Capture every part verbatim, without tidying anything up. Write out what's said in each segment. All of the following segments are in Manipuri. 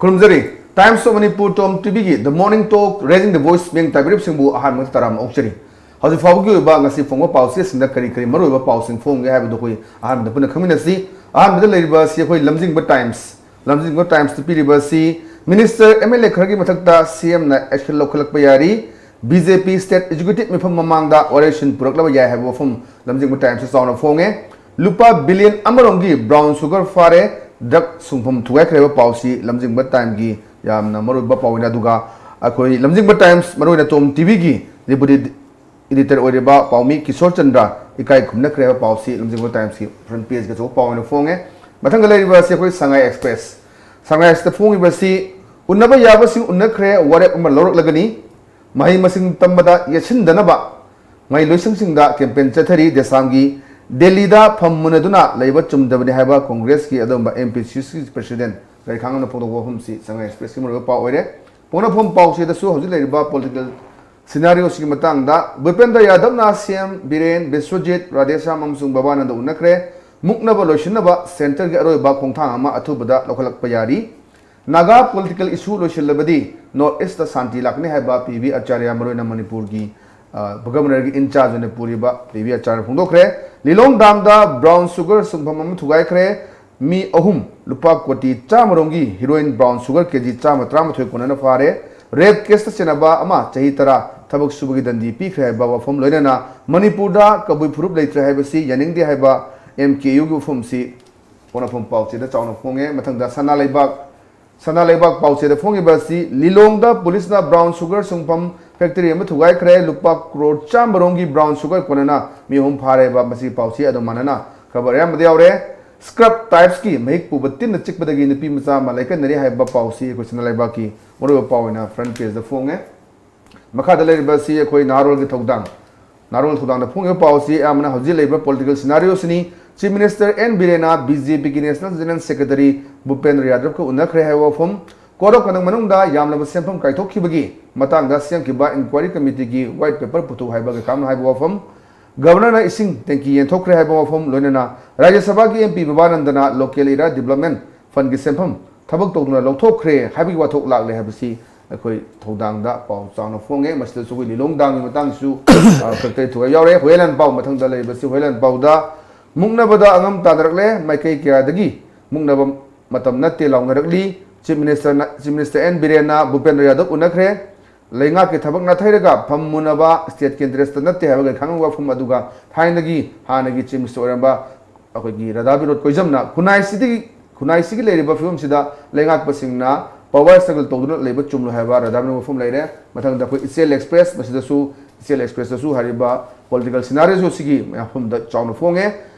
ꯈꯨꯔꯨꯝꯖꯔꯤ꯫ Times of Manipur Tom ꯇꯤꯚꯤꯒꯤ The Morning Talk Raising the Voice ꯃꯤꯌꯦꯡ ꯇꯥꯕꯤꯔꯤꯕꯁꯤꯡꯕꯨ ꯑꯍꯥꯟꯕꯗ ꯇꯔꯥꯝꯅ ꯑꯣꯛꯆꯔꯤ꯫ ꯍꯧꯖꯤꯛ ꯐꯥꯎꯕꯒꯤ ꯑꯣꯏꯕ ꯉꯁꯤ ꯐꯣꯡꯕ ꯄꯥꯎꯆꯦꯁꯤꯡꯗ ꯀꯔꯤ ꯀꯔꯤ ꯃꯔꯨꯑꯣꯏꯕ ꯄꯥꯎꯁꯤꯡ ꯐꯣꯡꯒꯦ ꯍꯥꯏꯕꯗꯨ ꯑꯩꯈꯣꯏ ꯑꯍꯥꯟꯕꯗ ꯄꯨꯟꯅ ꯈꯪꯃꯤꯟꯅꯁꯤ꯫ ꯑꯍꯥꯟꯕꯗ ꯂꯩꯔꯤꯕ ꯑꯁꯤ ꯑꯩꯈꯣꯏ ꯂꯝꯖꯤꯡꯕ ꯇꯥꯏꯝꯁ꯫ ꯂꯝꯖꯤꯡꯕ ꯇꯥꯏꯝꯁꯇ ꯄꯤꯔꯤꯕ ꯑꯁꯤ, ꯃꯤꯅꯤꯁꯇꯔ, ꯑꯦꯝ ꯑꯦꯜ ꯑꯦ ꯈꯔꯒꯤ ꯃꯊꯛꯇ ꯁꯤ ꯑꯦꯝꯅ ꯑꯦꯛꯁꯟ ꯂꯧꯈꯠꯂꯛꯄ ꯌꯥꯔꯤ꯫ ꯕꯤ ꯖꯦ ꯄꯤ ꯁ꯭ꯇꯦꯠ ꯑꯦꯛꯖꯤꯀ꯭ꯌꯨꯇꯤꯚ ꯃꯤꯐꯝ ꯃꯃꯥꯡꯗ ꯋꯥꯔꯦꯞꯁꯤꯟ ꯄꯨꯔꯛꯂꯕ ꯌꯥꯏ ꯍꯥꯏꯕ ꯋꯥꯐꯝ ꯂꯝꯖꯤꯡꯕ ꯇꯥꯏꯝꯁꯇ ꯆꯥꯎꯅ ꯐꯣꯡꯉꯦ꯫ ꯂꯨꯄꯥ ꯕꯤꯂꯤꯌꯟ ꯑꯃꯔꯣꯝꯒꯤ ꯕ꯭ꯔꯥꯎꯟ ꯁꯨꯒꯔ ꯐꯥꯔꯦ, ꯗ꯭ꯔꯒ ꯁꯨꯡꯐꯝ ꯊꯨꯒꯥꯏꯈ꯭ꯔꯦ ꯍꯥꯏꯕ ꯄꯥꯎꯁꯤ ꯂꯝꯖꯤꯡꯕ ꯇꯥꯏꯝꯒꯤ ꯌꯥꯝꯅ ꯃꯔꯨꯑꯣꯏꯕ ꯄꯥꯎꯅꯤ꯫ ꯑꯗꯨꯒ ꯑꯩꯈꯣꯏ ꯂꯝꯖꯤꯡꯕ ꯇꯥꯏꯝꯁ, ꯃꯔꯨꯑꯣꯏꯅ ꯇꯣꯝ ꯇꯤꯚꯤꯒꯤ ꯗꯤꯄꯨꯇꯤ ꯏꯗꯤꯇꯔ ꯑꯣꯏꯔꯤꯕ ꯄꯥꯎꯃꯤ ꯀꯤꯁꯣꯔ ꯆꯟꯗ꯭ꯔ ꯏꯀꯥꯏ ꯈꯨꯝꯅꯈ꯭ꯔꯦ ꯍꯥꯏꯕ ꯄꯥꯎꯁꯤ ꯂꯝꯖꯤꯡꯕ ꯇꯥꯏꯝꯁꯀꯤ ꯐ꯭ꯔꯟ ꯄꯦꯖꯀꯤ ꯑꯆꯧꯕ ꯄꯥꯎ ꯑꯣꯏꯅ ꯐꯣꯡꯉꯦ꯫ ꯃꯊꯪꯗ ꯂꯩꯔꯤꯕ ꯑꯁꯤ ꯑꯩꯈꯣꯏ ꯁꯉꯥꯏ ꯑꯦꯛꯁꯄ꯭ꯔꯦꯁ꯫ ꯁꯉꯥꯏ ꯑꯦꯛꯁꯄ꯭ꯔꯦꯁꯇ ꯐꯣꯡꯉꯤꯕ ꯑꯁꯤ, ꯎꯟꯅꯕ ꯌꯥꯕꯁꯤꯡ ꯎꯟꯅꯈ꯭ꯔꯦ, ꯋꯥꯔꯦꯞ ꯑꯃ ꯂꯧꯔꯛꯂꯒꯅꯤ꯫ ꯃꯍꯩ ꯃꯁꯤꯡ ꯇꯝꯕꯗ ꯌꯦꯠꯁꯤꯟꯗꯅꯕ ꯃꯍꯩ ꯂꯣꯏꯁꯪꯁꯤꯡꯗ ꯀꯦꯝꯄꯦꯟ ꯆꯠꯊꯔꯤ꯫ ꯗꯦꯁꯥꯝꯒꯤ ꯗꯦꯜꯂꯤꯗ ꯐꯝ ꯃꯨꯟꯅꯗꯨꯅ ꯂꯩꯕ ꯆꯨꯝꯗꯕꯅꯤ ꯍꯥꯏꯕ ꯀꯣꯡꯒ꯭ꯔꯦꯁꯀꯤ ꯑꯗꯨꯒꯨꯝꯕ ꯑꯦꯝ ꯄꯤ ꯁꯤ ꯁꯤꯒꯤ ꯄ꯭ꯔꯁꯤꯗꯦꯟ ꯂꯩꯈꯥꯡ ꯑꯃꯅ ꯐꯣꯡꯗꯣꯛꯄ ꯋꯥꯐꯝꯁꯤ ꯁꯉꯥꯏ ꯑꯦꯛꯁꯄ꯭ꯔꯦꯁꯀꯤ ꯃꯔꯨꯑꯣꯏꯕ ꯄꯥꯎ ꯑꯣꯏꯔꯦ꯫ ꯄꯣꯛꯅꯐꯝ ꯄꯥꯎꯆꯦꯗꯁꯨ ꯍꯧꯖꯤꯛ ꯂꯩꯔꯤꯕ ꯄꯣꯂꯤꯇꯤꯀꯦꯜ ꯁꯤꯅꯥꯔꯤꯑꯣꯁꯤꯒꯤ ꯃꯇꯥꯡꯗ, ꯚꯨꯄꯦꯟꯗ꯭ꯔ ꯌꯥꯗꯕꯅ ꯁꯤ ꯑꯦꯝ ꯕꯤꯔꯦꯟ, ꯕꯤꯁ꯭ꯋꯖꯤꯠ, ꯔꯥꯙꯦꯁ꯭ꯌꯥꯝ ꯑꯃꯁꯨꯡ ꯕꯕꯥꯅꯟꯗ ꯎꯅꯈ꯭ꯔꯦ꯫ ꯃꯨꯛꯅꯕ ꯂꯣꯏꯁꯤꯟꯅꯕ ꯁꯦꯟꯇꯔꯒꯤ ꯑꯔꯣꯏꯕ ꯈꯣꯡꯊꯥꯡ ꯑꯃ ꯑꯊꯨꯕꯗ ꯂꯧꯈꯠꯂꯛꯄ ꯌꯥꯔꯤ꯫ ꯅꯥꯒꯥ ꯄꯣꯂꯤꯇꯤꯀꯦꯜ ꯏꯁꯨ ꯂꯣꯏꯁꯤꯜꯂꯕꯗꯤ ꯅꯣꯔꯠ ꯏꯁꯇ ꯁꯥꯟꯇꯤ ꯂꯥꯛꯀꯅꯤ ꯍꯥꯏꯕ ꯄꯤ ꯕꯤ ꯑꯆꯥꯔꯌ, ꯃꯔꯨꯑꯣꯏꯅ ꯃꯅꯤꯄꯨꯔꯒꯤ, ꯑ, ꯒꯕꯔꯅꯔꯒꯤ ꯏꯟꯆꯥꯔꯖ ꯑꯣꯏꯅ ꯄꯨꯔꯤꯕ ꯄꯤ ꯕꯤ ꯑꯆꯥꯔꯌꯅ ꯐꯣꯡꯗꯣꯛꯈ꯭ꯔꯦ꯫ ꯂꯤꯂꯣꯡ ꯗꯥꯝꯗ ꯕ꯭ꯔꯥꯎꯟ ꯁꯨꯒꯔ ꯁꯨꯡꯐꯝ ꯑꯃ ꯊꯨꯒꯥꯏꯈ꯭ꯔꯦ꯫ ꯃꯤ ꯑꯍꯨꯝ ꯂꯨꯄꯥ ꯀꯣꯇꯤ ꯆꯥꯝꯃꯔꯣꯝꯒꯤ ꯍꯤꯔꯣꯏꯟ ꯕ꯭ꯔꯥꯎꯟ ꯁꯨꯒꯔ ꯀꯦꯖꯤ ꯆꯥꯝꯃ ꯇꯔꯥꯃꯥꯊꯣꯏ ꯀꯣꯟꯅꯅ ꯐꯥꯔꯦ꯫ ꯔꯦꯞ ꯀꯦꯁꯇ ꯆꯦꯟꯅꯕ ꯑꯃ ꯆꯍꯤ ꯇꯔꯥ ꯊꯕꯛ ꯁꯨꯕꯒꯤ ꯗꯟꯗꯤ ꯄꯤꯈ꯭ꯔꯦ ꯍꯥꯏꯕ ꯋꯥꯐꯝ, ꯂꯣꯏꯅꯅ ꯃꯅꯤꯄꯨꯔꯗ ꯀꯕꯨꯏ ꯐꯨꯔꯨꯞ ꯂꯩꯇ꯭ꯔꯦ ꯍꯥꯏꯕꯁꯤ ꯌꯥꯅꯤꯡꯗꯦ ꯍꯥꯏꯕ ꯑꯦꯝ ꯀꯦ ꯌꯨꯒꯤ ꯋꯥꯐꯝꯁꯤ ꯄꯣꯛꯅꯐꯝ ꯄꯥꯎꯆꯦꯗ ꯆꯥꯎꯅ ꯐꯣꯡꯉꯦ꯫ ꯃꯊꯪꯗ ꯁꯅꯥ ꯂꯩꯕꯥꯛ, ꯁꯅꯥ ꯂꯩꯕꯥꯛ ꯄꯥꯎꯆꯦꯗ ꯐꯣꯡꯉꯤꯕ ꯑꯁꯤ, ꯂꯤꯂꯣꯡꯗ ꯄꯨꯂꯤꯁꯅ ꯕ꯭ꯔꯥꯎꯟ ꯁꯨꯒꯔ ꯁꯨꯡꯐꯝ ꯐꯦꯛꯇꯔꯤ ꯑꯃ ꯊꯨꯒꯥꯏꯈ꯭ꯔꯦ꯫ ꯂꯨꯄꯥ ꯀ꯭ꯔꯣꯔ ꯆꯥꯝꯃꯔꯣꯝꯒꯤ ꯕ꯭ꯔꯥꯎꯟ ꯁꯨꯒꯔ ꯀꯣꯟꯅꯅ ꯃꯤ ꯑꯍꯨꯝ ꯐꯥꯔꯦ ꯍꯥꯏꯕ ꯃꯁꯤꯒꯤ ꯄꯥꯎꯆꯦ ꯑꯗꯨꯝ ꯃꯥꯟꯅꯅ ꯈꯕꯔ ꯑꯌꯥꯝꯕꯗ ꯌꯥꯎꯔꯦ꯫ ꯁ꯭ꯀ꯭ꯔꯕ ꯇꯥꯏꯞꯁꯀꯤ ꯃꯍꯤꯛ ꯄꯨꯕ ꯇꯤꯟꯅ ꯆꯤꯛꯄꯗꯒꯤ ꯅꯨꯄꯤ ꯃꯆꯥ ꯑꯃ ꯂꯥꯏꯀꯠꯅꯔꯤ ꯍꯥꯏꯕ ꯄꯥꯎꯁꯤ ꯑꯩꯈꯣꯏ ꯁꯅꯥ ꯂꯩꯕꯥꯛꯀꯤ ꯃꯔꯨꯑꯣꯏꯕ ꯄꯥꯎ ꯑꯣꯏꯅ ꯐ꯭ꯔꯟ ꯄꯦꯖꯇ ꯐꯣꯡꯉꯦ꯫ ꯃꯈꯥꯗ ꯂꯩꯔꯤꯕ ꯑꯁꯤ ꯑꯩꯈꯣꯏ ꯅꯍꯥꯔꯣꯜꯒꯤ ꯊꯧꯗꯥꯡ꯫ ꯅꯍꯥꯔꯣꯜ ꯊꯧꯗꯥꯡꯗ ꯐꯣꯡꯉꯤꯕ ꯄꯥꯎ ꯑꯁꯤ ꯑꯌꯥꯝꯕꯅ ꯍꯧꯖꯤꯛ ꯂꯩꯔꯤꯕ ꯄꯣꯂꯤꯇꯤꯀꯦꯜ ꯁꯤꯅꯥꯔꯤꯑꯣꯁꯤꯅꯤ꯫ ꯆꯤꯐ ꯃꯤꯅꯤꯁꯇꯔ ꯑꯦꯟ ꯕꯤꯔꯦꯟꯅ ꯕꯤ ꯖꯦ ꯄꯤꯒꯤ ꯅꯦꯁꯅꯦꯜ ꯖꯦꯅꯔꯦꯜ ꯁꯦꯀ꯭ꯔꯦꯇꯔꯤ ꯚꯨꯄꯦꯟꯗ꯭ꯔ ꯌꯥꯗꯕꯀ ꯎꯅꯈ꯭ꯔꯦ ꯍꯥꯏꯕ ꯋꯥꯐꯝ꯫ ꯀꯣꯗ ꯑꯣꯐ ꯀꯟꯗꯛ ꯃꯅꯨꯡꯗ ꯌꯥꯝꯂꯕ ꯁꯦꯟꯐꯝ ꯀꯥꯏꯊꯣꯛꯈꯤꯕꯒꯤ ꯃꯇꯥꯡꯗ ꯁꯦꯝꯈꯤꯕ ꯏꯟꯀ꯭ꯋꯥꯏꯔꯤ ꯀꯃꯤꯇꯤꯒꯤ ꯋꯥꯏꯠ ꯄꯦꯄꯔ ꯄꯨꯊꯣꯛ ꯍꯥꯏꯕ ꯀꯩꯀꯥꯝꯅ ꯍꯥꯏꯕ ꯋꯥꯐꯝ꯫ ꯒꯕꯔꯅꯔꯅ ꯏꯁꯤꯡ ꯇꯦꯡꯀꯤ ꯌꯦꯟꯊꯣꯛꯈ꯭ꯔꯦ ꯍꯥꯏꯕ ꯋꯥꯐꯝ, ꯂꯣꯏꯅꯅ ꯔꯥꯖ꯭ꯌ ꯁꯚꯥꯒꯤ ꯑꯦꯝ ꯄꯤ ꯕꯕꯥꯅꯟꯗꯅ ꯂꯣꯀꯦꯜ ꯑꯦꯔꯤꯌꯥ ꯗꯤꯕꯂꯞꯃꯦꯟ ꯐꯟꯒꯤ ꯁꯦꯟꯐꯝ ꯊꯕꯛ ꯇꯧꯗꯨꯅ ꯂꯧꯊꯣꯛꯈ꯭ꯔꯦ ꯍꯥꯏꯕꯒꯤ ꯋꯥꯊꯣꯛ ꯂꯥꯛꯂꯦ ꯍꯥꯏꯕꯁꯤ ꯑꯩꯈꯣꯏ ꯊꯧꯗꯥꯡꯗ ꯄꯥꯎ ꯆꯥꯎꯅ ꯐꯣꯡꯉꯦ꯫ ꯃꯁꯤꯗꯁꯨ ꯑꯩꯈꯣꯏ ꯂꯤꯂꯣꯡ ꯗꯥꯝꯒꯤ ꯃꯇꯥꯡꯁꯤꯁꯨ, ꯑ, ꯐꯦꯛꯇꯔꯤ ꯊꯨꯒꯥꯏ ꯌꯥꯎꯔꯦ꯫ ꯍꯨꯌꯦꯟꯂꯥꯟ ꯄꯥꯎ ꯃꯊꯪꯗ ꯂꯩꯔꯤꯕꯁꯤ ꯍꯨꯌꯦꯟꯂꯥꯟ ꯄꯥꯎꯗ ꯃꯨꯛꯅꯕꯗ ꯑꯉꯝ ꯇꯥꯅꯔꯛꯂꯦ꯫ ꯃꯥꯏꯀꯩ ꯀꯌꯥꯗꯒꯤ ꯃꯨꯛꯅꯕ ꯃꯇꯝ ꯅꯠꯇꯦ ꯂꯥꯎꯅꯔꯛꯂꯤ꯫ ꯆꯤꯐ ꯃꯤꯅꯤꯁꯇꯔꯅ, ꯆꯤꯐ ꯃꯤꯅꯤꯁꯇꯔ ꯑꯦꯟ ꯕꯤꯔꯦꯟꯅ ꯚꯨꯄꯦꯟꯗ꯭ꯔ ꯌꯥꯗꯕ ꯎꯅꯈ꯭ꯔꯦ꯫ ꯂꯩꯉꯥꯛꯀꯤ ꯊꯕꯛ ꯅꯥꯊꯩꯔꯒ ꯐꯝꯃꯨꯅꯕ ꯁ꯭ꯇꯦꯠꯀꯤ ꯏꯟꯇꯔꯦꯁꯇ ꯅꯠꯇꯦ ꯍꯥꯏꯕꯒꯤ ꯈꯪꯕ ꯋꯥꯐꯝ ꯑꯗꯨꯒ ꯊꯥꯏꯅꯒꯤ ꯍꯥꯟꯅꯒꯤ ꯆꯤꯐ ꯃꯤꯅꯤꯁꯇꯔ ꯑꯣꯏꯔꯝꯕ ꯑꯩꯈꯣꯏꯒꯤ ꯔꯥꯙꯥ ꯕꯤꯅꯣꯗ ꯀꯣꯏꯖꯝꯅ ꯈꯨꯟꯅꯥꯏꯁꯤꯗꯒꯤ, ꯈꯨꯟꯅꯥꯏꯁꯤꯒꯤ ꯂꯩꯔꯤꯕ ꯐꯤꯕꯝꯁꯤꯗ ꯂꯩꯉꯥꯛꯄꯁꯤꯡꯅ ꯄꯋꯥꯔ ꯁ꯭ꯇ꯭ꯔꯒꯜ ꯇꯧꯗꯨꯅ ꯂꯩꯕ ꯆꯨꯝꯂꯣꯏ ꯍꯥꯏꯕ ꯔꯥꯙꯥ ꯕꯤꯅꯣꯗ ꯋꯥꯐꯝ ꯂꯩꯔꯦ꯫ ꯃꯊꯪꯗ ꯑꯩꯈꯣꯏ ꯏꯆꯦꯜ ꯑꯦꯛꯁꯄ꯭ꯔꯦꯁ, ꯃꯁꯤꯗꯁꯨ ꯏꯆꯦꯜ ꯑꯦꯛꯁꯄ꯭ꯔꯦꯁꯇꯁꯨ ꯍꯥꯏꯔꯤꯕ ꯄꯣꯂꯤꯇꯤꯀꯦꯜ ꯁꯤꯅꯥꯔꯤꯑꯣꯁꯨ ꯁꯤꯒꯤ ꯃꯐꯝꯗ ꯆꯥꯎꯅ ꯐꯣꯡꯉꯦ꯫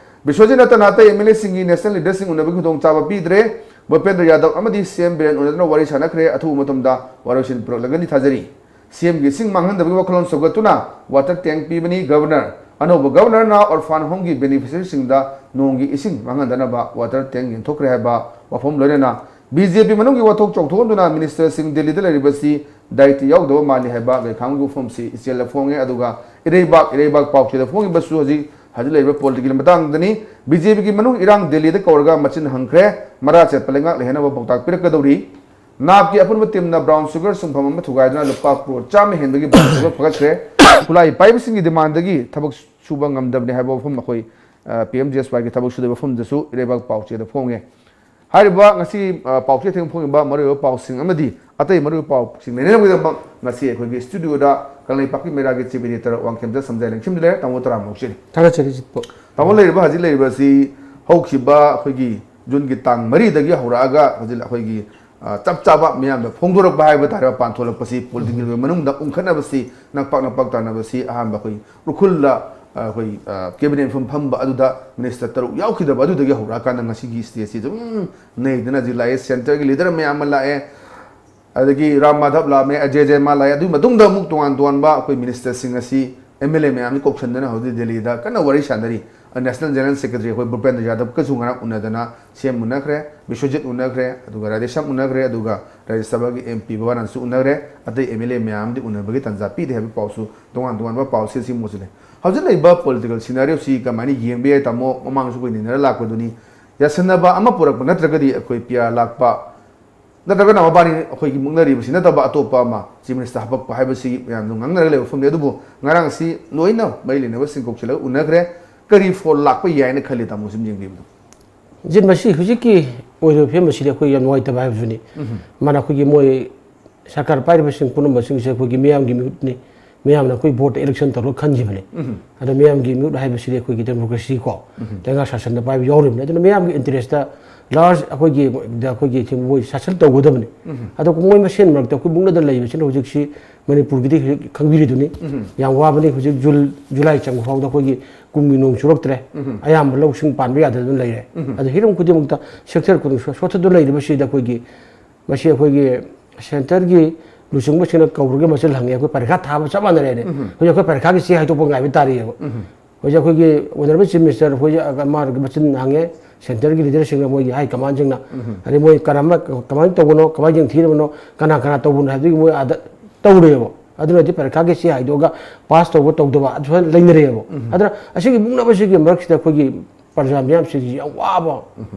ꯕꯤꯁ꯭ꯋꯖꯤꯠ ꯅꯠꯇꯅ ꯑꯇꯩ ꯑꯦꯝ ꯑꯦꯜ ꯑꯦꯁꯤꯡꯒꯤ ꯅꯦꯁꯅꯦꯜ ꯂꯤꯗꯔꯁꯤꯡ ꯎꯅꯕꯒꯤ ꯈꯨꯗꯣꯡꯆꯥꯕ ꯄꯤꯗ꯭ꯔꯦ꯫ ꯚꯨꯄꯦꯟꯗ꯭ꯔ ꯌꯥꯗꯕ ꯑꯃꯗꯤ ꯁꯤ ꯑꯦꯝ ꯕꯤꯔꯦꯟ ꯎꯅꯗꯨꯅ ꯋꯥꯔꯤ ꯁꯥꯟꯅꯈ꯭ꯔꯦ꯫ ꯑꯊꯨꯕ ꯃꯇꯝꯗ ꯋꯥꯔꯣꯏꯁꯤꯟ ꯄꯨꯔꯛꯂꯒꯅꯤ ꯊꯥꯖꯔꯤ꯫ ꯁꯤꯑꯦꯝꯒꯤ ꯏꯁꯤꯡ ꯃꯥꯡꯍꯟꯗꯕꯒꯤ ꯋꯥꯈꯜꯂꯣꯟ ꯁꯧꯒꯠꯇꯨꯅ ꯋꯥꯇꯔ ꯇꯦꯡꯛ ꯄꯤꯕꯅꯤ꯫ ꯒꯕꯔꯅꯔ, ꯑꯅꯧꯕ ꯒꯕꯔꯅꯔꯅ ꯑꯣꯔꯐꯥꯟ ꯍꯣꯝꯒꯤ ꯕꯦꯅꯤꯐꯤꯁꯔꯤꯁꯤꯡꯗ ꯅꯣꯡꯒꯤ ꯏꯁꯤꯡ ꯃꯥꯡꯍꯟꯗꯅꯕ ꯋꯥꯇꯔ ꯇꯦꯡꯛ ꯌꯦꯟꯊꯣꯛꯈ꯭ꯔꯦ ꯍꯥꯏꯕ ꯋꯥꯐꯝ ꯂꯣꯏꯅꯅ ꯕꯤ ꯖꯦ ꯄꯤ ꯃꯅꯨꯡꯒꯤ ꯋꯥꯊꯣꯛ ꯆꯥꯎꯊꯣꯛꯍꯟꯗꯨꯅ ꯃꯤꯅꯤꯁꯇꯔꯁꯤꯡ ꯗꯦꯜꯂꯤꯗ ꯂꯩꯔꯤꯕꯁꯤ ꯗꯥꯏꯇꯤ ꯌꯥꯎꯗꯕ ꯃꯥꯜꯂꯤ ꯍꯥꯏꯕ ꯒꯩꯈꯥꯡꯒꯤ ꯋꯥꯐꯝꯁꯤ ꯏꯆꯦꯜꯗ ꯐꯣꯡꯉꯦ꯫ ꯑꯗꯨꯒ ꯏꯔꯩꯕꯥꯛ, ꯏꯔꯩꯕꯥꯛ ꯄꯥꯎꯆꯦꯗ ꯐꯣꯡꯉꯤꯕꯁꯨ ꯍꯧꯖꯤꯛ, ꯍꯧꯖꯤꯛ ꯂꯩꯔꯤꯕ ꯄꯣꯂꯤꯇꯤꯀꯦꯜ ꯃꯇꯥꯡꯗꯅꯤ꯫ ꯕꯤ ꯖꯦ ꯄꯤꯒꯤ ꯃꯅꯨꯡ ꯏꯔꯥꯡ ꯗꯦꯜꯂꯤꯗ ꯀꯧꯔꯒ ꯃꯆꯤꯟ ꯍꯪꯈ꯭ꯔꯦ꯫ ꯃꯔꯥ ꯆꯦꯠꯄ ꯂꯩꯉꯥꯛ ꯂꯩꯍꯟꯅꯕ ꯄꯥꯎꯇꯥꯛ ꯄꯤꯔꯛꯀꯗꯧꯔꯤ꯫ ꯅꯥꯞꯀꯤ ꯑꯄꯨꯟꯕ ꯇꯤꯝꯅ ꯕ꯭ꯔꯥꯎꯟ ꯁꯨꯒꯔ ꯁꯨꯡꯐꯝ ꯑꯃ ꯊꯨꯒꯥꯏꯗꯨꯅ ꯂꯨꯄꯥ ꯀ꯭ꯔꯣꯔ ꯆꯥꯝꯃ ꯍꯦꯟꯕꯒꯤ ꯕ꯭ꯔꯥꯎꯟ ꯁꯨꯒꯔ ꯐꯒꯠꯈ꯭ꯔꯦ꯫ ꯈꯨꯠꯂꯥꯏ ꯄꯥꯏꯕꯁꯤꯡꯒꯤ ꯗꯤꯃꯥꯟꯗꯒꯤ ꯊꯕꯛ ꯁꯨꯕ ꯉꯝꯗꯕꯅꯤ ꯍꯥꯏꯕ ꯋꯥꯐꯝ ꯑꯩꯈꯣꯏ, ꯑ, ꯄꯤ ꯑꯦꯝ ꯖꯤ ꯑꯦꯁ ꯋꯥꯏꯒꯤ ꯊꯕꯛ ꯁꯨꯗꯕ ꯋꯥꯐꯝꯗꯁꯨ ꯏꯔꯩꯕꯥꯛ ꯄꯥꯎꯆꯦꯗ ꯐꯣꯡꯉꯦ꯫ ꯍꯥꯏꯔꯤꯕ ꯉꯁꯤ, ꯑ, ꯄꯥꯎꯆꯦ ꯊꯦꯡ ꯐꯣꯡꯉꯤꯕ ꯃꯔꯨꯑꯣꯏꯕ ꯄꯥꯎꯁꯤꯡ ꯑꯃꯗꯤ ꯑꯇꯩ ꯃꯔꯨꯑꯣꯏꯕ ꯄꯥꯎꯁꯤꯡ ꯅꯩꯅꯅꯕꯒꯤꯗꯃꯛ ꯉꯁꯤ ꯑꯩꯈꯣꯏꯒꯤ ꯁ꯭ꯇꯨꯗꯤꯑꯣꯗ ꯀꯪꯂꯩꯄꯥꯛꯀꯤ ꯃꯩꯔꯥꯒꯤ ꯆꯤꯐ ꯏꯗꯤꯇꯔ ꯋꯥꯡꯈꯦꯝꯆꯠ ꯁꯝꯖꯥꯏ ꯂꯦꯡꯁꯤꯟꯕ ꯂꯩꯔꯦ꯫ ꯇꯥꯃꯣ ꯇꯔꯥꯝꯅ ꯂꯧꯁꯤꯅꯤ꯫ ꯊꯥꯒꯠꯆꯔꯤ ꯖꯤꯠꯄꯨ꯫ ꯇꯥꯃꯣ, ꯂꯩꯔꯤꯕ, ꯍꯧꯖꯤꯛ ꯂꯩꯔꯤꯕꯁꯤ ꯍꯧꯈꯤꯕ ꯑꯩꯈꯣꯏꯒꯤ ꯖꯨꯟꯒꯤ ꯇꯥꯡ ꯃꯔꯤꯗꯒꯤ ꯍꯧꯔꯛꯑꯒ ꯍꯧꯖꯤꯛ ꯑꯩꯈꯣꯏꯒꯤ, ꯑ, ꯆꯞ ꯆꯥꯕ ꯃꯤꯌꯥꯝꯗ ꯐꯣꯡꯗꯣꯔꯛꯄ ꯍꯥꯏꯕ ꯇꯥꯔꯦ, ꯃꯄꯥꯟ ꯊꯣꯛꯂꯛꯄꯁꯤ ꯄꯣꯂꯤꯇꯤꯀꯦꯜꯒꯤ ꯃꯅꯨꯡꯗ ꯎꯪꯈꯠꯅꯕꯁꯤ, ꯅꯛꯄꯥꯛ ꯅꯛꯄꯥꯛ ꯇꯥꯟꯅꯕꯁꯤ ꯑꯍꯥꯟꯕ ꯑꯩꯈꯣꯏ ꯎꯈ꯭ꯔꯨꯜꯗ, ꯑ, ꯑꯩꯈꯣꯏ, ꯑ, ꯀꯦꯕꯤꯅꯦꯠ ꯃꯤꯐꯝ ꯐꯝꯕ ꯑꯗꯨꯗ ꯃꯤꯅꯤꯁꯇꯔ ꯇꯔꯨꯛ ꯌꯥꯎꯈꯤꯗꯕ ꯑꯗꯨꯗꯒꯤ ꯍꯧꯔꯛꯑꯀꯥꯟꯗ ꯉꯁꯤꯒꯤ ꯁ꯭ꯇꯦꯖꯁꯤ ꯑꯗꯨꯝ ꯅꯩꯗꯅ ꯍꯧꯖꯤꯛ ꯂꯥꯛꯑꯦ, ꯁꯦꯟꯇꯔꯒꯤ ꯂꯤꯗꯔ ꯃꯌꯥꯝ ꯑꯃ ꯂꯥꯛꯑꯦ, ꯑꯗꯒꯤ ꯔꯥꯝ ꯃꯥꯙꯕ ꯂꯥꯛꯑꯝꯃꯦ, ꯑꯖꯦ ꯖꯦꯃꯥ ꯂꯥꯛꯑꯦ꯫ ꯑꯗꯨꯒꯤ ꯃꯇꯨꯡꯗ ꯑꯃꯨꯛ ꯇꯣꯉꯥꯟ ꯇꯣꯉꯥꯟꯕ ꯑꯩꯈꯣꯏ ꯃꯤꯅꯤꯁꯇꯔꯁꯤꯡ ꯑꯁꯤ ꯑꯦꯝ ꯑꯦꯜ ꯑꯦ ꯃꯌꯥꯝꯁꯤ ꯀꯧꯁꯟꯗꯅ ꯍꯧꯖꯤꯛ ꯗꯦꯜꯂꯤꯗ ꯀꯟꯅ ꯋꯥꯔꯤ ꯁꯥꯟꯅꯔꯤ꯫ ꯅꯦꯁꯅꯦꯜ ꯖꯦꯅꯔꯦꯜ ꯁꯦꯀ꯭ꯔꯦꯇꯔꯤ ꯑꯩꯈꯣꯏ ꯚꯨꯄꯦꯟꯗ꯭ꯔ ꯌꯥꯗꯕꯀꯁꯨ ꯉꯔꯥꯡ ꯎꯅꯗꯅ ꯁꯤ ꯑꯦꯝ ꯎꯅꯈ꯭ꯔꯦ, ꯕꯤꯁ꯭ꯋꯖꯤꯠ ꯎꯅꯈ꯭ꯔꯦ, ꯑꯗꯨꯒ ꯔꯥꯙꯦꯁ꯭ꯌꯥꯝ ꯎꯅꯈ꯭ꯔꯦ, ꯑꯗꯨꯒ ꯔꯥꯖ꯭ꯌ ꯁꯚꯥꯒꯤ ꯑꯦꯝ ꯄꯤ ꯕꯕꯥꯅꯟꯁꯨ ꯎꯅꯈ꯭ꯔꯦ꯫ ꯑꯇꯩ ꯑꯦꯝ ꯑꯦꯜ ꯑꯦ ꯃꯌꯥꯝꯗꯤ ꯎꯅꯕꯒꯤ ꯇꯥꯟꯖꯥ ꯄꯤꯗꯦ ꯍꯥꯏꯕ ꯄꯥꯎꯁꯨ, ꯇꯣꯉꯥꯟ ꯇꯣꯉꯥꯟꯕ ꯄꯥꯎꯁꯦ ꯁꯤ ꯃꯣꯠꯁꯤꯜꯂꯦ꯫ ꯍꯧꯖꯤꯛ ꯂꯩꯔꯤꯕ ꯄꯣꯂꯤꯇꯤꯀꯦꯜ ꯁꯤꯅꯥꯔꯤꯑꯣꯁꯤ ꯀꯃꯥꯏꯅ ꯌꯦꯡꯕ ꯌꯥꯏ, ꯇꯥꯃꯣ? ꯃꯃꯥꯡꯁꯨ ꯑꯩꯈꯣꯏ ꯅꯩꯅꯔ ꯂꯥꯛꯄꯗꯨꯅꯤ꯫ ꯌꯥꯁꯟꯅꯕ ꯑꯃ ꯄꯨꯔꯛꯄ ꯅꯠꯇ꯭ꯔꯒꯗꯤ ꯑꯩꯈꯣꯏ ꯄꯤ ꯑꯥꯔ ꯂꯥꯛꯄ, ꯅꯠꯇ꯭ꯔꯒꯅ ꯃꯕꯥꯅꯤ ꯑꯩꯈꯣꯏꯒꯤ ꯃꯨꯛꯅꯔꯤꯕꯁꯤ ꯅꯠꯇꯕ ꯑꯇꯣꯞꯄ ꯑꯃ ꯆꯤꯐ ꯃꯤꯅꯤꯁꯇꯔ ꯍꯥꯄꯛꯄ ꯍꯥꯏꯕꯁꯤ ꯃꯌꯥꯝꯁꯨ ꯉꯥꯡꯅꯔꯒ ꯂꯩꯕ ꯃꯐꯝꯅꯤ꯫ ꯑꯗꯨꯕꯨ ꯉꯔꯥꯡꯁꯤ ꯂꯣꯏꯅ ꯃꯔꯤ ꯂꯩꯅꯕꯁꯤꯡ ꯀꯧꯁꯤꯜꯂꯒ ꯎꯅꯈ꯭ꯔꯦ꯫ ꯀꯔꯤ ꯐꯣꯜ ꯂꯥꯛꯄ ꯌꯥꯏꯅ ꯈꯜꯂꯤ, ꯇꯥꯃꯣ, ꯁꯨꯝ ꯌꯦꯡꯕꯤꯕꯗꯣ? ꯍꯧꯖꯤꯛ ꯃꯁꯤ ꯍꯧꯖꯤꯛꯀꯤ ꯑꯣꯏꯔꯤꯕ ꯐꯤꯕꯝ ꯑꯁꯤꯗꯤ ꯑꯩꯈꯣꯏ ꯌꯥꯝ ꯅꯨꯡꯉꯥꯏꯇꯕ ꯍꯥꯏꯕꯗꯨꯅꯤ꯫ ꯃꯥꯅ ꯑꯩꯈꯣꯏꯒꯤ ꯃꯣꯏ ꯁꯔꯀꯥꯔ ꯄꯥꯏꯔꯤꯕꯁꯤꯡ ꯄꯨꯝꯅꯃꯛꯁꯤꯡꯁꯦ ꯑꯩꯈꯣꯏꯒꯤ ꯃꯤꯌꯥꯝꯒꯤ ꯃꯤꯍꯨꯠꯅꯤ꯫ ꯃꯤꯌꯥꯝꯅ ꯑꯩꯈꯣꯏ ꯚꯣꯠ ꯏꯂꯦꯛꯁꯟ ꯇꯧꯔꯒ ꯈꯟꯈꯤꯕꯅꯤ꯫ ꯑꯗꯣ ꯃꯤꯌꯥꯝꯒꯤ ꯃꯤꯍꯨꯠ ꯍꯥꯏꯕꯁꯤꯗꯤ ꯑꯩꯈꯣꯏꯒꯤ ꯗꯦꯃꯣꯀ꯭ꯔꯦꯁꯤ ꯀꯣ, ꯂꯩꯉꯥꯛ ꯁꯥꯁꯟꯗ ꯄꯥꯏꯕ ꯌꯥꯎꯔꯤꯕꯅꯤ꯫ ꯑꯗꯨꯅ ꯃꯤꯌꯥꯝꯒꯤ ꯏꯟꯇꯔꯦꯁꯇ ꯂꯥꯔꯖ ꯑꯩꯈꯣꯏꯒꯤ ꯗ ꯑꯩꯈꯣꯏꯒꯤ ꯃꯣꯏ ꯁꯥꯁꯟ ꯇꯧꯒꯗꯕꯅꯤ꯫ ꯑꯗꯣ ꯃꯣꯏ ꯃꯁꯦꯟ ꯃꯔꯛꯇ ꯑꯩꯈꯣꯏ ꯃꯨꯛꯅꯗꯅ ꯂꯩꯕꯁꯤꯅ ꯍꯧꯖꯤꯛꯁꯤ ꯃꯅꯤꯄꯨꯔꯒꯤꯗꯤ ꯍꯧꯖꯤꯛ ꯈꯪꯕꯤꯔꯤꯗꯨꯅꯤ꯫ ꯌꯥꯝ ꯋꯥꯕꯅꯤ꯫ ꯍꯧꯖꯤꯛ ꯖꯨꯟ, ꯖꯨꯂꯥꯏ ꯆꯪꯕ ꯐꯥꯎꯗ ꯑꯩꯈꯣꯏꯒꯤ ꯀꯨꯝꯒꯤ ꯅꯣꯡ ꯆꯨꯔꯛꯇ꯭ꯔꯦ꯫ ꯑꯌꯥꯝꯕ ꯂꯧꯁꯤꯡ ꯄꯥꯟꯕ ꯌꯥꯗꯗꯨꯅ ꯂꯩꯔꯦ꯫ ꯑꯗꯣ ꯍꯤꯔꯝ ꯈꯨꯗꯤꯡꯃꯛꯇ ꯁꯦꯛꯇꯔ ꯈꯨꯗꯤꯡ ꯁꯣ-, ꯁꯣꯠꯊꯗꯨꯅ ꯂꯩꯔꯤꯕꯁꯤꯗ ꯑꯩꯈꯣꯏꯒꯤ ꯃꯁꯤ ꯑꯩꯈꯣꯏꯒꯤ ꯁꯦꯟꯇꯔꯒꯤ ꯂꯨꯆꯤꯡꯕꯁꯤꯡꯅ ꯀꯧꯔꯒ ꯃꯁꯤ ꯍꯪꯉꯦ꯫ ꯑꯩꯈꯣꯏ ꯄꯔꯤꯈꯥ ꯊꯥꯕ ꯆꯞ ꯃꯥꯟꯅꯔꯦꯅꯦ꯫ ꯍꯧꯖꯤꯛ ꯑꯩꯈꯣꯏ ꯄꯔꯤꯈꯥꯒꯤ ꯆꯦ ꯍꯥꯏꯗꯣꯛꯄ ꯉꯥꯏꯕ ꯇꯥꯔꯤꯑꯕ꯫ ꯍꯧꯖꯤꯛ ꯑꯩꯈꯣꯏꯒꯤ ꯑꯣꯅꯔꯦꯕꯜ ꯆꯤꯐ ꯃꯤꯅꯤꯁꯇꯔ ꯑꯩꯈꯣꯏ ꯃꯥꯒꯤ ꯃꯆꯤꯟ ꯍꯪꯉꯦ, ꯁꯦꯟꯇꯔꯒꯤ ꯂꯤꯗꯔꯁꯤꯡꯅ ꯃꯣꯏꯒꯤ ꯍꯥꯏ ꯀꯃꯥꯟꯁꯤꯡꯅ꯫ ꯑꯗꯩ ꯃꯣꯏ ꯀꯔꯝꯕ, ꯀꯃꯥꯏꯅ ꯇꯧꯕꯅꯣ, ꯀꯃꯥꯏꯅ ꯌꯦꯡꯊꯤꯔꯕꯅꯣ, ꯀꯅꯥ ꯀꯅꯥ ꯇꯧꯕꯅꯣ ꯍꯥꯏꯕꯗꯨꯒꯤ ꯃꯣꯏ ꯑꯥꯗ ꯇꯧꯔꯦꯕ꯫ ꯑꯗꯨꯅꯗꯤ ꯄꯔꯤꯈꯥꯒꯤ ꯆꯦ ꯍꯥꯏꯗꯣꯛꯑꯒ ꯄꯥꯁ ꯇꯧꯕ ꯇꯧꯗꯕ ꯑꯗꯨꯃꯥꯏꯅ ꯂꯩꯅꯔꯦꯕ꯫ ꯑꯗꯨꯅ ꯑꯁꯤꯒꯤ ꯃꯨꯛꯅꯕꯁꯤꯒꯤ ꯃꯔꯛꯁꯤꯗ ꯑꯩꯈꯣꯏꯒꯤ ꯄ꯭ꯔꯖꯥ ꯃꯤꯌꯥꯝꯁꯤꯡꯁꯤ ꯌꯥꯝ ꯋꯥꯕ꯫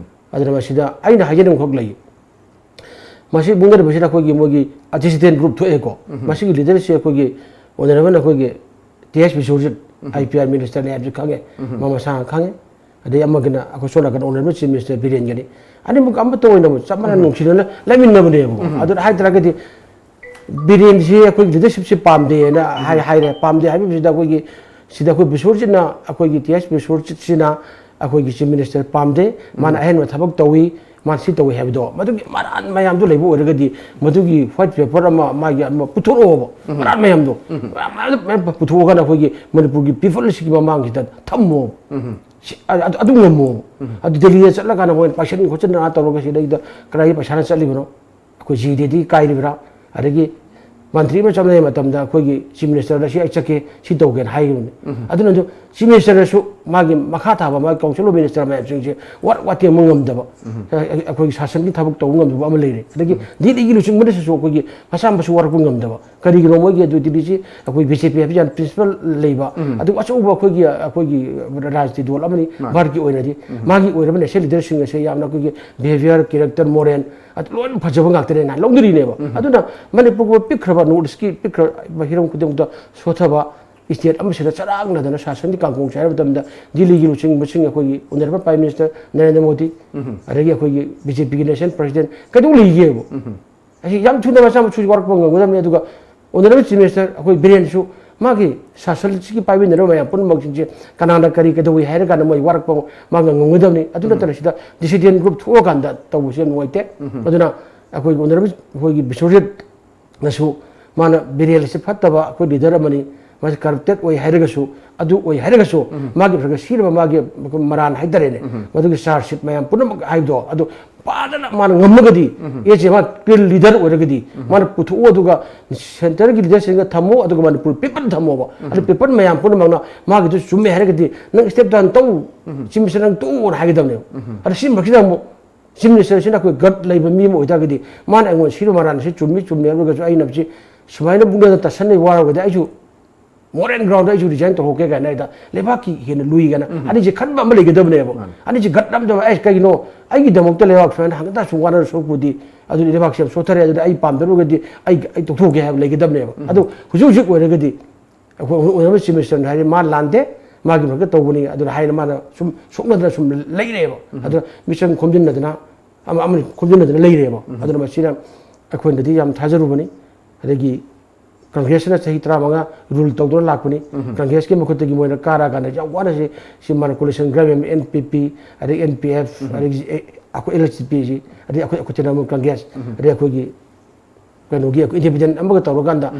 ꯑꯗꯨꯅ ꯃꯁꯤꯗ ꯑꯩꯅ ꯍꯥꯏꯖꯅꯤꯡꯕꯈꯛ ꯂꯩ꯫ ꯃꯁꯤ ꯃꯨꯛꯅꯔꯤꯕꯁꯤꯗ ꯑꯩꯈꯣꯏꯒꯤ ꯃꯣꯏꯒꯤ ꯑ ꯗꯤꯁꯤꯗꯦꯟ ꯒ꯭ꯔꯨꯞ ꯊꯣꯛꯑꯦꯀꯣ꯫ ꯃꯁꯤꯒꯤ ꯂꯤꯗꯔꯁꯤ ꯑꯩꯈꯣꯏꯒꯤ ꯑꯣꯅꯔꯦꯕꯜ ꯑꯩꯈꯣꯏꯒꯤ T S Bisorjit, I P R ꯃꯤꯅꯤꯁꯇꯔꯅꯤ ꯍꯥꯏꯕꯁꯨ ꯈꯪꯉꯦ꯫ ꯃꯥ ꯃꯁꯥꯅ ꯈꯪꯉꯦ꯫ ꯑꯗꯩ ꯑꯃꯒꯤꯅ ꯑꯩꯈꯣꯏ ꯁꯣꯝ ꯅꯥꯀꯟ ꯑꯣꯅꯔꯦꯕꯜ ꯆꯤꯐ ꯃꯤꯅꯤꯁꯇꯔ ꯕꯤꯔꯦꯟꯒꯅꯤ꯫ ꯑꯅꯤꯃꯛ ꯑꯃꯠꯇ ꯑꯣꯏꯅ ꯆꯞ ꯃꯥꯟꯅ ꯅꯨꯡꯁꯤꯅꯅ ꯂꯩꯃꯤꯟꯅꯕꯅꯦꯕꯀꯣ꯫ ꯑꯗꯨꯅ ꯍꯥꯏ ꯇꯥꯔꯒꯗꯤ ꯕꯤꯔꯦꯟꯁꯤ ꯑꯩꯈꯣꯏꯒꯤ ꯂꯤꯗꯔꯁꯤꯞꯁꯤ ꯄꯥꯝꯗꯦꯅ ꯍꯥꯏ-, ꯍꯥꯏꯔꯦ꯫ ꯄꯥꯝꯗꯦ ꯍꯥꯏꯕꯁꯤꯗ ꯑꯩꯈꯣꯏꯒꯤ ꯁꯤꯗ ꯑꯩꯈꯣꯏ ꯕꯤꯁꯣꯔꯖꯤꯠꯅ, ꯑꯩꯈꯣꯏꯒꯤ ꯇꯤ ꯑꯦꯁ ꯕꯤꯁꯣꯔꯖꯤꯠꯁꯤꯅ ꯑꯩꯈꯣꯏꯒꯤ ꯆꯤꯐ ꯃꯤꯅꯤꯁꯇꯔ ꯄꯥꯝꯗꯦ, ꯃꯥꯅ ꯑꯍꯦꯟꯕ ꯊꯕꯛ ꯇꯧꯏ, ꯃꯥꯅ ꯁꯤ ꯇꯧꯏ ꯍꯥꯏꯕꯗꯣ, ꯃꯗꯨꯒꯤ ꯃꯔꯥꯟ ꯃꯌꯥꯝꯗꯣ ꯂꯩꯕ ꯑꯣꯏꯔꯒꯗꯤ ꯃꯗꯨꯒꯤ ꯋꯥꯏꯠ ꯄꯦꯄꯔ ꯑꯃ ꯃꯥꯒꯤ ꯑꯃ ꯄꯨꯊꯣꯔꯛꯑꯣꯕ꯫ ꯃꯔꯥꯟ ꯃꯌꯥꯝꯗꯣ ꯃꯌꯥꯝ, ꯃꯌꯥꯝ, ꯃꯌꯥꯝ ꯄꯨꯊꯣꯛꯑꯒꯅ ꯑꯩꯈꯣꯏꯒꯤ ꯃꯅꯤꯄꯨꯔꯒꯤ ꯄꯤꯄꯜꯁꯤꯒꯤ ꯃꯃꯥꯡꯁꯤꯗ ꯊꯝꯃꯣꯕ꯫ ꯁꯤ-, ꯑ-, ꯑꯗꯨ, ꯑꯗꯨ ꯉꯝꯃꯣꯕ꯫ ꯑꯗꯨ ꯗꯦꯜꯂꯤꯗ ꯆꯠꯂꯀꯥꯟꯗ ꯃꯣꯏꯅ ꯄꯥꯏꯁꯟ ꯈꯣꯠꯆꯟꯗꯅ ꯇꯧꯔꯒ ꯁꯤꯗꯩꯗ ꯀꯗꯥꯏꯗ ꯄꯩꯁꯥꯅ ꯆꯠꯂꯤꯕꯅꯣ? ꯑꯩꯈꯣꯏ ꯖꯤ ꯗꯤꯗꯒꯤ ꯀꯥꯏꯔꯤꯕ꯭ꯔꯥ? ꯑꯗꯒꯤ ꯃꯟꯇ꯭ꯔꯤ ꯑꯃ ꯆꯠꯅꯕ ꯃꯇꯝꯗ ꯑꯩꯈꯣꯏꯒꯤ ꯆꯤꯐ ꯃꯤꯅꯤꯁꯇꯔꯗ ꯁꯤ ꯑꯩ ꯆꯠꯀꯦ, ꯁꯤ ꯇꯧꯒꯦꯅ ꯍꯥꯏꯈꯤꯕꯅꯤ꯫ ꯑꯗꯨꯅ ꯑꯗꯨ ꯆꯤꯐ ꯃꯤꯅꯤꯁꯇꯔꯅꯁꯨ ꯃꯥꯒꯤ ꯃꯈꯥ ꯊꯥꯕ ꯃꯥꯒꯤ council of minister ꯃꯌꯥꯝꯁꯤꯡꯁꯦ ꯋꯥꯔꯛ ꯋꯥꯇꯦꯡꯕ ꯉꯝꯗꯕ, ꯑꯩꯈꯣꯏꯒꯤ ꯁꯥꯁꯟꯒꯤ ꯊꯕꯛ ꯇꯧꯕ ꯉꯝꯗꯕ ꯑꯃ ꯂꯩꯔꯦ꯫ ꯑꯗꯒꯤ ꯗꯤꯜꯂꯤꯒꯤ ꯂꯨꯆꯤꯡꯕꯗꯁꯨ ꯑꯩꯈꯣꯏꯒꯤ ꯃꯆꯥ ꯃꯁꯨ ꯋꯥꯔꯛꯄ ꯉꯝꯗꯕ꯫ ꯀꯔꯤꯒꯤꯅꯣ? ꯃꯣꯏꯒꯤ ꯑꯗꯨ ꯗꯤꯜꯂꯤꯁꯤ ꯑꯩꯈꯣꯏ ꯕꯤ ꯖꯦ ꯄꯤ ꯍꯥꯏꯕ ꯌꯥꯝ principle ꯂꯩꯕ, ꯑꯗꯨꯒ ꯑꯆꯧꯕ ꯑꯩꯈꯣꯏꯒꯤ, ꯑꯩꯈꯣꯏꯒꯤ ꯔꯥꯖꯅꯤꯇꯤ ꯗꯣꯜ ꯑꯃꯅꯤ ꯃꯥꯅꯤ꯫ ꯚꯥꯔꯠꯀꯤ ꯑꯣꯏꯅꯗꯤ꯫ ꯃꯥꯒꯤ ꯑꯣꯏꯔꯕ national leaderꯁꯤꯡ ꯑꯁꯦ ꯌꯥꯝꯅ ꯑꯩꯈꯣꯏꯒꯤ behaviour, character, moral ꯑꯗꯨ ꯂꯣꯏꯅ ꯐꯖꯕ ꯉꯥꯛꯇꯅꯦꯅ ꯂꯧꯅꯔꯤꯅꯦꯕ꯫ ꯑꯗꯨꯅ ꯃꯅꯤꯄꯨꯔꯒꯨꯝꯕ ꯄꯤꯛꯈ꯭ꯔꯕ, North Eastꯀꯤ ꯄꯤꯛꯈ꯭ꯔꯕ ꯍꯤꯔꯝ ꯈꯨꯗꯤꯡꯃꯛꯇ ꯁꯣꯠꯊꯕ state ꯑꯃꯁꯤꯗ ꯆꯔꯥꯡꯅꯗꯅ ꯁꯥꯁꯟꯒꯤ ꯀꯥꯡꯈꯣꯡꯁꯦ ꯍꯥꯏꯕ ꯃꯇꯝꯗ ꯗꯤꯜꯂꯤꯒꯤ ꯂꯨꯆꯤꯡꯕꯁꯤꯡ, ꯑꯩꯈꯣꯏꯒꯤ honourable Prime Minister Narendra Modi, ꯑꯗꯒꯤ ꯑꯩꯈꯣꯏꯒꯤ ꯕꯤ ꯖꯦ ꯄꯤꯒꯤ national president ꯀꯩꯗꯧ ꯂꯩꯒꯦꯕ? ꯑꯁꯤ ꯌꯥꯝ ꯊꯨꯅ ꯃꯆꯥ ꯃꯁꯨꯁꯤ ꯋꯥꯔꯛꯄ ꯉꯝꯒꯗꯕꯅꯤ꯫ ꯑꯗꯨꯒ honourable Chief Minister ꯑꯩꯈꯣꯏ ꯕꯤꯔꯦꯟꯁꯨ ꯃꯥꯒꯤ ꯁꯥꯁꯟꯁꯤꯒꯤ ꯄꯥꯏꯃꯤꯟꯅꯔꯕ ꯃꯌꯥꯝ ꯄꯨꯝꯅꯃꯛꯁꯤꯡꯁꯦ ꯀꯅꯥꯅ ꯀꯔꯤ ꯀꯩꯗꯧꯏ ꯍꯥꯏꯔ ꯀꯥꯟꯗ ꯃꯣꯏ ꯋꯥꯔꯛꯄ ꯃꯥ ꯉꯝꯒꯗꯕꯅꯤ꯫ ꯑꯗꯨ ꯅꯠꯇꯅ ꯁꯤꯗ dissident group ꯊꯣꯛꯑꯀꯥꯟꯗ ꯇꯧꯕꯁꯦ ꯌꯥꯝ ꯅꯨꯡꯉꯥꯏꯇꯦ꯫ ꯑꯗꯨꯅ ꯑꯩꯈꯣꯏꯒꯤ honourable ꯑꯩꯈꯣꯏꯒꯤ ꯕꯤꯁ꯭ꯋꯖꯤꯠ ꯅꯁꯨ ꯃꯥꯅ ꯕꯤꯔꯦꯟ ꯑꯁꯤ ꯐꯠꯇꯕ ꯑꯩꯈꯣꯏ leader ꯑꯃꯅꯤ, ꯃꯥꯁꯤ corrupted ꯑꯣꯏ ꯍꯥꯏꯔꯒꯁꯨ, ꯑꯗꯨ ꯑꯣꯏ ꯍꯥꯏꯔꯒꯁꯨ, ꯃꯥꯒꯤ ꯈꯔ ꯁꯤꯔꯕ ꯃꯥꯒꯤ ꯃꯔꯥꯟ ꯍꯥꯏꯇꯥꯔꯦꯅꯦ, ꯃꯗꯨꯒꯤ charge sheet ꯃꯌꯥꯝ ꯄꯨꯝꯅꯃꯛ ꯍꯥꯏꯕꯗꯣ ꯑꯗꯨ ꯐꯖꯅ ꯃꯥꯅ ꯉꯝꯃꯒꯗꯤ, ꯑꯦꯁ ꯑꯦ ꯃꯥ clear leader ꯑꯣꯏꯔꯒꯗꯤ ꯃꯥꯅ ꯄꯨꯊꯣꯛꯑꯣ, ꯑꯗꯨꯒ centreꯒꯤ leaderꯁꯤꯡꯒ ꯊꯝꯃꯣ, ꯑꯗꯨꯒ ꯃꯅꯤꯄꯨꯔ people ꯊꯝꯃꯣꯕ꯫ ꯑꯗꯨ people ꯃꯌꯥꯝ ꯄꯨꯝꯅꯃꯛꯅ ꯃꯥꯒꯤꯗꯨ ꯆꯨꯝꯃꯦ ꯍꯥꯏꯔꯒꯗꯤ ꯅꯪ step down ꯇꯧ, Chief Minister ꯅꯪ ꯇꯣꯛꯑꯣꯅ ꯍꯥꯏꯒꯗꯕꯅꯦꯕ꯫ ꯑꯗꯣ ꯁꯤ ꯃꯔꯛꯁꯤꯗ ꯑꯃꯨꯛ Chief Ministerꯁꯤꯅ ꯑꯩꯈꯣꯏ gut ꯂꯩꯕ ꯃꯤ ꯑꯃ ꯑꯣꯏꯇꯥꯔꯒꯗꯤ ꯃꯥꯅ ꯑꯩꯉꯣꯟꯗ ꯁꯤꯔꯨ ꯃꯔꯥꯟꯁꯤ ꯆꯨꯝꯃꯤ ꯆꯨꯝꯃꯤ ꯍꯥꯏꯔꯒꯁꯨ ꯑꯩꯅ ꯁꯤ ꯁꯨꯃꯥꯏꯅ ꯃꯨꯛꯅꯗꯅ ꯇꯥꯁꯟꯅꯩ ꯋꯥꯔꯒꯗꯤ ꯑꯩꯁꯨ moral groundꯗ ꯑꯩꯁꯨ resign ꯇꯧꯊꯣꯛꯀꯦ ꯀꯥꯏꯅ ꯍꯦꯛꯇ ꯂꯩꯕꯥꯛꯀꯤ ꯍꯦꯟꯅ ꯂꯨꯏ ꯀꯥꯏꯅ ꯑꯅꯤꯁꯦ ꯈꯟꯕ ꯑꯃ ꯂꯩꯒꯗꯕꯅꯦꯕ꯫ ꯑꯅꯤꯁꯦ gut ꯅꯝꯗꯕ, ꯑꯩ ꯀꯩꯒꯤꯅꯣ ꯑꯩꯒꯤꯗꯃꯛꯇ ꯂꯩꯕꯥꯛ ꯁꯨꯃꯥꯏꯅ ꯍꯪꯒꯠꯇ ꯁꯨꯝ ꯋꯥꯅ ꯁꯣꯛꯄꯨꯗꯤ, ꯑꯗꯨꯗꯤ ꯂꯩꯕꯥꯛꯁꯦ ꯌꯥꯝ ꯁꯣꯠꯊꯔꯦ, ꯑꯗꯨꯗꯤ ꯑꯩ ꯄꯥꯝꯗ꯭ꯔꯒꯗꯤ ꯑꯩ, ꯑꯩ ꯇꯣꯛꯊꯣꯛꯀꯦ ꯍꯥꯏꯕ ꯂꯩꯒꯗꯕꯅꯦꯕ꯫ ꯑꯗꯨ ꯍꯧꯖꯤꯛ ꯍꯧꯖꯤꯛ ꯑꯣꯏꯔꯒꯗꯤ ꯑꯩꯈꯣꯏ honourable Chief Ministerꯅ ꯍꯥꯏꯔꯤ, ꯃꯥ ꯂꯥꯟꯗꯦ, ꯃꯥꯒꯤ ꯃꯔꯛꯇ ꯇꯧꯕꯅꯤ, ꯑꯗꯨꯅ ꯍꯥꯏꯅ ꯃꯥꯅ ꯁꯨꯝ ꯁꯣꯛꯅꯗꯅ ꯁꯨꯝ ꯂꯩꯔꯦꯕ꯫ ꯑꯗꯨꯅ ꯃꯤꯆꯪ ꯈꯣꯝꯖꯤꯟꯅꯗꯅ, ꯑꯃ ꯑꯃꯅ ꯈꯣꯝꯖꯤꯟꯅꯗꯅ ꯂꯩꯔꯦꯕ꯫ ꯑꯗꯨꯅ ꯃꯁꯤꯅ ꯑꯩꯈꯣꯏꯅꯗꯤ ꯌꯥꯝ ꯊꯥꯖꯔꯨꯕꯅꯤ꯫ ꯑꯗꯒꯤ Congressꯅ ꯆꯍꯤ ꯇꯔꯥꯃꯉꯥ rule ꯇꯧꯗꯨꯅ ꯂꯥꯛꯄꯅꯤ꯫ Congressꯀꯤ ꯃꯈꯨꯠꯇꯒꯤ ꯃꯣꯏꯅ ꯀꯥꯔꯛꯑꯀꯥꯟꯗ ꯌꯥꯝ ꯋꯥꯅ ꯁꯤ, ꯁꯤ ꯃꯥꯅ coalition government, N P P, ꯑꯗꯒꯤ N P F, ꯑꯗꯒꯤ ꯑꯩꯈꯣꯏ L S P ꯁꯤ, ꯑꯗꯒꯤ ꯑꯩꯈꯣꯏ, ꯑꯩꯈꯣꯏ Trinamool Congress, ꯑꯗꯒꯤ ꯑꯩꯈꯣꯏꯒꯤ ꯀꯩꯅꯣꯒꯤ ꯑꯩꯈꯣꯏ independent ꯑꯃꯒ ꯇꯧꯔꯀꯥꯟꯗ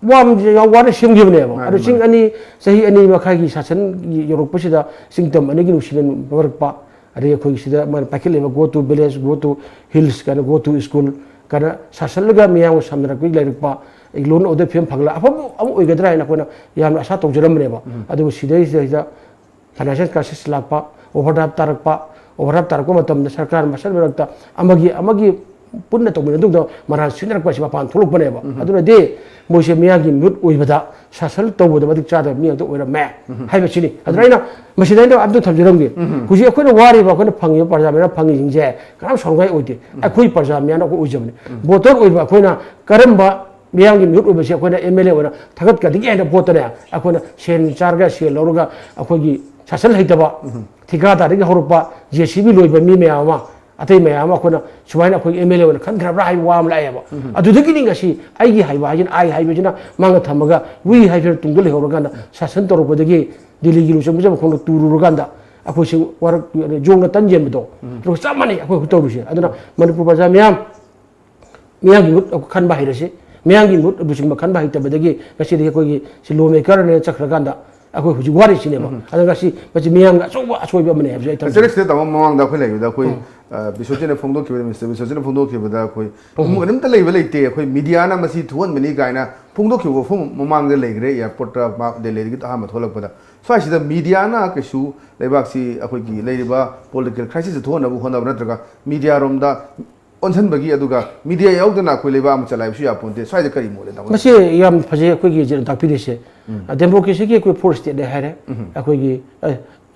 ꯋꯥꯕꯁꯦ ꯌꯥꯝ ꯋꯥꯅ ꯁꯦꯝꯈꯤꯕꯅꯦꯕ꯫ ꯃꯥꯅꯤ, ꯑꯗꯣ ꯆꯤꯡ ꯃꯥꯅꯤ꯫ ꯑꯅꯤ, ꯆꯍꯤ ꯑꯅꯤ ꯃꯈꯥꯏꯒꯤ ꯁꯥꯁꯟ ꯌꯧꯔꯛꯄꯁꯤꯗ ꯆꯤꯡ ꯇꯝ ꯑꯅꯤꯒꯤ ꯅꯨꯡꯁꯤꯅ ꯃꯔꯛꯄ, ꯑꯗꯒꯤ ꯑꯩꯈꯣꯏꯒꯤ ꯁꯤꯗ ꯃꯥꯅ ꯄꯥꯏꯈꯠꯂꯤꯕ go to village, go to hills ꯀꯥꯏꯅ, go to school ꯀꯥꯏꯅ ꯁꯥꯁꯜꯂꯒ ꯃꯤꯌꯥꯝꯒ ꯁꯝꯅꯔꯛꯄꯒꯤ ꯂꯩꯔꯛꯄ, ꯑꯩ ꯂꯣꯟ ꯑꯣꯗꯔ ꯐꯤꯕꯝ ꯐꯒꯠꯂ ꯑꯐꯕ ꯑꯃ ꯑꯣꯏꯒꯗ꯭ꯔꯥ ꯍꯥꯏꯅ ꯑꯩꯈꯣꯏꯅ ꯌꯥꯝꯅ ꯑꯁꯥ ꯇꯧꯖꯔꯝꯕꯅꯦꯕ꯫ ꯑꯗꯨꯕꯨ ꯁꯤꯗꯩꯁꯤꯗꯩꯗ ꯐꯥꯏꯅꯥꯟꯁꯤꯌꯦꯜ ꯀ꯭ꯔꯥꯏꯁꯤꯁ ꯂꯥꯛꯄ, ꯑꯣꯚꯔꯗ꯭ꯔꯥꯐ ꯇꯥꯔꯛꯄ, ꯑꯣꯚꯔꯗ꯭ꯔꯥꯐ ꯇꯥꯔꯛꯄ ꯃꯇꯝꯗ ꯁꯔꯀꯥꯔ ꯃꯁꯦꯜ ꯃꯔꯛꯇ ꯑꯃꯒꯤ ꯑꯃꯒꯤ ꯄꯨꯟꯅ ꯇꯧꯃꯤꯟꯅꯗꯨꯅ ꯃꯔꯥꯜ ꯁꯤꯟꯅꯔꯛꯄ ꯑꯁꯤ ꯃꯄꯥꯟ ꯊꯣꯛꯂꯛꯄꯅꯦꯕ꯫ ꯑꯗꯨꯅꯗꯤ ꯃꯣꯏꯁꯦ ꯃꯤꯌꯥꯝꯒꯤ ꯃꯤꯍꯨꯠ ꯑꯣꯏꯕꯗ ꯁꯥꯁꯟ ꯇꯧꯕꯗ ꯃꯇꯤꯛ ꯆꯥꯗꯕ ꯃꯤ ꯑꯃꯇ ꯑꯣꯏꯔꯝꯃꯦ ꯍꯥꯏꯕꯁꯤꯅꯤ꯫ ꯑꯗꯨꯅ ꯑꯩꯅ ꯃꯁꯤꯗ ꯑꯩꯅ ꯑꯝꯇ ꯊꯝꯖꯔꯝꯒꯦ꯫ ꯍꯧꯖꯤꯛ ꯑꯩꯈꯣꯏꯅ ꯋꯥꯔꯤꯕ, ꯑꯩꯈꯣꯏꯅ ꯐꯪꯉꯤꯕ ꯄ꯭ꯔꯖꯥ ꯃꯌꯥꯝꯅ ꯐꯪꯉꯤꯁꯤꯡꯁꯦ ꯀꯅꯥꯝ ꯁꯥꯎꯅꯤꯡꯉꯥꯏ ꯑꯣꯏꯗꯦ꯫ ꯑꯩꯈꯣꯏ ꯄ꯭ꯔꯖꯥ ꯃꯌꯥꯝꯅ ꯑꯩꯈꯣꯏ ꯑꯣꯏꯖꯕꯅꯤ꯫ ꯚꯣꯇꯔ ꯑꯣꯏꯕ ꯑꯩꯈꯣꯏꯅ ꯀꯔꯝꯕ ꯃꯤꯌꯥꯝꯒꯤ ꯃꯤꯍꯨꯠ ꯑꯣꯏꯕꯁꯤ ꯑꯩꯈꯣꯏꯅ ꯑꯦꯝ ꯑꯦꯜ ꯑꯦ ꯑꯣꯏꯅ ꯊꯥꯒꯠꯀꯗꯒꯦ ꯍꯥꯏꯅ ꯚꯣꯠꯇꯅꯦ ꯑꯩꯈꯣꯏꯅ ꯁꯦꯟ ꯆꯥꯔꯒ ꯁꯦꯜ ꯂꯧꯔꯒ ꯑꯩꯈꯣꯏꯒꯤ ꯁꯥꯁꯟ ꯍꯩꯇꯕ, ꯊꯤꯀꯥꯗꯥꯔꯗꯒꯤ ꯍꯧꯔꯛꯄ, ꯖꯦ ꯁꯤ ꯕꯤ ꯂꯣꯏꯕ ꯃꯤ ꯃꯌꯥꯝ ꯑꯃ, ꯑꯇꯩ ꯃꯌꯥꯝ ꯑꯃ ꯑꯩꯈꯣꯏꯅ ꯁꯨꯃꯥꯏꯅ ꯑꯩꯈꯣꯏꯒꯤ ꯑꯦꯝ ꯑꯦꯜ ꯑꯦ ꯑꯣꯏꯅ ꯈꯟꯈ꯭ꯔꯕ꯭ꯔꯥ ꯍꯥꯏꯕ ꯋꯥ ꯑꯃ ꯂꯥꯛꯑꯦꯕ꯫ ꯑꯗꯨꯗꯒꯤꯅꯤ ꯉꯁꯤ ꯑꯩꯒꯤ ꯍꯥꯏꯕ ꯍꯥꯏꯁꯤꯅ, ꯑꯥꯏ ꯍꯥꯏꯕꯁꯤꯅ ꯃꯥꯡꯗ ꯊꯝꯃꯒ ꯋꯤ ꯍꯥꯏꯕꯁꯤꯅ ꯇꯨꯡꯗ ꯂꯩꯍꯧꯔꯀꯥꯟꯗ ꯁꯥꯁꯟ ꯇꯧꯔꯛꯄꯗꯒꯤ ꯗꯤꯜꯂꯤꯒꯤ ꯂꯨꯆꯤꯡꯕꯁꯦ ꯃꯈꯣꯡꯗ ꯇꯨꯔꯨꯔꯀꯥꯟꯗ ꯑꯩꯈꯣꯏꯁꯤ ꯋꯥꯔꯛ ꯖꯣꯡꯅ ꯇꯟ ꯌꯦꯟꯕꯗꯣ, ꯑꯗꯨꯒ ꯆꯞ ꯃꯥꯟꯅꯩ ꯑꯩꯈꯣꯏ ꯍꯧꯖꯤꯛ ꯇꯧꯔꯤꯁꯦ꯫ ꯑꯗꯨꯅ ꯃꯅꯤꯄꯨꯔ ꯄ꯭ꯔꯖꯥ ꯃꯌꯥꯝ, ꯃꯤꯌꯥꯝꯒꯤ ꯃꯤꯍꯨꯠ ꯈꯟꯕ ꯍꯩꯔꯁꯤ꯫ ꯃꯤꯌꯥꯝꯒꯤ ꯃꯤꯍꯨꯠ ꯂꯨꯆꯤꯡꯕ ꯈꯟꯕ ꯍꯩꯇꯕꯗꯒꯤ ꯉꯁꯤꯗꯤ ꯑꯩꯈꯣꯏꯒꯤ ꯁꯤ ꯂꯣ ꯃꯦꯀꯔꯅꯦꯅ ꯆꯠꯈ꯭ꯔꯀꯥꯟꯗ ꯑꯩꯈꯣꯏ ꯍꯧꯖꯤꯛ ꯋꯥꯔꯤꯁꯤꯅꯦꯕ꯫ ꯑꯗꯣ ꯉꯁꯤ ꯃꯁꯤ ꯃꯤꯌꯥꯝꯒꯤ ꯑꯆꯧꯕ ꯑꯁꯣꯏꯕ ꯑꯃꯅꯦ ꯍꯥꯏꯕꯁꯦ ꯑꯩ ꯊꯝꯖꯒꯦ꯫ ꯆꯦꯔꯦꯛꯁꯤꯗ ꯇꯥꯃꯣ, ꯃꯃꯥꯡꯗ ꯑꯩꯈꯣꯏ ꯂꯩꯕꯗ ꯑꯩꯈꯣꯏ, ꯑ, ꯕꯤꯁꯣꯖꯤꯠꯅ ꯐꯣꯡꯗꯣꯛꯈꯤꯕꯗ, ꯃꯤꯁꯇꯔ ꯕꯤꯁꯣꯖꯤꯠꯅ ꯐꯣꯡꯗꯣꯛꯈꯤꯕꯗ ꯑꯩꯈꯣꯏ ꯑꯃꯨꯛ ꯀꯔꯤꯝꯇ ꯂꯩꯕ ꯂꯩꯇꯦ, ꯑꯩꯈꯣꯏ ꯃꯤꯗꯤꯌꯥꯅ ꯃꯁꯤ ꯊꯣꯛꯍꯟꯕꯅꯤ ꯀꯥꯏꯅ ꯐꯣꯡꯗꯣꯛꯈꯤꯕ ꯋꯥꯐꯝ ꯃꯃꯥꯡꯗ ꯂꯩꯈ꯭ꯔꯦ, ꯑꯦꯌꯥꯔꯄꯣꯔꯠꯇ ꯃꯥ ꯗꯦꯜꯂꯤꯗꯒꯤ ꯑꯍꯥꯟꯕ ꯊꯣꯛꯂꯛꯄꯗ꯫ ꯁ꯭ꯋꯥꯏꯁꯤꯗ ꯃꯤꯗꯤꯌꯥꯅ ꯀꯩꯁꯨ ꯂꯩꯕꯥꯛꯁꯤ ꯑꯩꯈꯣꯏꯒꯤ ꯂꯩꯔꯤꯕ ꯄꯣꯂꯤꯇꯤꯀꯦꯜ ꯀ꯭ꯔꯥꯏꯁꯤꯁꯁꯦ ꯊꯣꯛꯍꯟꯅꯕ ꯍꯣꯠꯅꯕ ꯅꯠꯇ꯭ꯔꯒ ꯃꯤꯗꯤꯌꯥꯔꯣꯝꯗ ꯑꯣꯟꯁꯤꯟꯕꯒꯤ, ꯑꯗꯨꯒ ꯃꯤꯗꯤꯌꯥ ꯌꯥꯎꯗꯅ ꯑꯩꯈꯣꯏ ꯂꯩꯕꯥꯛ ꯑꯃ ꯆꯂꯥꯏꯕꯁꯨ ꯌꯥꯄꯣꯟꯇꯦ꯫ ꯁ꯭ꯋꯥꯏꯗ ꯀꯔꯤ ꯃꯣꯠ ꯂꯩ, ꯇꯥꯃꯣ? ꯃꯁꯤ ꯌꯥꯝ ꯐꯖꯩ꯫ ꯑꯩꯈꯣꯏꯒꯤ ꯍꯧꯖꯤꯛ ꯇꯥꯛꯄꯤꯔꯤꯁꯦ, ꯗꯦꯃꯣꯀ꯭ꯔꯦꯁꯤꯒꯤ ꯑꯩꯈꯣꯏ ꯐꯣꯔ ꯏꯁꯇꯦꯠꯅꯦ ꯍꯥꯏꯔꯦ꯫ ꯑꯩꯈꯣꯏꯒꯤ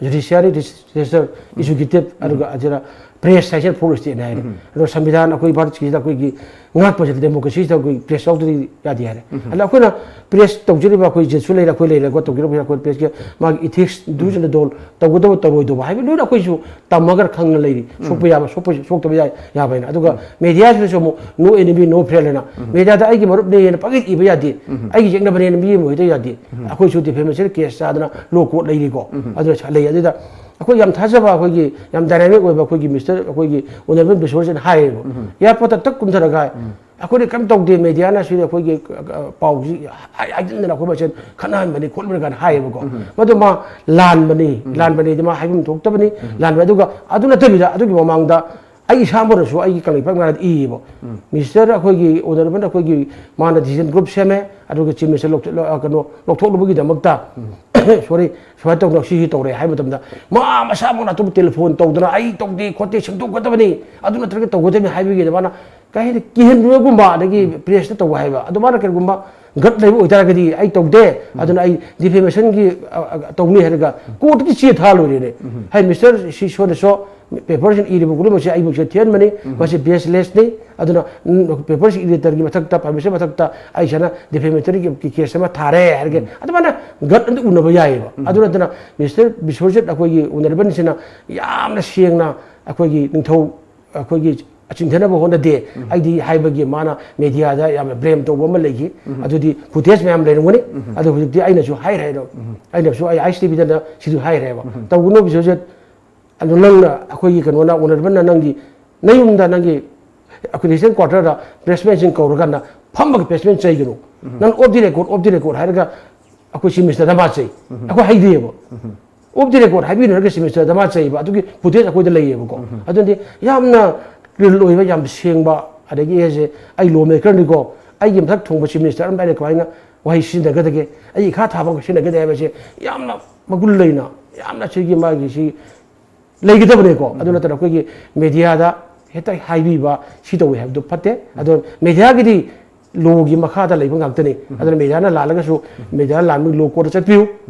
ꯖꯨꯗꯤꯁꯤꯌꯥꯔꯤ, ꯂꯦꯖꯤꯁꯂꯦꯆꯔ, ꯑꯦꯛꯖꯤꯀ꯭ꯌꯨꯇꯤꯚ, ꯑꯗꯨꯒ ꯑꯁꯤꯗ ꯄ꯭ꯔꯦꯁ ꯍꯥꯏꯁꯦ ꯐꯣꯔ ꯏꯁꯇꯦꯠꯅꯦ ꯍꯥꯏꯔꯦ꯫ ꯑꯗꯣ ꯁꯪꯕꯤꯙꯥꯟ ꯑꯩꯈꯣꯏ ꯚꯥꯔꯠꯀꯤꯁꯤꯗ ꯑꯩꯈꯣꯏꯒꯤ ꯉꯥꯛꯄꯁꯤꯗ, ꯗꯦꯃꯣꯀ꯭ꯔꯦꯁꯤꯁꯤꯗ ꯑꯩꯈꯣꯏ ꯄ꯭ꯔꯦꯁ ꯌꯥꯎꯗ꯭ꯔꯗꯤ ꯌꯥꯗꯦ ꯍꯥꯏꯔꯦ꯫ ꯑꯗ ꯑꯩꯈꯣꯏꯅ ꯄ꯭ꯔꯦꯁ ꯇꯧꯖꯔꯤꯕ ꯑꯩꯈꯣꯏ ꯖꯦꯠꯁꯨ ꯂꯩꯔꯦ, ꯑꯩꯈꯣꯏ ꯂꯩꯔꯦꯀꯣ, ꯇꯧꯖꯔꯤꯕ ꯑꯩꯈꯣꯏ ꯄ꯭ꯔꯦꯁꯀꯤ ꯃꯥꯒꯤ ꯏꯊꯤꯛꯁ, ꯗꯨꯁ ꯑꯦꯟ ꯗꯣꯟ, ꯇꯧꯒꯗꯕ ꯇꯧꯔꯣꯏꯗꯕ ꯍꯥꯏꯕ ꯂꯣꯏꯅ ꯑꯩꯈꯣꯏꯁꯨ ꯇꯝꯃꯒ ꯈꯪꯉ ꯂꯩꯔꯤ꯫ ꯁꯣꯛꯄ ꯌꯥꯕ, ꯁꯣꯛꯄ, ꯁꯣꯛꯇꯕ ꯌꯥꯏ, ꯌꯥꯕ ꯍꯥꯏꯅ꯫ ꯑꯗꯨꯒ ꯃꯦꯗꯤꯌꯥꯁꯤꯗꯁꯨ ꯑꯃꯨꯛ no enemy no friend ꯍꯥꯏꯅ, ꯃꯦꯗꯤꯌꯥꯗ ꯑꯩꯒꯤ ꯃꯔꯨꯞꯅꯦ ꯍꯥꯏꯅ ꯄꯪꯏ ꯏꯕ ꯌꯥꯗꯦ, ꯑꯩꯒꯤ ꯌꯦꯛꯅꯕꯅꯦꯅ ꯃꯤ ꯑꯃ ꯍꯦꯛꯇ ꯌꯥꯗꯦ꯫ ꯑꯩꯈꯣꯏꯁꯨ ꯗꯤꯐꯦꯃꯦꯁꯟ ꯀꯦꯁ ꯆꯥꯗꯅ ꯂꯣ ꯀꯣꯔꯠ ꯂꯩꯔꯤꯀꯣ꯫ ꯑꯗꯨꯅ ꯂꯩ꯫ ꯑꯗꯨꯗ ꯑꯩꯈꯣꯏ ꯌꯥꯝ ꯊꯥꯖꯕ ꯑꯩꯈꯣꯏꯒꯤ ꯌꯥꯝ ꯗꯥꯏꯅꯥꯃꯤꯛ ꯑꯣꯏꯕ ꯑꯩꯈꯣꯏꯒꯤ ꯃꯤꯁꯇꯔ, ꯑꯩꯈꯣꯏꯒꯤ ꯑꯣꯅꯔꯦꯕꯜ ꯕꯤꯁꯣꯔꯁꯤꯅ ꯍꯥꯏꯌꯦꯕ, ꯑꯦꯌꯥꯔꯄꯣꯔꯠꯇ ꯇꯛ ꯀꯨꯝꯊꯔꯒ, "ꯑꯩꯈꯣꯏꯗꯤ ꯀꯔꯤꯝ ꯇꯧꯗꯦ, ꯃꯦꯗꯤꯌꯥꯅ ꯁꯤꯗ ꯑꯩꯈꯣꯏꯒꯤ, ꯑ, ꯑ, ꯄꯥꯎꯁꯤ ꯍꯥꯏ-, ꯍꯥꯏꯖꯤꯟꯗꯅ ꯑꯩꯈꯣꯏ ꯃꯁꯦꯟ ꯈꯠꯅꯍꯟꯕꯅꯤ ꯈꯣꯠꯄꯅꯤ" ꯀꯥꯏꯅ ꯍꯥꯏꯌꯦꯕꯀꯣ꯫ ꯃꯗꯨ ꯃꯥ ꯂꯥꯟꯕꯅꯤ, ꯂꯥꯟꯕꯅꯤꯗꯤ ꯃꯥ ꯍꯥꯏꯐꯝ ꯊꯣꯛꯇꯕꯅꯤ, ꯂꯥꯟꯕꯅꯤ꯫ ꯑꯗꯨꯒ ꯑꯗꯨ ꯅꯠꯇꯕꯤꯗ ꯑꯗꯨꯒꯤ ꯃꯃꯥꯡꯗ ꯑꯩ ꯏꯁꯥꯃꯛꯅꯁꯨ ꯑꯩꯒꯤ ꯀꯪꯂꯩꯄꯥꯛ ꯉꯔꯥꯡ ꯏꯌꯦꯕ, ꯃꯤꯁꯇꯔ ꯑꯩꯈꯣꯏꯒꯤ ꯑꯣꯅꯔꯦꯕꯜ ꯑꯩꯈꯣꯏꯒꯤ ꯃꯥꯅ ꯗꯤꯁꯤꯖꯟ ꯒ꯭ꯔꯨꯞ ꯁꯦꯝꯃꯦ, ꯑꯗꯨꯒ ꯆꯤꯐ ꯃꯤꯅꯤꯁꯇꯔ ꯂꯧꯊꯣꯛ-, ꯂꯧ-, ꯑ, ꯀꯩꯅꯣ ꯂꯧꯊꯣꯛꯅꯕꯒꯤꯗꯃꯛꯇ, ꯁꯣꯔꯤ, ꯁꯨꯃꯥꯏꯅ ꯇꯧꯗꯅ ꯁꯤ ꯁꯤ ꯇꯧꯔꯦ ꯍꯥꯏꯕ ꯃꯇꯝꯗ, ꯃꯥ ꯃꯁꯥꯃꯛꯅ ꯑꯇꯣꯞꯄ ꯇꯦꯂꯤꯐꯣꯟ ꯇꯧꯗꯅ ꯑꯩ ꯇꯧꯗꯦ ꯈꯣꯠꯇꯦ, ꯁꯦꯡꯗꯣꯛꯀꯗꯕꯅꯤ, ꯑꯗꯨ ꯅꯠꯇ꯭ꯔꯒ ꯇꯧꯒꯗꯕꯅꯤ ꯍꯥꯏꯕꯒꯤꯗ ꯃꯥꯅ ꯀꯩ ꯍꯥꯏꯅꯤ, ꯀꯤꯍꯟꯕꯒꯨꯝꯕ, ꯑꯗꯒꯤ ꯄ꯭ꯔꯦꯁꯇ ꯇꯧꯕ ꯍꯥꯏꯕ, ꯑꯗꯨ ꯃꯥꯅ ꯀꯔꯤꯒꯨꯝꯕ ꯒꯠ ꯂꯩꯕ ꯑꯣꯏꯇꯥꯔꯒꯗꯤ ꯑꯩ ꯇꯧꯗꯦ, ꯑꯗꯨꯅ ꯑꯩ ꯗꯤꯐꯦꯃꯦꯁꯟꯒꯤ, ꯑ, ꯑ, ꯇꯧꯅꯤ ꯍꯥꯏꯔꯒ ꯀꯣꯔꯠꯇꯒꯤ ꯆꯦ ꯊꯥ ꯂꯣꯏꯔꯦꯅꯦ꯫ ꯍꯥꯏ, ꯃꯤꯁꯇꯔ ꯁꯤ ꯁꯣꯗꯁꯣ, ꯄꯦꯄꯔꯁꯤꯡ ꯏꯔꯤꯕ ꯈꯨꯗꯤꯡꯃꯛꯁꯦ ꯑꯩꯕꯨꯁꯦ ꯊꯤꯍꯟꯕꯅꯤ, ꯃꯁꯤ ꯕꯦꯁꯂꯦꯁꯅꯤ, ꯑꯗꯨꯅ, ꯎꯝ, ꯄꯦꯄꯔꯁꯤ ꯏꯔꯤꯇꯔꯒꯤ ꯃꯊꯛꯇ, ꯄꯕ꯭ꯂꯤꯁꯔ ꯃꯊꯛꯇ ꯑꯩ ꯁꯥꯏꯅ ꯗꯤꯐꯦꯃꯦꯇꯔꯤꯒꯤ ꯀꯦꯁ ꯑꯃ ꯊꯥꯔꯦ ꯍꯥꯏꯔꯒꯦ, ꯑꯗꯨꯃꯥꯏꯅ ꯒꯠ ꯑꯝꯇ ꯎꯅꯕ ꯌꯥꯏꯌꯦꯕ꯫ ꯑꯗꯨ ꯅꯠꯇꯅ ꯃꯤꯁꯇꯔ ꯕꯤꯁ꯭ꯋꯖꯤꯠ ꯑꯩꯈꯣꯏꯒꯤ ꯑꯣꯅꯔꯦꯕꯜꯁꯤꯅ ꯌꯥꯝꯅ ꯁꯦꯡꯅ ꯑꯩꯈꯣꯏꯒꯤ ꯅꯤꯡꯊꯧ ꯑꯩꯈꯣꯏꯒꯤ ꯆꯤꯡꯊꯅꯕ ꯍꯣꯠꯅꯗꯦ꯫ ꯑꯩꯗꯤ ꯍꯥꯏꯕꯒꯤ ꯃꯥꯅ ꯃꯦꯗꯤꯌꯥꯗ ꯌꯥꯝꯅ ꯕ꯭ꯂꯦꯝ ꯇꯧꯕ ꯑꯃ ꯂꯩꯈꯤ꯫ ꯑꯗꯨꯗꯤ ꯐꯨꯇꯦꯖ ꯃꯌꯥꯝ ꯂꯩꯔꯝꯒꯅꯤ꯫ ꯑꯗꯣ ꯍꯧꯖꯤꯛꯇꯤ ꯑꯩꯅꯁꯨ ꯍꯥꯏꯔꯦ ꯑꯗꯣ꯫ ꯑꯩꯅꯁꯨ ꯑꯩ ꯑꯥꯏ ꯑꯦꯁ ꯇꯤ ꯚꯤꯗ ꯁꯤꯁꯨ ꯍꯥꯏꯔꯦꯕ꯫ ꯇꯧꯒꯅꯨ ꯕꯤꯁ꯭ꯋꯖꯤꯠ, ꯑꯗꯨ ꯅꯪꯅ ꯑꯩꯈꯣꯏꯒꯤ ꯀꯩꯅꯣꯅ, ꯑꯣꯅꯔꯦꯕꯜꯅ ꯅꯪꯒꯤ ꯅꯌꯨꯝꯗ ꯅꯪꯒꯤ ꯑꯩꯈꯣꯏ ꯂꯦꯖꯤꯁꯂꯦꯇꯤꯚ ꯀ꯭ꯋꯥꯇꯔꯗ ꯄ꯭ꯔꯦꯁꯃꯦꯟꯁꯤꯡ ꯀꯧꯔꯀꯥꯟꯗ ꯐꯝꯃꯒ ꯄ꯭ꯔꯦꯁꯃꯦꯟ ꯆꯩꯒꯅꯨ꯫ ꯅꯪ of the record, of the record ꯍꯥꯏꯔꯒ ꯑꯩꯈꯣꯏ ꯆꯤꯐ ꯃꯤꯅꯤꯁꯇꯔꯗ ꯃꯥ ꯆꯩ꯫ ꯑꯩꯈꯣꯏ ꯍꯩꯗꯦꯕ꯫ ꯑꯣꯐ ꯗꯤ ꯔꯦꯀꯣꯔꯗ ꯍꯥꯏꯕꯤꯅꯔꯒ ꯆꯤꯐ ꯃꯤꯅꯤꯁꯇꯔꯗ ꯃꯥ ꯆꯩꯕ꯫ ꯑꯗꯨꯒꯤ ꯐꯨꯇꯦꯖ ꯑꯩꯈꯣꯏꯗ ꯂꯩꯌꯦꯕꯀꯣ꯫ ꯑꯗꯨꯗꯤ ꯌꯥꯝꯅ ꯀ꯭ꯔꯨꯑꯦꯜ ꯑꯣꯏꯕ, ꯌꯥꯝ ꯁꯦꯡꯕ, ꯑꯗꯒꯤ ꯑꯩꯁꯦ, ꯑꯩ ꯂꯣ ꯃꯦꯀꯔꯅꯤꯀꯣ, ꯑꯩꯒꯤ ꯃꯊꯛ ꯊꯣꯡꯕ ꯆꯤꯐ ꯃꯤꯅꯤꯁꯇꯔ ꯑꯃꯗ ꯑꯩꯅ ꯀꯃꯥꯏꯅ ꯋꯥꯍꯩ ꯁꯤꯖꯤꯟꯅꯒꯗꯒꯦ, ꯑꯩꯒꯤ ꯏꯈꯥ ꯊꯥꯕ ꯑꯃ ꯁꯤꯖꯤꯟꯅꯒꯗꯒꯦ ꯍꯥꯏꯕꯁꯦ ꯌꯥꯝꯅ ꯃꯒꯨꯟ ꯂꯩꯅ, ꯌꯥꯝꯅ ꯁꯤꯒꯤ ꯃꯥꯒꯤ ꯁꯤ ꯂꯩꯒꯗꯕꯅꯤꯀꯣ꯫ ꯑꯗꯨ ꯅꯠꯇꯅ ꯑꯩꯈꯣꯏꯒꯤ ꯃꯦꯗꯤꯌꯥꯗ ꯍꯦꯛꯇ ꯍꯥꯏꯕꯤꯕ, ꯁꯤ ꯇꯧꯏ ꯍꯥꯏꯕꯗꯨ ꯐꯠꯇꯦ꯫ ꯑꯗꯣ ꯃꯦꯗꯤꯌꯥꯒꯤꯗꯤ ꯂꯣꯒꯤ ꯃꯈꯥꯗ ꯂꯩꯕ ꯉꯥꯛꯇꯅꯤ꯫ ꯑꯗꯨꯅ ꯃꯦꯗꯤꯌꯥꯅ ꯂꯥꯜꯂꯒꯁꯨ ꯃꯦꯗꯤꯌꯥꯅ ꯂꯥꯟꯕ ꯂꯣ ꯀꯣꯔꯠꯇ ꯆꯠꯄꯤꯌꯨ꯫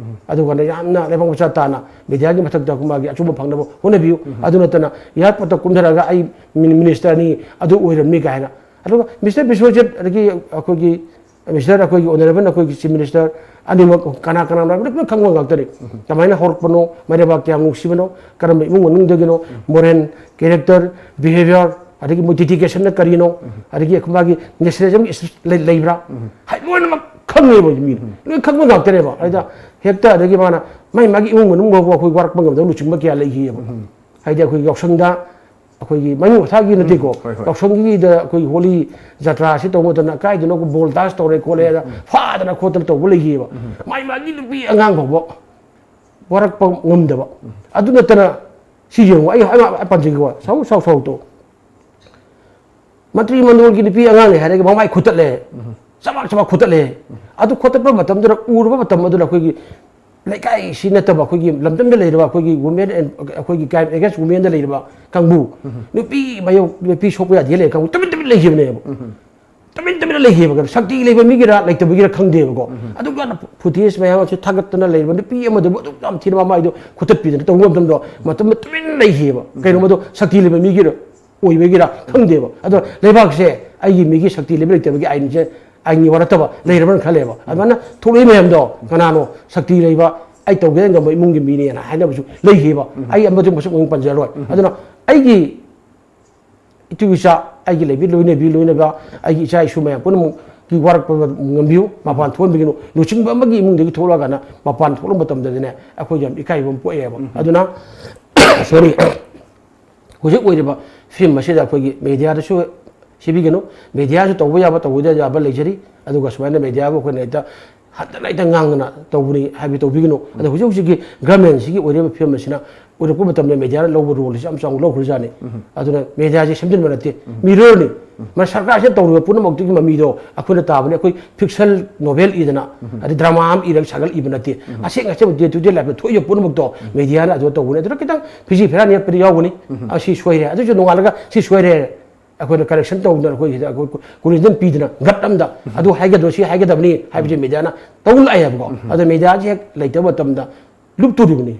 ꯑꯗꯨꯒ ꯌꯥꯝꯅ ꯂꯩꯕꯥꯛ ꯃꯆꯥ ꯇꯥꯅ ꯃꯦꯗꯤꯌꯥꯒꯤ ꯃꯊꯛꯇ ꯃꯥꯒꯤ ꯑꯆꯨꯝꯕ ꯐꯪꯅꯕ ꯍꯣꯠꯅꯕꯤꯌꯨ꯫ ꯑꯗꯨ ꯅꯠꯇꯅ ꯏꯌꯥꯔꯄꯣꯔꯠꯇ ꯀꯨꯝꯊꯔꯒ ꯑꯩ ꯃꯤꯅꯤ-, ꯃꯤꯅꯤꯁꯇꯔꯅꯤ, ꯑꯗꯨ ꯑꯣꯏꯔꯝꯃꯤ ꯀꯥꯏꯅ꯫ ꯑꯗꯨꯒ ꯃꯤꯁꯇꯔ ꯕꯤꯁ꯭ꯋꯖꯤꯠ, ꯑꯗꯒꯤ ꯑꯩꯈꯣꯏꯒꯤ ꯃꯤꯁꯇꯔ, ꯑꯩꯈꯣꯏꯒꯤ ꯑꯣꯅꯔꯦꯕꯜ, ꯑꯩꯈꯣꯏꯒꯤ ꯆꯤꯐ ꯃꯤꯅꯤꯁꯇꯔ ꯑꯅꯤꯃꯛ ꯀꯅꯥ ꯀꯅꯥꯅꯣ ꯍꯥꯏꯕꯗꯣ ꯂꯣꯏ ꯈꯪꯕ ꯉꯥꯛꯇꯅꯤ꯫ ꯀꯃꯥꯏꯅ ꯍꯧꯔꯛꯄꯅꯣ, ꯃꯔꯩꯕꯥꯛ ꯀꯌꯥꯝ ꯅꯨꯡꯁꯤꯕꯅꯣ, ꯀꯔꯝꯕ ꯏꯃꯨꯡ ꯃꯅꯨꯡꯗꯒꯤꯅꯣ, ꯃꯣꯔꯦꯜ, ꯀꯦꯔꯦꯛꯇꯔ, ꯕꯤꯍꯦꯕꯤꯌꯔ, ꯑꯗꯒꯤ ꯃꯣꯏ ꯗꯦꯗꯤꯀꯦꯁꯟꯅ ꯀꯔꯤꯅꯣ, ꯑꯗꯒꯤ ꯑꯩꯈꯣꯏ ꯃꯥꯒꯤ ꯅꯦꯁꯅꯦꯂꯤꯖꯝꯒꯤ ꯏꯁ-, ꯂꯩ-, ꯂꯩꯕ꯭ꯔꯥ? ꯍꯥꯏ, ꯂꯣꯏꯅꯃꯛ ꯈꯪꯉꯦꯕ ꯃꯤꯅ꯫ ꯂꯣꯏ ꯈꯪꯕ ꯉꯥꯛꯇꯅꯦꯕ꯫ ꯑꯗ ꯍꯦꯛꯇ ꯑꯗꯒꯤ ꯃꯥꯅ ꯃꯥꯏ ꯃꯥꯒꯤ ꯏꯃꯨꯡ ꯃꯅꯨꯡ ꯐꯥꯎꯕ ꯑꯩꯈꯣꯏ ꯋꯥꯔꯛꯄ ꯉꯝꯗꯕ ꯂꯨꯆꯤꯡꯕ ꯀꯌꯥ ꯂꯩꯈꯤꯑꯕ꯫ ꯍꯥꯏꯗꯤ ꯑꯩꯈꯣꯏ ꯌꯥꯎꯁꯪꯗ ꯑꯩꯈꯣꯏꯒꯤ ꯃꯃꯤꯡ ꯃꯊꯥꯒꯤ ꯅꯠꯇꯦꯀꯣ, ꯍꯣꯏ, ꯍꯣꯏ꯫ ꯌꯥꯎꯁꯪꯒꯤꯗ ꯑꯩꯈꯣꯏ ꯍꯣꯂꯤ ꯖꯇ꯭ꯔꯥꯁꯤ ꯇꯧꯕ ꯃꯇꯝꯗ ꯀꯥꯏꯗꯅꯣ ꯕꯣꯜ ꯗꯥꯟꯁ ꯇꯧꯔꯦ ꯈꯣꯠꯂꯦ, ꯑꯗ ꯐꯥꯗꯅ ꯈꯣꯠꯇꯅ ꯇꯧꯕ ꯂꯩꯈꯤꯑꯕ꯫ ꯃꯥꯏ ꯃꯥꯒꯤ ꯅꯨꯄꯤ ꯑꯉꯥꯡ ꯐꯥꯎꯕ ꯋꯥꯔꯛꯄ ꯉꯝꯗꯕ꯫ ꯑꯗꯨ ꯅꯠꯇꯅ ꯁꯤ ꯌꯦꯡꯉꯨ, ꯑꯩ, ꯑꯩ, ꯑꯩ ꯄꯟꯖꯒꯦꯀꯣ, ꯁꯥꯎ, ꯁꯥꯎ, ꯁꯥꯎ ꯇꯧ꯫ ꯃꯟꯇ꯭ꯔꯤ ꯃꯟꯗꯣꯜꯒꯤ ꯅꯨꯄꯤ ꯑꯉꯥꯡꯅꯤ ꯍꯥꯏꯔꯒ ꯃꯃꯥꯏ ꯈꯨꯠꯇꯠꯂꯦ, ꯆꯕꯥꯛ ꯆꯕꯥꯛ ꯈꯨꯠꯇꯠꯂꯦ꯫ ꯑꯗꯨ ꯈꯨꯠꯇꯠꯄ ꯃꯇꯝꯗꯨꯗ, ꯎꯔꯨꯕ ꯃꯇꯝ ꯑꯗꯨꯗ ꯑꯩꯈꯣꯏꯒꯤ ꯂꯩꯀꯥꯏꯁꯤ ꯅꯠꯇꯕ ꯑꯩꯈꯣꯏꯒꯤ ꯂꯝꯗꯝꯗ ꯂꯩꯔꯤꯕ ꯑꯩꯈꯣꯏꯒꯤ women and ꯑꯩꯈꯣꯏꯒꯤ crime against womenꯗ ꯂꯩꯔꯤꯕ ꯀꯥꯡꯕꯨ, ꯅꯨꯄꯤ ꯃꯌꯣꯛ, ꯅꯨꯄꯤ ꯁꯣꯛꯄ ꯌꯥꯗꯦ ꯂꯩꯔ ꯀꯥꯡꯕꯨ ꯇꯨꯃꯤꯟ ꯇꯨꯃꯤꯟ ꯂꯩꯈꯤꯕꯅꯦꯕ꯫ ꯇꯨꯃꯤꯟ ꯇꯨꯃꯤꯟꯅ ꯂꯩꯈꯤꯕ, ꯀꯩꯅꯣ, ꯁꯛꯇꯤ ꯂꯩꯕ ꯃꯤꯒꯤꯔ ꯂꯩꯇꯕꯒꯤꯔ ꯈꯪꯗꯦꯕꯀꯣ꯫ ꯑꯗꯨꯒ footage ꯃꯌꯥꯝ ꯑꯃꯁꯨ ꯊꯥꯒꯠꯇꯅ ꯂꯩꯔꯤꯕ ꯅꯨꯄꯤ ꯑꯃꯗꯨꯕꯨ ꯑꯗꯨꯛ ꯌꯥꯝ ꯊꯤꯅ ꯃꯃꯥꯏꯗꯣ ꯈꯨꯠꯇꯠꯄꯤꯗꯅ ꯇꯧꯕ ꯃꯇꯝꯗ, ꯃꯇꯝꯗ ꯇꯨꯃꯤꯟ ꯂꯩꯈꯤꯕ꯫ ꯀꯩꯅꯣ, ꯃꯗꯣ ꯁꯛꯇꯤ ꯂꯩꯕ ꯃꯤꯒꯤꯔ ꯑꯣꯏꯕꯒꯤꯔ ꯈꯪꯗꯦꯕ꯫ ꯑꯗꯣ ꯂꯩꯕꯥꯛꯁꯦ ꯑꯩꯒꯤ ꯃꯤꯒꯤ ꯁꯛꯇꯤ ꯂꯩꯕ ꯂꯩꯇꯕꯒꯤ ꯑꯥꯏꯟꯁꯦ, ꯑꯥꯏꯟꯒꯤ ꯋꯥ ꯅꯠꯇꯕ, ꯂꯩꯔꯕ꯭ꯔꯥ ꯈꯜꯂꯦꯕ꯫ ꯑꯗꯨꯃꯥꯏꯅ ꯊꯣꯛꯂꯛꯏ ꯃꯌꯥꯝꯗꯣ, ꯀꯅꯥꯅꯣ ꯁꯛꯇꯤ ꯂꯩꯕ, ꯑꯩ ꯇꯧꯒꯦ ꯉꯝꯕ ꯏꯃꯨꯡꯒꯤ ꯃꯤꯅꯦꯅ ꯍꯥꯏꯅꯕꯁꯨ ꯂꯩꯈꯤꯕ꯫ ꯑꯩ ꯑꯃꯁꯨ ꯃꯁꯛ ꯃꯃꯤꯡ ꯄꯟꯖꯔꯣꯏ꯫ ꯑꯗꯨꯅ ꯑꯩꯒꯤ ꯏꯇꯨ ꯏꯆꯥ, ꯑꯩꯒꯤ ꯂꯩꯕꯤ ꯂꯣꯏꯅꯕꯤ ꯂꯣꯏꯅꯕ ꯑꯩꯒꯤ ꯏꯆꯥ ꯏꯁꯨ ꯃꯌꯥꯝ ꯄꯨꯝꯅꯃꯛꯀꯤ ꯋꯥꯔꯛꯄ ꯉꯝꯕꯤꯌꯨ, ꯃꯄꯥꯟ ꯊꯣꯛꯍꯟꯕꯤꯒꯅꯨ꯫ ꯂꯨꯆꯤꯡꯕ ꯑꯃꯒꯤ ꯏꯃꯨꯡꯗꯒꯤ ꯊꯣꯛꯂꯛꯑꯒꯅ ꯃꯄꯥꯟ ꯊꯣꯛꯂꯛꯄ ꯃꯇꯝꯗꯗꯤꯅꯦ, ꯑꯩꯈꯣꯏ ꯌꯥꯝ ꯏꯀꯥꯏꯕ ꯑꯃ ꯄꯣꯛꯑꯦꯕ꯫ ꯑꯗꯨꯅ, sorry, ꯍꯧꯖꯤꯛ ꯑꯣꯏꯔꯤꯕ ꯐꯤꯂꯝ ꯑꯁꯤꯗ ꯑꯩꯈꯣꯏꯒꯤ ꯃꯦꯗꯤꯌꯥꯗꯁꯨ ꯁꯤꯕꯤꯒꯅꯨ, ꯃꯦꯗꯤꯌꯥꯁꯨ ꯇꯧꯕ ꯌꯥꯕ, ꯇꯧꯕꯗ ꯌꯥꯕ ꯂꯩꯖꯔꯤ꯫ ꯑꯗꯨꯒ ꯁꯨꯃꯥꯏꯅ ꯃꯦꯗꯤꯌꯥꯕꯨ ꯑꯩꯈꯣꯏꯅ ꯍꯦꯛꯇ ꯍꯟꯗꯅ ꯍꯦꯛꯇ ꯉꯥꯡꯗꯅ ꯇꯧꯕꯅꯤ ꯍꯥꯏꯕ ꯇꯧꯕꯤꯒꯅꯨ꯫ ꯑꯗꯣ ꯍꯧꯖꯤꯛ ꯍꯧꯖꯤꯛꯀꯤ ꯒꯔꯃꯦꯟꯁꯤꯒꯤ ꯑꯣꯏꯔꯤꯕ ꯐꯤꯕꯝ ꯑꯁꯤꯅ ꯑꯣꯏꯔꯛꯄ ꯃꯇꯝꯗ ꯃꯦꯗꯤꯌꯥꯅ ꯂꯧꯕ ꯔꯣꯜꯁꯤ ꯌꯥꯝ ꯆꯥꯎꯅ ꯂꯧꯈ꯭ꯔꯖꯥꯠꯅꯤ꯫ ꯑꯗꯨꯅ ꯃꯦꯗꯤꯌꯥꯁꯤ ꯁꯦꯝꯖꯤꯟꯕ ꯅꯠꯇꯦ, ꯃꯤꯔꯣꯜꯅꯤ꯫ ꯃ-, ꯁꯔꯀꯥꯔꯁꯤꯅ ꯇꯧꯔꯤꯕ ꯄꯨꯝꯅꯃꯛꯇꯨꯒꯤ ꯃꯃꯤꯗꯣ ꯑꯩꯈꯣꯏꯅ ꯇꯥꯕꯅꯤ꯫ ꯑꯩꯈꯣꯏ ꯐꯤꯛꯁꯟ ꯅꯣꯚꯦꯜ ꯏꯗꯅ, ꯑꯗꯩ ꯗ꯭ꯔꯃꯥ ꯑꯃ ꯏꯔꯒ ꯁꯥꯒꯠ ꯏꯕ ꯅꯠꯇꯦ꯫ ꯑꯁꯦꯡ ꯑꯁꯦꯡꯕ day to day lifeꯇ ꯊꯣꯛꯏꯕ ꯄꯨꯝꯅꯃꯛꯇꯣ ꯃꯦꯗꯤꯌꯥꯅ ꯑꯗꯨ ꯇꯧꯕꯅꯤ꯫ ꯑꯗꯨꯅ ꯈꯤꯇꯪ ꯐꯤꯖꯤ ꯐꯤꯔꯥꯟ ꯌꯦꯠꯄꯗꯤ ꯌꯥꯎꯒꯅꯤ꯫ ꯑꯁꯤ ꯁꯣꯏꯔꯦ, ꯑꯗꯨꯁꯨ ꯅꯣꯡꯉꯥꯜꯂꯒ ꯁꯤ ꯁꯣꯏꯔꯦ, ꯑꯩꯈꯣꯏꯅ correction ꯇꯧꯗꯅ ꯑꯩꯈꯣꯏ ꯁꯤꯗ ꯑꯩꯈꯣꯏ ꯀꯣ-, correction ꯄꯤꯗꯅ ꯒꯠ ꯑꯝꯗ ꯑꯗꯨ ꯍꯥꯏꯒꯗ꯭ꯔꯣ, ꯁꯤ ꯍꯥꯏꯒꯗꯕꯅꯤ ꯍꯥꯏꯕꯁꯦ ꯃꯦꯗꯤꯌꯥꯅ ꯇꯧ ꯂꯥꯛꯑꯦꯕꯀꯣ꯫ ꯑꯗꯣ ꯃꯦꯗꯤꯌꯥꯁꯤ ꯍꯦꯛ ꯂꯩꯇꯕ ꯃꯇꯝꯗ ꯂꯨꯞꯇꯣꯔꯤꯕꯅꯤ꯫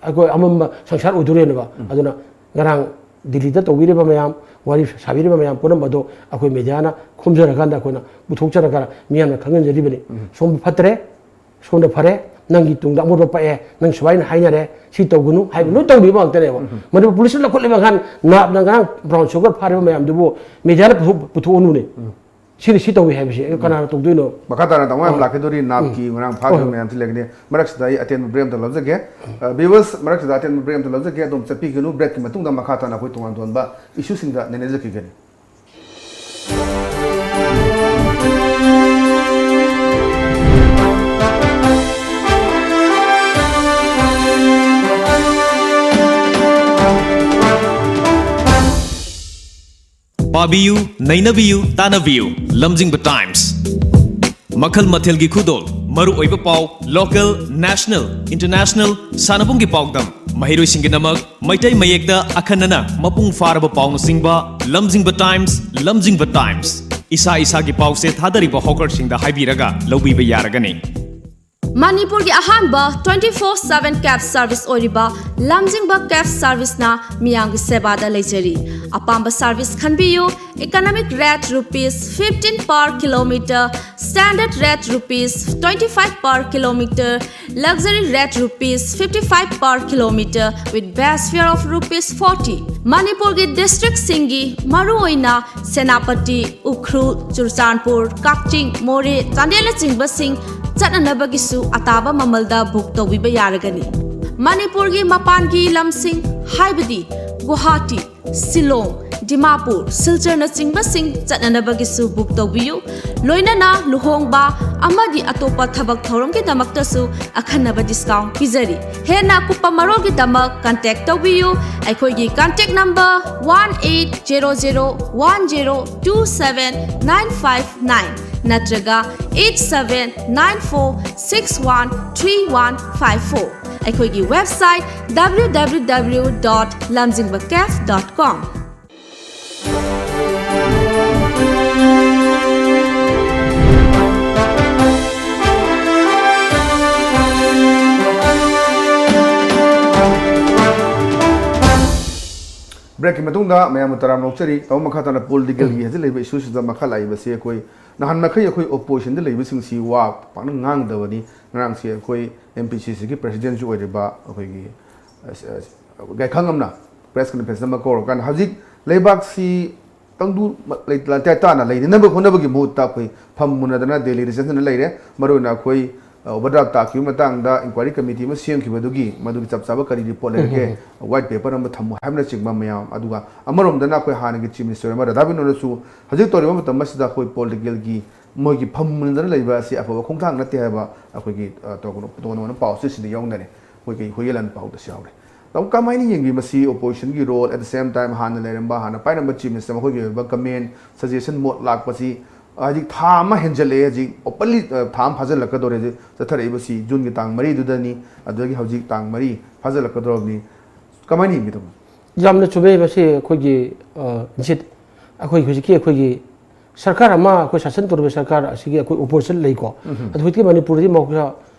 ꯑꯩꯈꯣꯏ ꯑꯃꯝꯕ ꯁꯪꯁꯥꯔ ꯑꯣꯏꯗꯣꯔꯦꯅꯦꯕ꯫ ꯑꯗꯨꯅ ꯉꯔꯥꯡ ꯗꯤꯜꯂꯤꯗ ꯇꯧꯕꯤꯔꯤꯕ ꯃꯌꯥꯝ, ꯋꯥꯔꯤ ꯁꯥꯕꯤꯔꯤꯕ ꯃꯌꯥꯝ ꯄꯨꯝꯅꯃꯛ ꯑꯗꯣ ꯑꯩꯈꯣꯏ ꯃꯦꯗꯤꯌꯥꯅ ꯈꯣꯝꯖꯔꯀꯥꯟꯗ ꯑꯩꯈꯣꯏꯅ ꯄꯨꯊꯣꯛꯆꯔꯒ ꯃꯤꯌꯥꯝꯅ ꯈꯪꯍꯟꯖꯔꯤꯕꯅꯤ꯫ ꯁꯣꯝ ꯐꯠꯇ꯭ꯔꯦ, ꯁꯣꯝꯗ ꯐꯔꯦ, ꯅꯪꯒꯤ ꯇꯨꯡꯗ ꯑꯃꯣꯠꯄ ꯄꯛꯑꯦ, ꯅꯪ ꯁꯨꯃꯥꯏꯅ ꯍꯥꯏꯅꯔꯦ, ꯁꯤ ꯇꯧꯒꯅꯨ ꯍꯥꯏꯕ ꯂꯣꯏ ꯇꯧꯔꯤꯕ ꯉꯥꯛꯇꯅꯦꯕ꯫ ꯃꯅꯤꯄꯨꯔ ꯄꯨꯂꯤꯁꯅ ꯂꯧꯈꯠꯂꯤꯕ ꯉꯍꯥꯟ ꯅꯥꯞꯅ ꯉꯔꯥꯡ brown sugar ꯐꯥꯔꯤꯕ ꯃꯌꯥꯝꯗꯨꯕꯨ ꯃꯦꯗꯤꯌꯥꯅ ꯄꯨꯊꯣꯛ-, ꯄꯨꯊꯣꯛꯑꯅꯨꯅꯦ꯫ ꯁꯤꯅ ꯁꯤ ꯇꯧꯏ ꯍꯥꯏꯕꯁꯦ ꯑꯩ ꯀꯅꯥꯅ ꯇꯧꯗꯣꯏꯅꯣ? ꯃꯈꯥ ꯇꯥꯅ ꯇꯥꯃꯣ ꯌꯥꯝ ꯑꯥ꯫ ꯂꯥꯛꯀꯗꯧꯔꯤ, ꯅꯥꯞꯀꯤ ꯎꯝ꯫ ꯉꯔꯥꯡ ꯐꯥꯈꯤꯕ ꯍꯣꯏ꯫ ꯃꯌꯥꯝꯁꯤ ꯂꯩꯒꯅꯤ꯫ ꯃꯔꯛꯁꯤꯗ ꯑꯩ ꯑꯇꯦꯟꯕ break ꯑꯝꯇ ꯂꯧꯖꯒꯦ꯫ ꯑ, viewers, ꯃꯔꯛꯁꯤꯗ ꯑꯇꯦꯟꯕ break ꯑꯝꯇ ꯂꯧꯖꯒꯦ꯫ ꯑꯗꯨꯝ ꯆꯠꯄꯤꯒꯅꯨ꯫ Breakꯀꯤ ꯃꯇꯨꯡꯗ ꯃꯈꯥ ꯇꯥꯅ ꯑꯩꯈꯣꯏ ꯇꯣꯉꯥꯟ ꯇꯣꯉꯥꯟꯕ issueꯁꯤꯡꯗ ꯅꯩꯅꯖꯈꯤꯒꯅꯤ꯫ ꯇꯥꯕꯤꯌꯨ, ꯅꯩꯅꯕꯤꯌꯨ, ꯇꯥꯟꯅꯕꯤꯌꯨ꯫ ꯂꯝꯖꯤꯡꯕ Times꯫ ꯃꯈꯜ ꯃꯊꯦꯜꯒꯤ ꯈꯨꯗꯣꯜ, ꯃꯔꯨꯑꯣꯏꯕ ꯄꯥꯎ, local, national, international, ꯁꯥꯟꯅꯕꯨꯡꯒꯤ ꯄꯥꯎꯗꯝ, ꯃꯍꯩꯔꯣꯏꯁꯤꯡꯒꯤꯗꯃꯛ ꯃꯩꯇꯩ ꯃꯌꯦꯛꯇ ꯑꯈꯟꯅꯅ ꯃꯄꯨꯡ ꯐꯥꯔꯕ ꯄꯥꯎꯅꯆꯤꯡꯕ꯫ ꯂꯝꯖꯤꯡꯕ Times, ꯂꯝꯖꯤꯡꯕ Times꯫ ꯏꯁꯥ ꯏꯁꯥꯒꯤ ꯄꯥꯎꯁꯦ ꯊꯥꯗꯔꯤꯕ hawkerꯁꯤꯡꯗ ꯍꯥꯏꯕꯤꯔꯒ ꯂꯧꯕꯤꯕ ꯌꯥꯔꯒꯅꯤ꯫ ꯃꯅꯤꯄꯨꯔꯒꯤ ꯑꯍꯥꯟꯕ twenty four seven cab service ꯑꯣꯏꯔꯤꯕ ꯂꯝꯖꯤꯡꯕ cab serviceꯅ ꯃꯤꯌꯥꯝꯒꯤ ꯁꯦꯕꯥꯗ ꯂꯩꯖꯔꯤ꯫ ꯑꯄꯥꯝꯕ service ꯈꯟꯕꯤꯌꯨ꯫ Economic rate rupees fifteen per kilometer, standard rate rupees twenty five per kilometer, luxury rate rupees fifty five per kilometer with base fare of rupees forty꯫ ꯃꯅꯤꯄꯨꯔꯒꯤ districtꯁꯤꯡꯒꯤ ꯃꯔꯨꯑꯣꯏꯅ ꯁꯦꯅꯥꯄꯇꯤ, ꯎꯈ꯭ꯔꯨꯜ, ꯆꯨꯔꯆꯥꯟꯄꯨꯔ, ꯀꯛꯆꯤꯡ, ꯃꯣꯔꯦ, ꯆꯥꯟꯗꯦꯜꯅꯆꯤꯡꯕꯁꯤꯡ ꯆꯠꯅꯅꯕꯒꯤꯁꯨ ꯑꯇꯥꯕ ꯃꯃꯜꯗ book ꯇꯧꯕꯤꯕ ꯌꯥꯔꯒꯅꯤ꯫ ꯃꯅꯤꯄꯨꯔꯒꯤ ꯃꯄꯥꯟꯒꯤ ꯂꯝꯁꯤꯡ ꯍꯥꯏꯕꯗꯤ ꯒꯨꯋꯥꯍꯥꯇꯤ, ꯁꯤꯂꯣꯡ, ꯗꯤꯃꯥꯄꯨꯔ, ꯁꯤꯜꯆꯔꯅꯆꯤꯡꯕꯁꯤꯡ ꯆꯠꯅꯅꯕꯒꯤꯁꯨ book ꯇꯧꯕꯤꯌꯨ꯫ ꯂꯣꯏꯅꯅ ꯂꯨꯍꯣꯡꯕ ꯑꯃꯗꯤ ꯑꯇꯣꯞꯄ ꯊꯕꯛ ꯊꯧꯔꯝꯒꯤꯗꯃꯛꯇꯁꯨ ꯑꯈꯟꯅꯕ discount ꯄꯤꯖꯔꯤ꯫ ꯍꯦꯟꯅ ꯑꯀꯨꯞꯄ ꯃꯔꯣꯜꯒꯤꯗꯃꯛ contact ꯇꯧꯕꯤꯌꯨ꯫ ꯑꯩꯈꯣꯏꯒꯤ contact number one eight zero zero one zero two seven nine five nine ꯅꯠꯇ꯭ꯔꯒ eight seven nine four six one three one five four꯫ ꯑꯩꯈꯣꯏꯒꯤ website W W W dot lamjingba cab dot com꯫ Breakꯀꯤ ꯃꯇꯨꯡꯗ ꯃꯌꯥꯝꯕꯨ ꯇꯔꯥꯝꯅ ꯑꯣꯛꯆꯔꯤ꯫ ꯇꯥꯃꯣ, ꯃꯈꯥ ꯇꯥꯅ politicalꯒꯤ ꯍꯧꯖꯤꯛ ꯂꯩꯕ issueꯁꯤꯗ ꯃꯈꯥ ꯂꯥꯛꯏꯕꯁꯤ ꯑꯩꯈꯣꯏ ꯅꯍꯥꯟ ꯃꯈꯩ ꯑꯩꯈꯣꯏ oppositionꯗ ꯂꯩꯕꯁꯤꯡꯁꯤ ꯋꯥ ꯄꯥꯛꯅ ꯉꯥꯡꯗꯕꯅꯤ꯫ ꯉꯔꯥꯡꯁꯤ ꯑꯩꯈꯣꯏ MPCCꯒꯤ presidentꯁꯨ ꯑꯣꯏꯔꯤꯕ ꯑꯩꯈꯣꯏꯒꯤ ꯑꯁ, ꯑꯁ, ꯒꯥꯏꯈꯪ ꯑꯃꯅ press conference ꯑꯃ ꯀꯧꯔꯀꯥꯟꯗ ꯍꯧꯖꯤꯛ ꯂꯩꯕꯥꯛꯁꯤ ꯇꯪꯗꯨ ꯂꯩ-, ꯂꯩꯇꯥ ꯇꯥꯅ ꯂꯩꯅꯅꯕ ꯍꯣꯠꯅꯕꯒꯤ ꯃꯍꯨꯠꯇ ꯑꯩꯈꯣꯏ ꯐꯝ ꯃꯨꯟꯅꯗꯅ ꯗꯦꯜꯂꯤꯗ ꯆꯠꯇꯨꯅ ꯂꯩꯔꯦ꯫ ꯃꯔꯨꯑꯣꯏꯅ ꯑꯩꯈꯣꯏ, ꯑ, overdraft ꯇꯥꯈꯤꯕ ꯃꯇꯥꯡꯗ inquiry committee ꯑꯃ ꯁꯦꯝꯈꯤꯕꯗꯨꯒꯤ ꯃꯗꯨꯒꯤ ꯆꯞ ꯆꯥꯕ ꯀꯔꯤ report ꯂꯩꯔꯒꯦ, white paper ꯑꯃ ꯊꯝꯃꯨ ꯍꯥꯏꯕꯅꯆꯤꯡꯕ ꯃꯌꯥꯝ, ꯑꯗꯨꯒ ꯑꯃꯔꯣꯝꯗꯅ ꯑꯩꯈꯣꯏ ꯍꯥꯟꯅꯒꯤ chief minister ꯑꯃ ꯔꯥꯙꯥꯕꯤꯟꯗ꯭ꯔꯅꯁꯨ ꯍꯧꯖꯤꯛ ꯇꯧꯔꯤꯕ ꯃꯇꯝ ꯑꯁꯤꯗ ꯑꯩꯈꯣꯏ politicalꯒꯤ ꯃꯣꯏꯒꯤ ꯐꯝ ꯃꯨꯟꯅꯗꯅ ꯂꯩꯕ ꯑꯁꯤ ꯑꯐꯕ ꯈꯣꯡꯊꯥꯡ ꯅꯠꯇꯦ ꯍꯥꯏꯕ ꯑꯩꯈꯣꯏꯒꯤ, ꯑ, ꯇꯣꯉꯥꯟ ꯇꯣꯉꯥꯟꯕ ꯄꯥꯎꯆꯦꯁꯤꯡꯗ ꯌꯥꯎꯅꯔꯦ꯫ ꯑꯩꯈꯣꯏꯒꯤ ꯍꯨꯏꯌꯦꯟ ꯂꯥꯟꯄꯥꯎꯗꯁꯨ ꯌꯥꯎꯔꯦ꯫ ꯇꯥꯃꯣ, ꯀꯃꯥꯏꯅ ꯌꯦꯡꯕꯤ ꯃꯁꯤ oppositionꯒꯤ role, at the same time ꯍꯥꯟꯅ ꯂꯩꯔꯝꯕ, ꯍꯥꯟꯅ ꯄꯥꯏꯔꯝꯕ Chief Minister ꯃꯈꯣꯏꯒꯤ ꯑꯣꯏꯕ comment, suggestion, ꯃꯣꯠ ꯂꯥꯛꯄꯁꯤ ꯍꯧꯖꯤꯛ ꯊꯥ ꯑꯃ ꯍꯦꯟꯖꯜꯂꯛꯑꯦ, ꯍꯧꯖꯤꯛ openly, ꯑ, ꯊꯥ ꯑꯃ ꯐꯥꯖꯤꯜꯂꯛꯀꯗꯧꯔꯦ ꯍꯧꯖꯤꯛ ꯆꯠꯊꯔꯛꯏꯕꯁꯤ꯫ Juneꯒꯤ ꯇꯥꯡ ꯃꯔꯤꯗꯨꯗꯅꯤ, ꯑꯗꯨꯗꯒꯤ ꯍꯧꯖꯤꯛ ꯇꯥꯡ ꯃꯔꯤ ꯐꯥꯖꯤꯜꯂꯛꯀꯗꯧꯔꯕꯅꯤ꯫ ꯀꯃꯥꯏꯅ ꯌꯦꯡꯕꯤ ꯇꯥꯃꯣ? ꯌꯥꯝꯅ ꯆꯨꯝꯃꯦ꯫ ꯃꯁꯤ ꯑꯩꯈꯣꯏꯒꯤ, ꯑ, ꯖꯤꯠ, ꯑꯩꯈꯣꯏ ꯍꯧꯖꯤꯛꯀꯤ ꯑꯩꯈꯣꯏꯒꯤ ꯁꯔꯀꯥꯔ ꯑꯃ, ꯑꯩꯈꯣꯏ ꯁꯥꯁꯟ ꯇꯧꯔꯤꯕ ꯁꯔꯀꯥꯔ ꯑꯁꯤꯒꯤ ꯑꯩꯈꯣꯏ opposition ꯂꯩꯀꯣ꯫ ꯎꯝ꯫ ꯑꯗꯨ ꯍꯧꯖꯤꯛꯇꯤ ꯃꯅꯤꯄꯨꯔꯗꯗꯤ ꯃꯍꯧꯁꯥ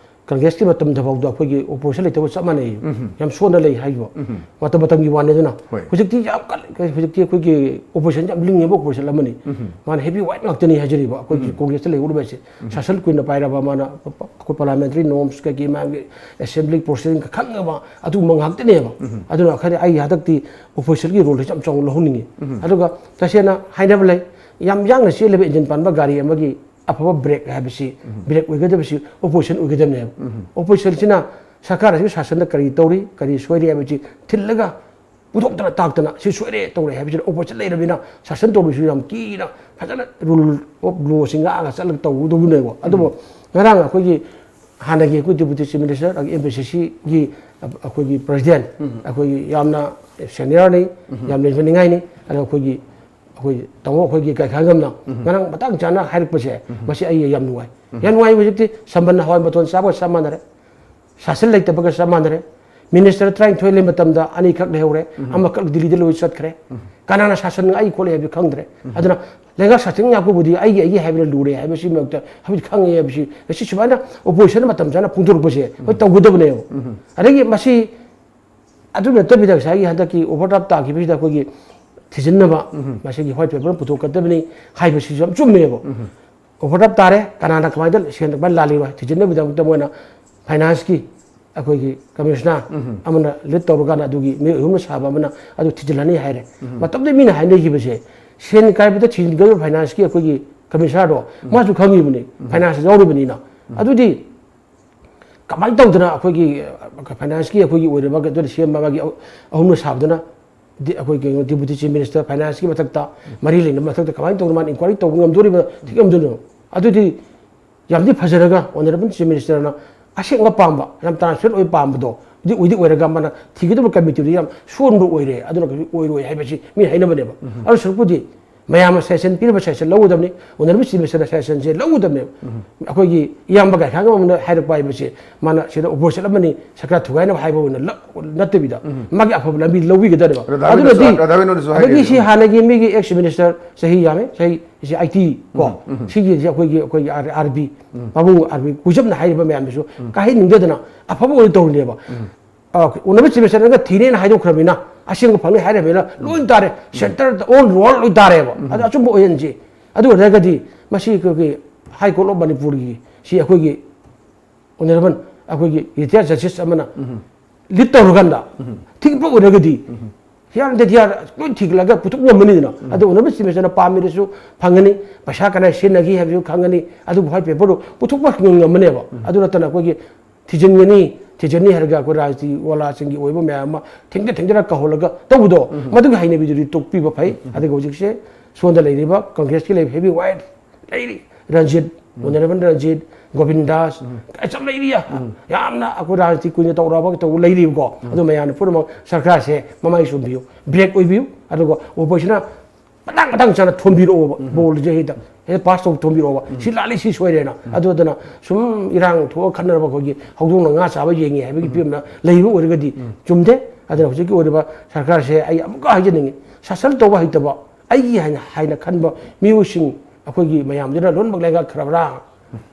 ꯀꯪꯒ꯭ꯔꯦꯁꯀꯤ ꯃꯇꯝꯗ ꯐꯥꯎꯗ ꯑꯩꯈꯣꯏꯒꯤ opposition ꯂꯩꯇꯕ ꯆꯞ ꯃꯥꯟꯅꯩ꯫ ꯎꯝ꯫ ꯌꯥꯝ ꯁꯣꯟꯅ ꯂꯩ ꯍꯥꯏꯕ꯫ ꯎꯝ꯫ ꯃꯇꯝ ꯃꯇꯝꯒꯤ ꯋꯥꯅꯤ ꯑꯗꯨꯅ꯫ ꯍꯣꯏ꯫ ꯍꯧꯖꯤꯛꯇꯤ ꯌꯥꯝ ꯀꯜꯂꯤ꯫ ꯍꯧꯖꯤꯛꯇꯤ ꯑꯩꯈꯣꯏꯒꯤ opposition ꯌꯥꯝ ꯂꯤꯡꯉꯦꯕ opposition ꯑꯃꯅꯤ꯫ ꯎꯝ꯫ ꯃꯥꯅ heavy weight ꯉꯥꯛꯇꯅꯤ ꯍꯥꯏꯖꯔꯤꯕ ꯑꯩꯈꯣꯏꯒꯤ ꯎꯝ꯫ ꯀꯪꯒ꯭ꯔꯦꯁꯇ ꯂꯩꯍꯧꯔꯤꯕ ꯍꯥꯏꯁꯦ꯫ ꯎꯝ꯫ ꯁꯥꯁꯟ ꯀꯨꯏꯅ ꯄꯥꯏꯔꯕ ꯃꯥꯅ ꯑꯩꯈꯣꯏ parliamentary norms ꯀꯩꯀꯩ ꯃꯌꯥꯝꯒꯤ assembly procedure ꯈꯪꯉꯕ ꯑꯗꯨꯒꯨꯝꯕ ꯉꯥꯛꯇꯅꯦꯕ꯫ ꯎꯝ꯫ ꯑꯗꯨꯅ ꯈꯔꯗꯤ ꯑꯩ ꯍꯟꯗꯛꯇꯤ oppositionꯒꯤ roleꯁꯦ ꯌꯥꯝ ꯆꯥꯎꯅ ꯂꯧꯍꯟꯅꯤꯡꯉꯤ꯫ ꯎꯝ꯫ ꯑꯗꯨꯒ ꯇꯁꯦꯡꯅ ꯍꯥꯏꯅꯕ ꯂꯩ, ꯌꯥꯝ ꯌꯥꯡꯅ ꯆꯦꯜꯂꯤꯕ engine ꯄꯥꯟꯕ ꯒꯥꯔꯤ ꯑꯃꯒꯤ ꯑꯐꯕ brake ꯍꯥꯏꯕꯁꯤ, ꯎꯝ꯫ Brake ꯑꯣꯏꯒꯗꯕꯁꯤ opposition ꯑꯣꯏꯒꯗꯕꯅꯦꯕ꯫ ꯎꯝ꯫ Oppositionꯁꯤꯅ ꯁꯔꯀꯥꯔ ꯑꯁꯤꯒꯤ ꯁꯥꯁꯟꯗ ꯀꯔꯤ ꯇꯧꯔꯤ, ꯀꯔꯤ ꯁꯣꯏꯔꯤ ꯍꯥꯏꯕꯁꯤ ꯊꯤꯜꯂꯒ ꯄꯨꯊꯣꯛꯇꯅ ꯇꯥꯛꯇꯅ ꯁꯤ ꯁꯣꯏꯔꯦ ꯇꯧꯔꯦ ꯍꯥꯏꯕꯁꯤꯅ opposition ꯂꯩꯔꯕꯅꯤꯅ ꯁꯥꯁꯟ ꯇꯧꯔꯤꯁꯨ ꯌꯥꯝ ꯀꯤꯅ ꯐꯖꯅ rule of lawꯁꯤ ꯉꯥꯛꯑꯒ ꯆꯠꯂꯒ ꯇꯧꯒꯗꯧꯕꯅꯦꯕ꯫ ꯑꯗꯨꯕꯨ ꯎꯝ꯫ ꯉꯔꯥꯡ ꯑꯩꯈꯣꯏꯒꯤ ꯍꯥꯟꯅꯒꯤ ꯑꯩꯈꯣꯏ Deputy Chief Minister, ꯑꯗꯒꯤ MPCCꯒꯤ ꯑꯩꯈꯣꯏꯒꯤ President, ꯎꯝ꯫ ꯑꯩꯈꯣꯏꯒꯤ ꯌꯥꯝꯅ seniorꯅꯤ, ꯎꯝ꯫ ꯌꯥꯝ ꯂꯩꯖꯅꯤꯡꯉꯥꯏꯅꯤ꯫ ꯑꯗꯣ ꯑꯩꯈꯣꯏꯒꯤ, ꯑꯩꯈꯣꯏ ꯇꯥꯃꯣ ꯑꯩꯈꯣꯏꯒꯤ ꯀꯩꯈꯥꯡꯒꯝꯅ ꯎꯝ꯫ ꯉꯔꯥꯡ ꯃꯇꯥꯡ ꯆꯥꯅ ꯍꯥꯏꯔꯛꯄꯁꯦ, ꯎꯝ꯫ ꯃꯁꯤ ꯑꯩ ꯌꯥꯝ ꯅꯨꯡꯉꯥꯏ꯫ ꯎꯝ꯫ ꯌꯥꯝ ꯅꯨꯡꯉꯥꯏ꯫ ꯍꯧꯖꯤꯛꯇꯤ ꯁꯝꯕꯟ ꯍꯋꯥꯏ ꯃꯇꯣꯟ ꯆꯥꯕꯒ ꯆꯞ ꯃꯥꯟꯅꯔꯦ꯫ ꯁꯥꯁꯟ ꯂꯩꯇꯕꯒ ꯆꯞ ꯃꯥꯟꯅꯔꯦ꯫ Minister ꯇꯔꯥꯅꯤꯊꯣꯏ ꯂꯩ ꯃꯇꯝꯗ ꯑꯅꯤꯈꯛ ꯂꯩꯍꯧꯔꯦ, ꯎꯝ꯫ ꯑꯃꯈꯛ ꯗꯤꯜꯂꯤꯗ ꯂꯣꯏ ꯆꯠꯈ꯭ꯔꯦ꯫ ꯎꯝ꯫ ꯀꯅꯥꯅ ꯁꯥꯁꯟ ꯉꯥꯛꯏ ꯈꯣꯠꯂꯤ ꯍꯥꯏꯕꯗꯤ ꯈꯪꯗ꯭ꯔꯦ꯫ ꯎꯝ꯫ ꯑꯗꯨꯅ ꯂꯩꯉꯥꯛ ꯁꯥꯁꯟ ꯉꯥꯛꯄꯕꯨꯗꯤ ꯑꯩꯒꯤ, ꯑꯩꯒꯤ ꯍꯥꯏꯕꯅ ꯂꯨꯔꯦ ꯍꯥꯏꯕꯁꯤ ꯃꯔꯛꯇ ꯍꯧꯖꯤꯛ ꯈꯪꯉꯦ ꯍꯥꯏꯕꯁꯤ, ꯃꯁꯤ ꯁꯨꯃꯥꯏꯅ opposition ꯃꯇꯝ ꯆꯥꯅ ꯐꯣꯡꯗꯣꯔꯛꯄꯁꯦ ꯑꯩꯈꯣꯏ ꯎꯝ꯫ ꯇꯧꯒꯗꯕꯅꯦꯕ꯫ ꯎꯝ꯫ ꯑꯗꯒꯤ ꯃꯁꯤ ꯑꯗꯨ ꯅꯠꯇꯕꯤꯗ ꯉꯁꯥꯏꯒꯤ ꯍꯟꯗꯛꯀꯤ overdraft ꯇꯥꯈꯤꯕꯁꯤꯗ ꯑꯩꯈꯣꯏꯒꯤ ꯊꯤꯖꯤꯟꯅꯕ, ꯎꯝ꯫ ꯃꯁꯤꯒꯤ white paper ꯑꯃ ꯄꯨꯊꯣꯛꯀꯗꯕꯅꯤ ꯍꯥꯏꯕꯁꯤꯁꯨ ꯌꯥꯝ ꯆꯨꯝꯃꯦꯕ꯫ ꯎꯝ꯫ Overdraft ꯇꯥꯔꯦ, ꯀꯅꯥꯅ ꯀꯃꯥꯏꯅ ꯁꯦꯟ ꯀꯃꯥꯏꯅ ꯂꯥꯜꯂꯤꯕ ꯊꯤꯖꯤꯟꯅꯕꯒꯤꯗꯃꯛꯇ ꯃꯣꯏꯅ financeꯀꯤ ꯑꯩꯈꯣꯏꯒꯤ commissioner ꯎꯝ꯫ ꯑꯃꯅ lead ꯇꯧꯔꯀꯥꯟꯗ ꯑꯗꯨꯒꯤ ꯃꯤꯑꯣꯏ ꯑꯍꯨꯝꯅ ꯁꯥꯕ ꯑꯃꯅ ꯑꯗꯨ ꯊꯤꯖꯤꯜꯂꯅꯤ ꯍꯥꯏꯔꯦ꯫ ꯎꯝ꯫ ꯃꯇꯝꯗꯨꯗ ꯃꯤꯅ ꯍꯥꯏꯅꯈꯤꯕꯁꯦ, ꯁꯦꯟ ꯀꯥꯏꯕꯗ ꯊꯤꯖꯤꯟꯒꯗꯕ financeꯀꯤ ꯑꯩꯈꯣꯏꯒꯤ commissionerꯗꯣ ꯎꯝ꯫ ꯃꯥꯁꯨ ꯈꯪꯉꯤꯕꯅꯤ, ꯎꯝ꯫ Financeꯇ ꯌꯥꯎꯔꯤꯕꯅꯤꯅ꯫ ꯎꯝ꯫ ꯑꯗꯨꯗꯤ ꯀꯃꯥꯏꯅ ꯇꯧꯗꯅ ꯑꯩꯈꯣꯏꯒꯤ, ꯑ, financeꯀꯤ ꯑꯩꯈꯣꯏꯒꯤ ꯑꯣꯏꯔꯤꯕ ꯑꯗꯨꯅ ꯁꯦꯝꯕ ꯃꯥꯒꯤ ꯑꯍꯨꯝꯅ ꯁꯥꯕꯗꯨꯅ ꯗꯤ-, ꯑꯩꯈꯣꯏ ꯀꯩꯅꯣ Deputy Chief Minister financeꯀꯤ ꯃꯊꯛꯇ ꯃꯔꯤ ꯂꯩꯅꯕ ꯃꯊꯛꯇ ꯀꯃꯥꯏꯅ ꯇꯧꯗꯅ ꯃꯥꯅ inquiry ꯇꯧꯕ ꯉꯝꯗꯣꯔꯤꯕ, ꯊꯤꯡꯕ ꯉꯝꯗꯣꯔꯤꯕ? ꯑꯗꯨꯗꯤ ꯌꯥꯝꯗꯤ ꯐꯖꯔꯒ Honourable Chief Ministerꯅ ꯑꯁꯦꯡꯕ ꯄꯥꯝꯕ, ꯌꯥꯝ transparent ꯑꯣꯏ ꯄꯥꯝꯕꯗꯣ ꯍꯧꯖꯤꯛ ꯑꯣꯏꯗꯤ ꯑꯣꯏꯔꯒ ꯃꯥꯅ ꯊꯤꯒꯗꯕ ꯀꯃꯤꯇꯤꯗꯨ ꯌꯥꯝ ꯁꯣꯟꯕ ꯑꯣꯏꯔꯦ, ꯑꯗꯨꯅ ꯀꯩꯁꯨ ꯑꯣꯏꯔꯣꯏ ꯍꯥꯏꯕꯁꯤ ꯃꯤ ꯍꯥꯏꯅꯕꯅꯦꯕ꯫ ꯑꯗꯨ ꯁꯔꯨꯛꯄꯨꯗꯤ ꯃꯌꯥꯝꯅ ꯁꯖꯦꯁꯟ ꯄꯤꯔꯤꯕ ꯁꯖꯦꯁꯟ ꯂꯧꯒꯗꯕꯅꯤ, ꯑꯣꯅꯔꯦꯕꯜ ꯆꯤꯐ ꯃꯤꯅꯤꯁꯇꯔꯅ ꯁꯖꯦꯁꯟꯁꯦ ꯂꯧꯒꯗꯕꯅꯦꯕ꯫ ꯑꯩꯈꯣꯏꯒꯤ ꯏꯌꯥꯝꯕ ꯒꯥꯏꯈꯥꯡ ꯑꯃꯅ ꯍꯥꯏꯔꯛꯄ ꯍꯥꯏꯕꯁꯦ, ꯃꯥꯅ ꯁꯤꯗ ꯑꯣꯄꯣꯖꯤꯁꯟ ꯑꯃꯅꯤ, ꯁꯔꯀꯥꯔ ꯊꯨꯒꯥꯏꯅꯕ ꯍꯥꯏꯕ ꯑꯣꯏꯅ ꯂ-, ꯅꯠꯇꯕꯤꯗ, ꯃꯥꯒꯤ ꯑꯐꯕ ꯂꯝꯕꯤ ꯂꯧꯕꯤꯒꯗꯕꯅꯦꯕ꯫ ꯔꯥꯙꯥ ꯕꯤꯅꯣꯗꯁꯨ, ꯑꯗꯨꯅꯗꯤ ꯔꯥꯙꯥ ꯕꯤꯅꯣꯗꯁꯨ ꯑꯗꯒꯤ ꯍꯥꯏꯔꯤꯗꯨꯅꯤ꯫ ꯁꯤ ꯍꯥꯟꯅꯒꯤ ꯃꯤꯒꯤ ꯑꯦꯛꯁ ꯃꯤꯅꯤꯁꯇꯔ ꯆꯍꯤ ꯌꯥꯝꯃꯦ, ꯆꯍꯤ ꯁꯤ ꯑꯥꯏ ꯇꯤ ꯀꯣ, ꯁꯤꯒꯤꯁꯦ ꯑꯩꯈꯣꯏꯒꯤ, ꯑꯩꯈꯣꯏꯒꯤ ꯑꯥꯔ-, ꯑꯥꯔ ꯕꯤ, ꯄꯥꯕꯨꯡ ꯑꯥꯔ ꯕꯤ ꯀꯨꯏꯖꯞꯅ ꯍꯥꯏꯔꯤꯕ ꯃꯌꯥꯝꯗꯨꯁꯨ ꯀꯥꯍꯩꯅꯤꯡꯗꯗꯅ ꯑꯐꯕ ꯑꯣꯏꯅ ꯇꯧꯔꯤꯅꯦꯕ꯫ ꯑ, ꯑꯣꯅꯔꯦꯕꯜ ꯆꯤꯐ ꯃꯤꯅꯤꯁꯇꯔꯅꯒ ꯊꯤꯅꯦꯅ ꯍꯥꯏꯗꯣꯛꯈ꯭ꯔꯕꯅꯤꯅ ꯑꯁꯦꯡꯕ ꯐꯪꯅꯤ ꯍꯥꯏꯔꯕꯅꯤꯅ ꯂꯣꯏ ꯇꯥꯔꯦ꯫ ꯁꯦꯟꯇꯔꯗ ꯑꯣꯜ ꯔꯣꯜ ꯂꯣꯏ ꯇꯥꯔꯦꯕ꯫ ꯑꯗꯨ ꯑꯆꯨꯝꯕ ꯑꯣꯏꯍꯟꯁꯤ꯫ ꯑꯗꯨ ꯑꯣꯏꯔꯒꯗꯤ ꯃꯁꯤ ꯑꯩꯈꯣꯏꯒꯤ ꯍꯥꯏ ꯀꯣꯔꯠ ꯑꯣꯐ ꯃꯅꯤꯄꯨꯔꯒꯤ ꯁꯤ ꯑꯩꯈꯣꯏꯒꯤ ꯑꯣꯅꯔꯦꯕꯜ ꯑꯩꯈꯣꯏꯒꯤ ꯔꯤꯇꯥꯌꯔ ꯖꯁꯇꯤꯁ ꯑꯃꯅ ꯂꯤꯗ ꯇꯧꯔꯀꯥꯟꯗ ꯊꯤꯡꯕ ꯑꯣꯏꯔꯒꯗꯤ ꯍꯤꯌꯥꯔ ꯑꯦꯟ ꯗꯦꯠ ꯍꯤꯌꯥꯔ ꯂꯣꯏ ꯊꯤꯒꯠꯂꯒ ꯄꯨꯊꯣꯛ ꯉꯝꯃꯅꯤꯗꯅ꯫ ꯑꯗꯨ ꯑꯣꯅꯔꯦꯕꯜ ꯆꯤꯐ ꯃꯤꯅꯤꯁꯇꯔꯅ ꯄꯥꯝꯃꯤꯗꯨꯁꯨ ꯐꯪꯒꯅꯤ, ꯄꯩꯁꯥ ꯀꯗꯥꯏ ꯁꯤꯖꯤꯟꯅꯈꯤ ꯍꯥꯏꯕꯁꯨ ꯈꯪꯒꯅꯤ, ꯑꯗꯨꯕꯨ ꯋꯥꯏꯠ ꯄꯦꯄꯔꯗꯨ ꯄꯨꯊꯣꯛꯄ ꯉꯝꯃꯅꯦꯕ꯫ ꯑꯗꯨ ꯅꯠꯇꯅ ꯑꯩꯈꯣꯏꯒꯤ ꯊꯤꯖꯤꯟꯒꯅꯤ, ꯊꯤꯖꯤꯟꯅꯤ ꯍꯥꯏꯔꯒ ꯑꯩꯈꯣꯏ ꯔꯥꯖꯅꯤꯇꯤ ꯋꯥꯂꯥꯁꯤꯡꯒꯤ ꯑꯣꯏꯕ ꯃꯌꯥꯝ ꯑꯃ ꯊꯦꯡꯖ ꯊꯦꯡꯖꯔ ꯀꯧꯍꯜꯂꯒ ꯇꯧꯕꯗꯣ, ꯃꯗꯨꯒꯤ ꯍꯩꯅꯕꯤꯗꯨꯗꯤ ꯇꯣꯛꯄꯤꯕ ꯐꯩ꯫ ꯑꯗꯨꯒ ꯍꯧꯖꯤꯛꯁꯦ ꯁꯣꯝꯗ ꯂꯩꯔꯤꯕ ꯀꯪꯒ꯭ꯔꯦꯁꯀꯤ ꯂꯩꯔꯤꯕ ꯍꯦꯚꯤ ꯋꯦꯠ ꯂꯩꯔꯤ, ꯔꯟꯖꯤꯠ, ꯑꯣꯅꯔꯦꯕꯜ ꯔꯟꯖꯤꯠ, ꯒꯣꯕꯤꯟ ꯗꯥꯁ, ꯌꯥꯝ ꯂꯩꯔꯤ꯫ ꯌꯥꯝꯅ ꯑꯩꯈꯣꯏ ꯔꯥꯖꯅꯤꯇꯤ ꯀꯨꯏꯅ ꯇꯧꯔꯛꯑꯕ ꯇꯧꯕ ꯂꯩꯔꯤꯕꯀꯣ꯫ ꯑꯗꯨ ꯃꯌꯥꯝꯅ ꯄꯨꯝꯅꯃꯛ ꯁꯔꯀꯥꯔꯁꯦ ꯃꯃꯥꯏ ꯆꯨꯝꯕꯤꯌꯨ, ꯕ꯭ꯔꯦꯛ ꯑꯣꯏꯕꯤꯌꯨ꯫ ꯑꯗꯨꯒ ꯑꯣꯄꯣꯖꯤꯁꯟꯅ ꯃꯇꯥꯡ ꯃꯇꯥꯡ ꯆꯥꯅ ꯊꯣꯝꯕꯤꯔꯛꯑꯣꯕ, ꯕꯣꯜꯁꯦ ꯍꯦꯛꯇ, ꯍꯦꯛꯇ ꯄꯥꯁ ꯇꯧ ꯊꯣꯝꯕꯤꯔꯛꯑꯣꯕ꯫ ꯁꯤ ꯂꯥꯜꯂꯤ, ꯁꯤ ꯁꯣꯏꯔꯦꯅ꯫ ꯑꯗꯨꯗꯅ ꯁꯨꯝ ꯏꯔꯥꯡ ꯊꯣꯛꯑ ꯈꯠꯅꯔꯕ ꯑꯩꯈꯣꯏꯒꯤ ꯍꯧꯗꯣꯡꯅ ꯉꯥ ꯆꯥꯕ ꯌꯦꯡꯉꯤ ꯍꯥꯏꯕꯒꯤ ꯐꯤꯕꯝꯗ ꯂꯩꯕ ꯑꯣꯏꯔꯒꯗꯤ ꯆꯨꯝꯗꯦ꯫ ꯑꯗꯨꯅ ꯍꯧꯖꯤꯛꯀꯤ ꯑꯣꯏꯔꯤꯕ ꯁꯔꯀꯥꯔꯁꯦ ꯑꯩ ꯑꯃꯨꯛꯀ ꯍꯥꯏꯖꯅꯤꯡꯉꯤ, ꯁꯥꯁꯟ ꯇꯧꯕ ꯍꯩꯇꯕ, ꯑꯩꯒꯤ ꯍꯥꯏꯅ, ꯍꯥꯏꯅ ꯈꯟꯕ ꯃꯤꯑꯣꯏꯁꯤꯡ ꯑꯩꯈꯣꯏꯒꯤ ꯃꯌꯥꯝꯗꯨꯅ ꯂꯣꯏꯅꯃꯛ ꯂꯩꯉꯥꯛꯈ꯭ꯔꯕ꯭ꯔꯥ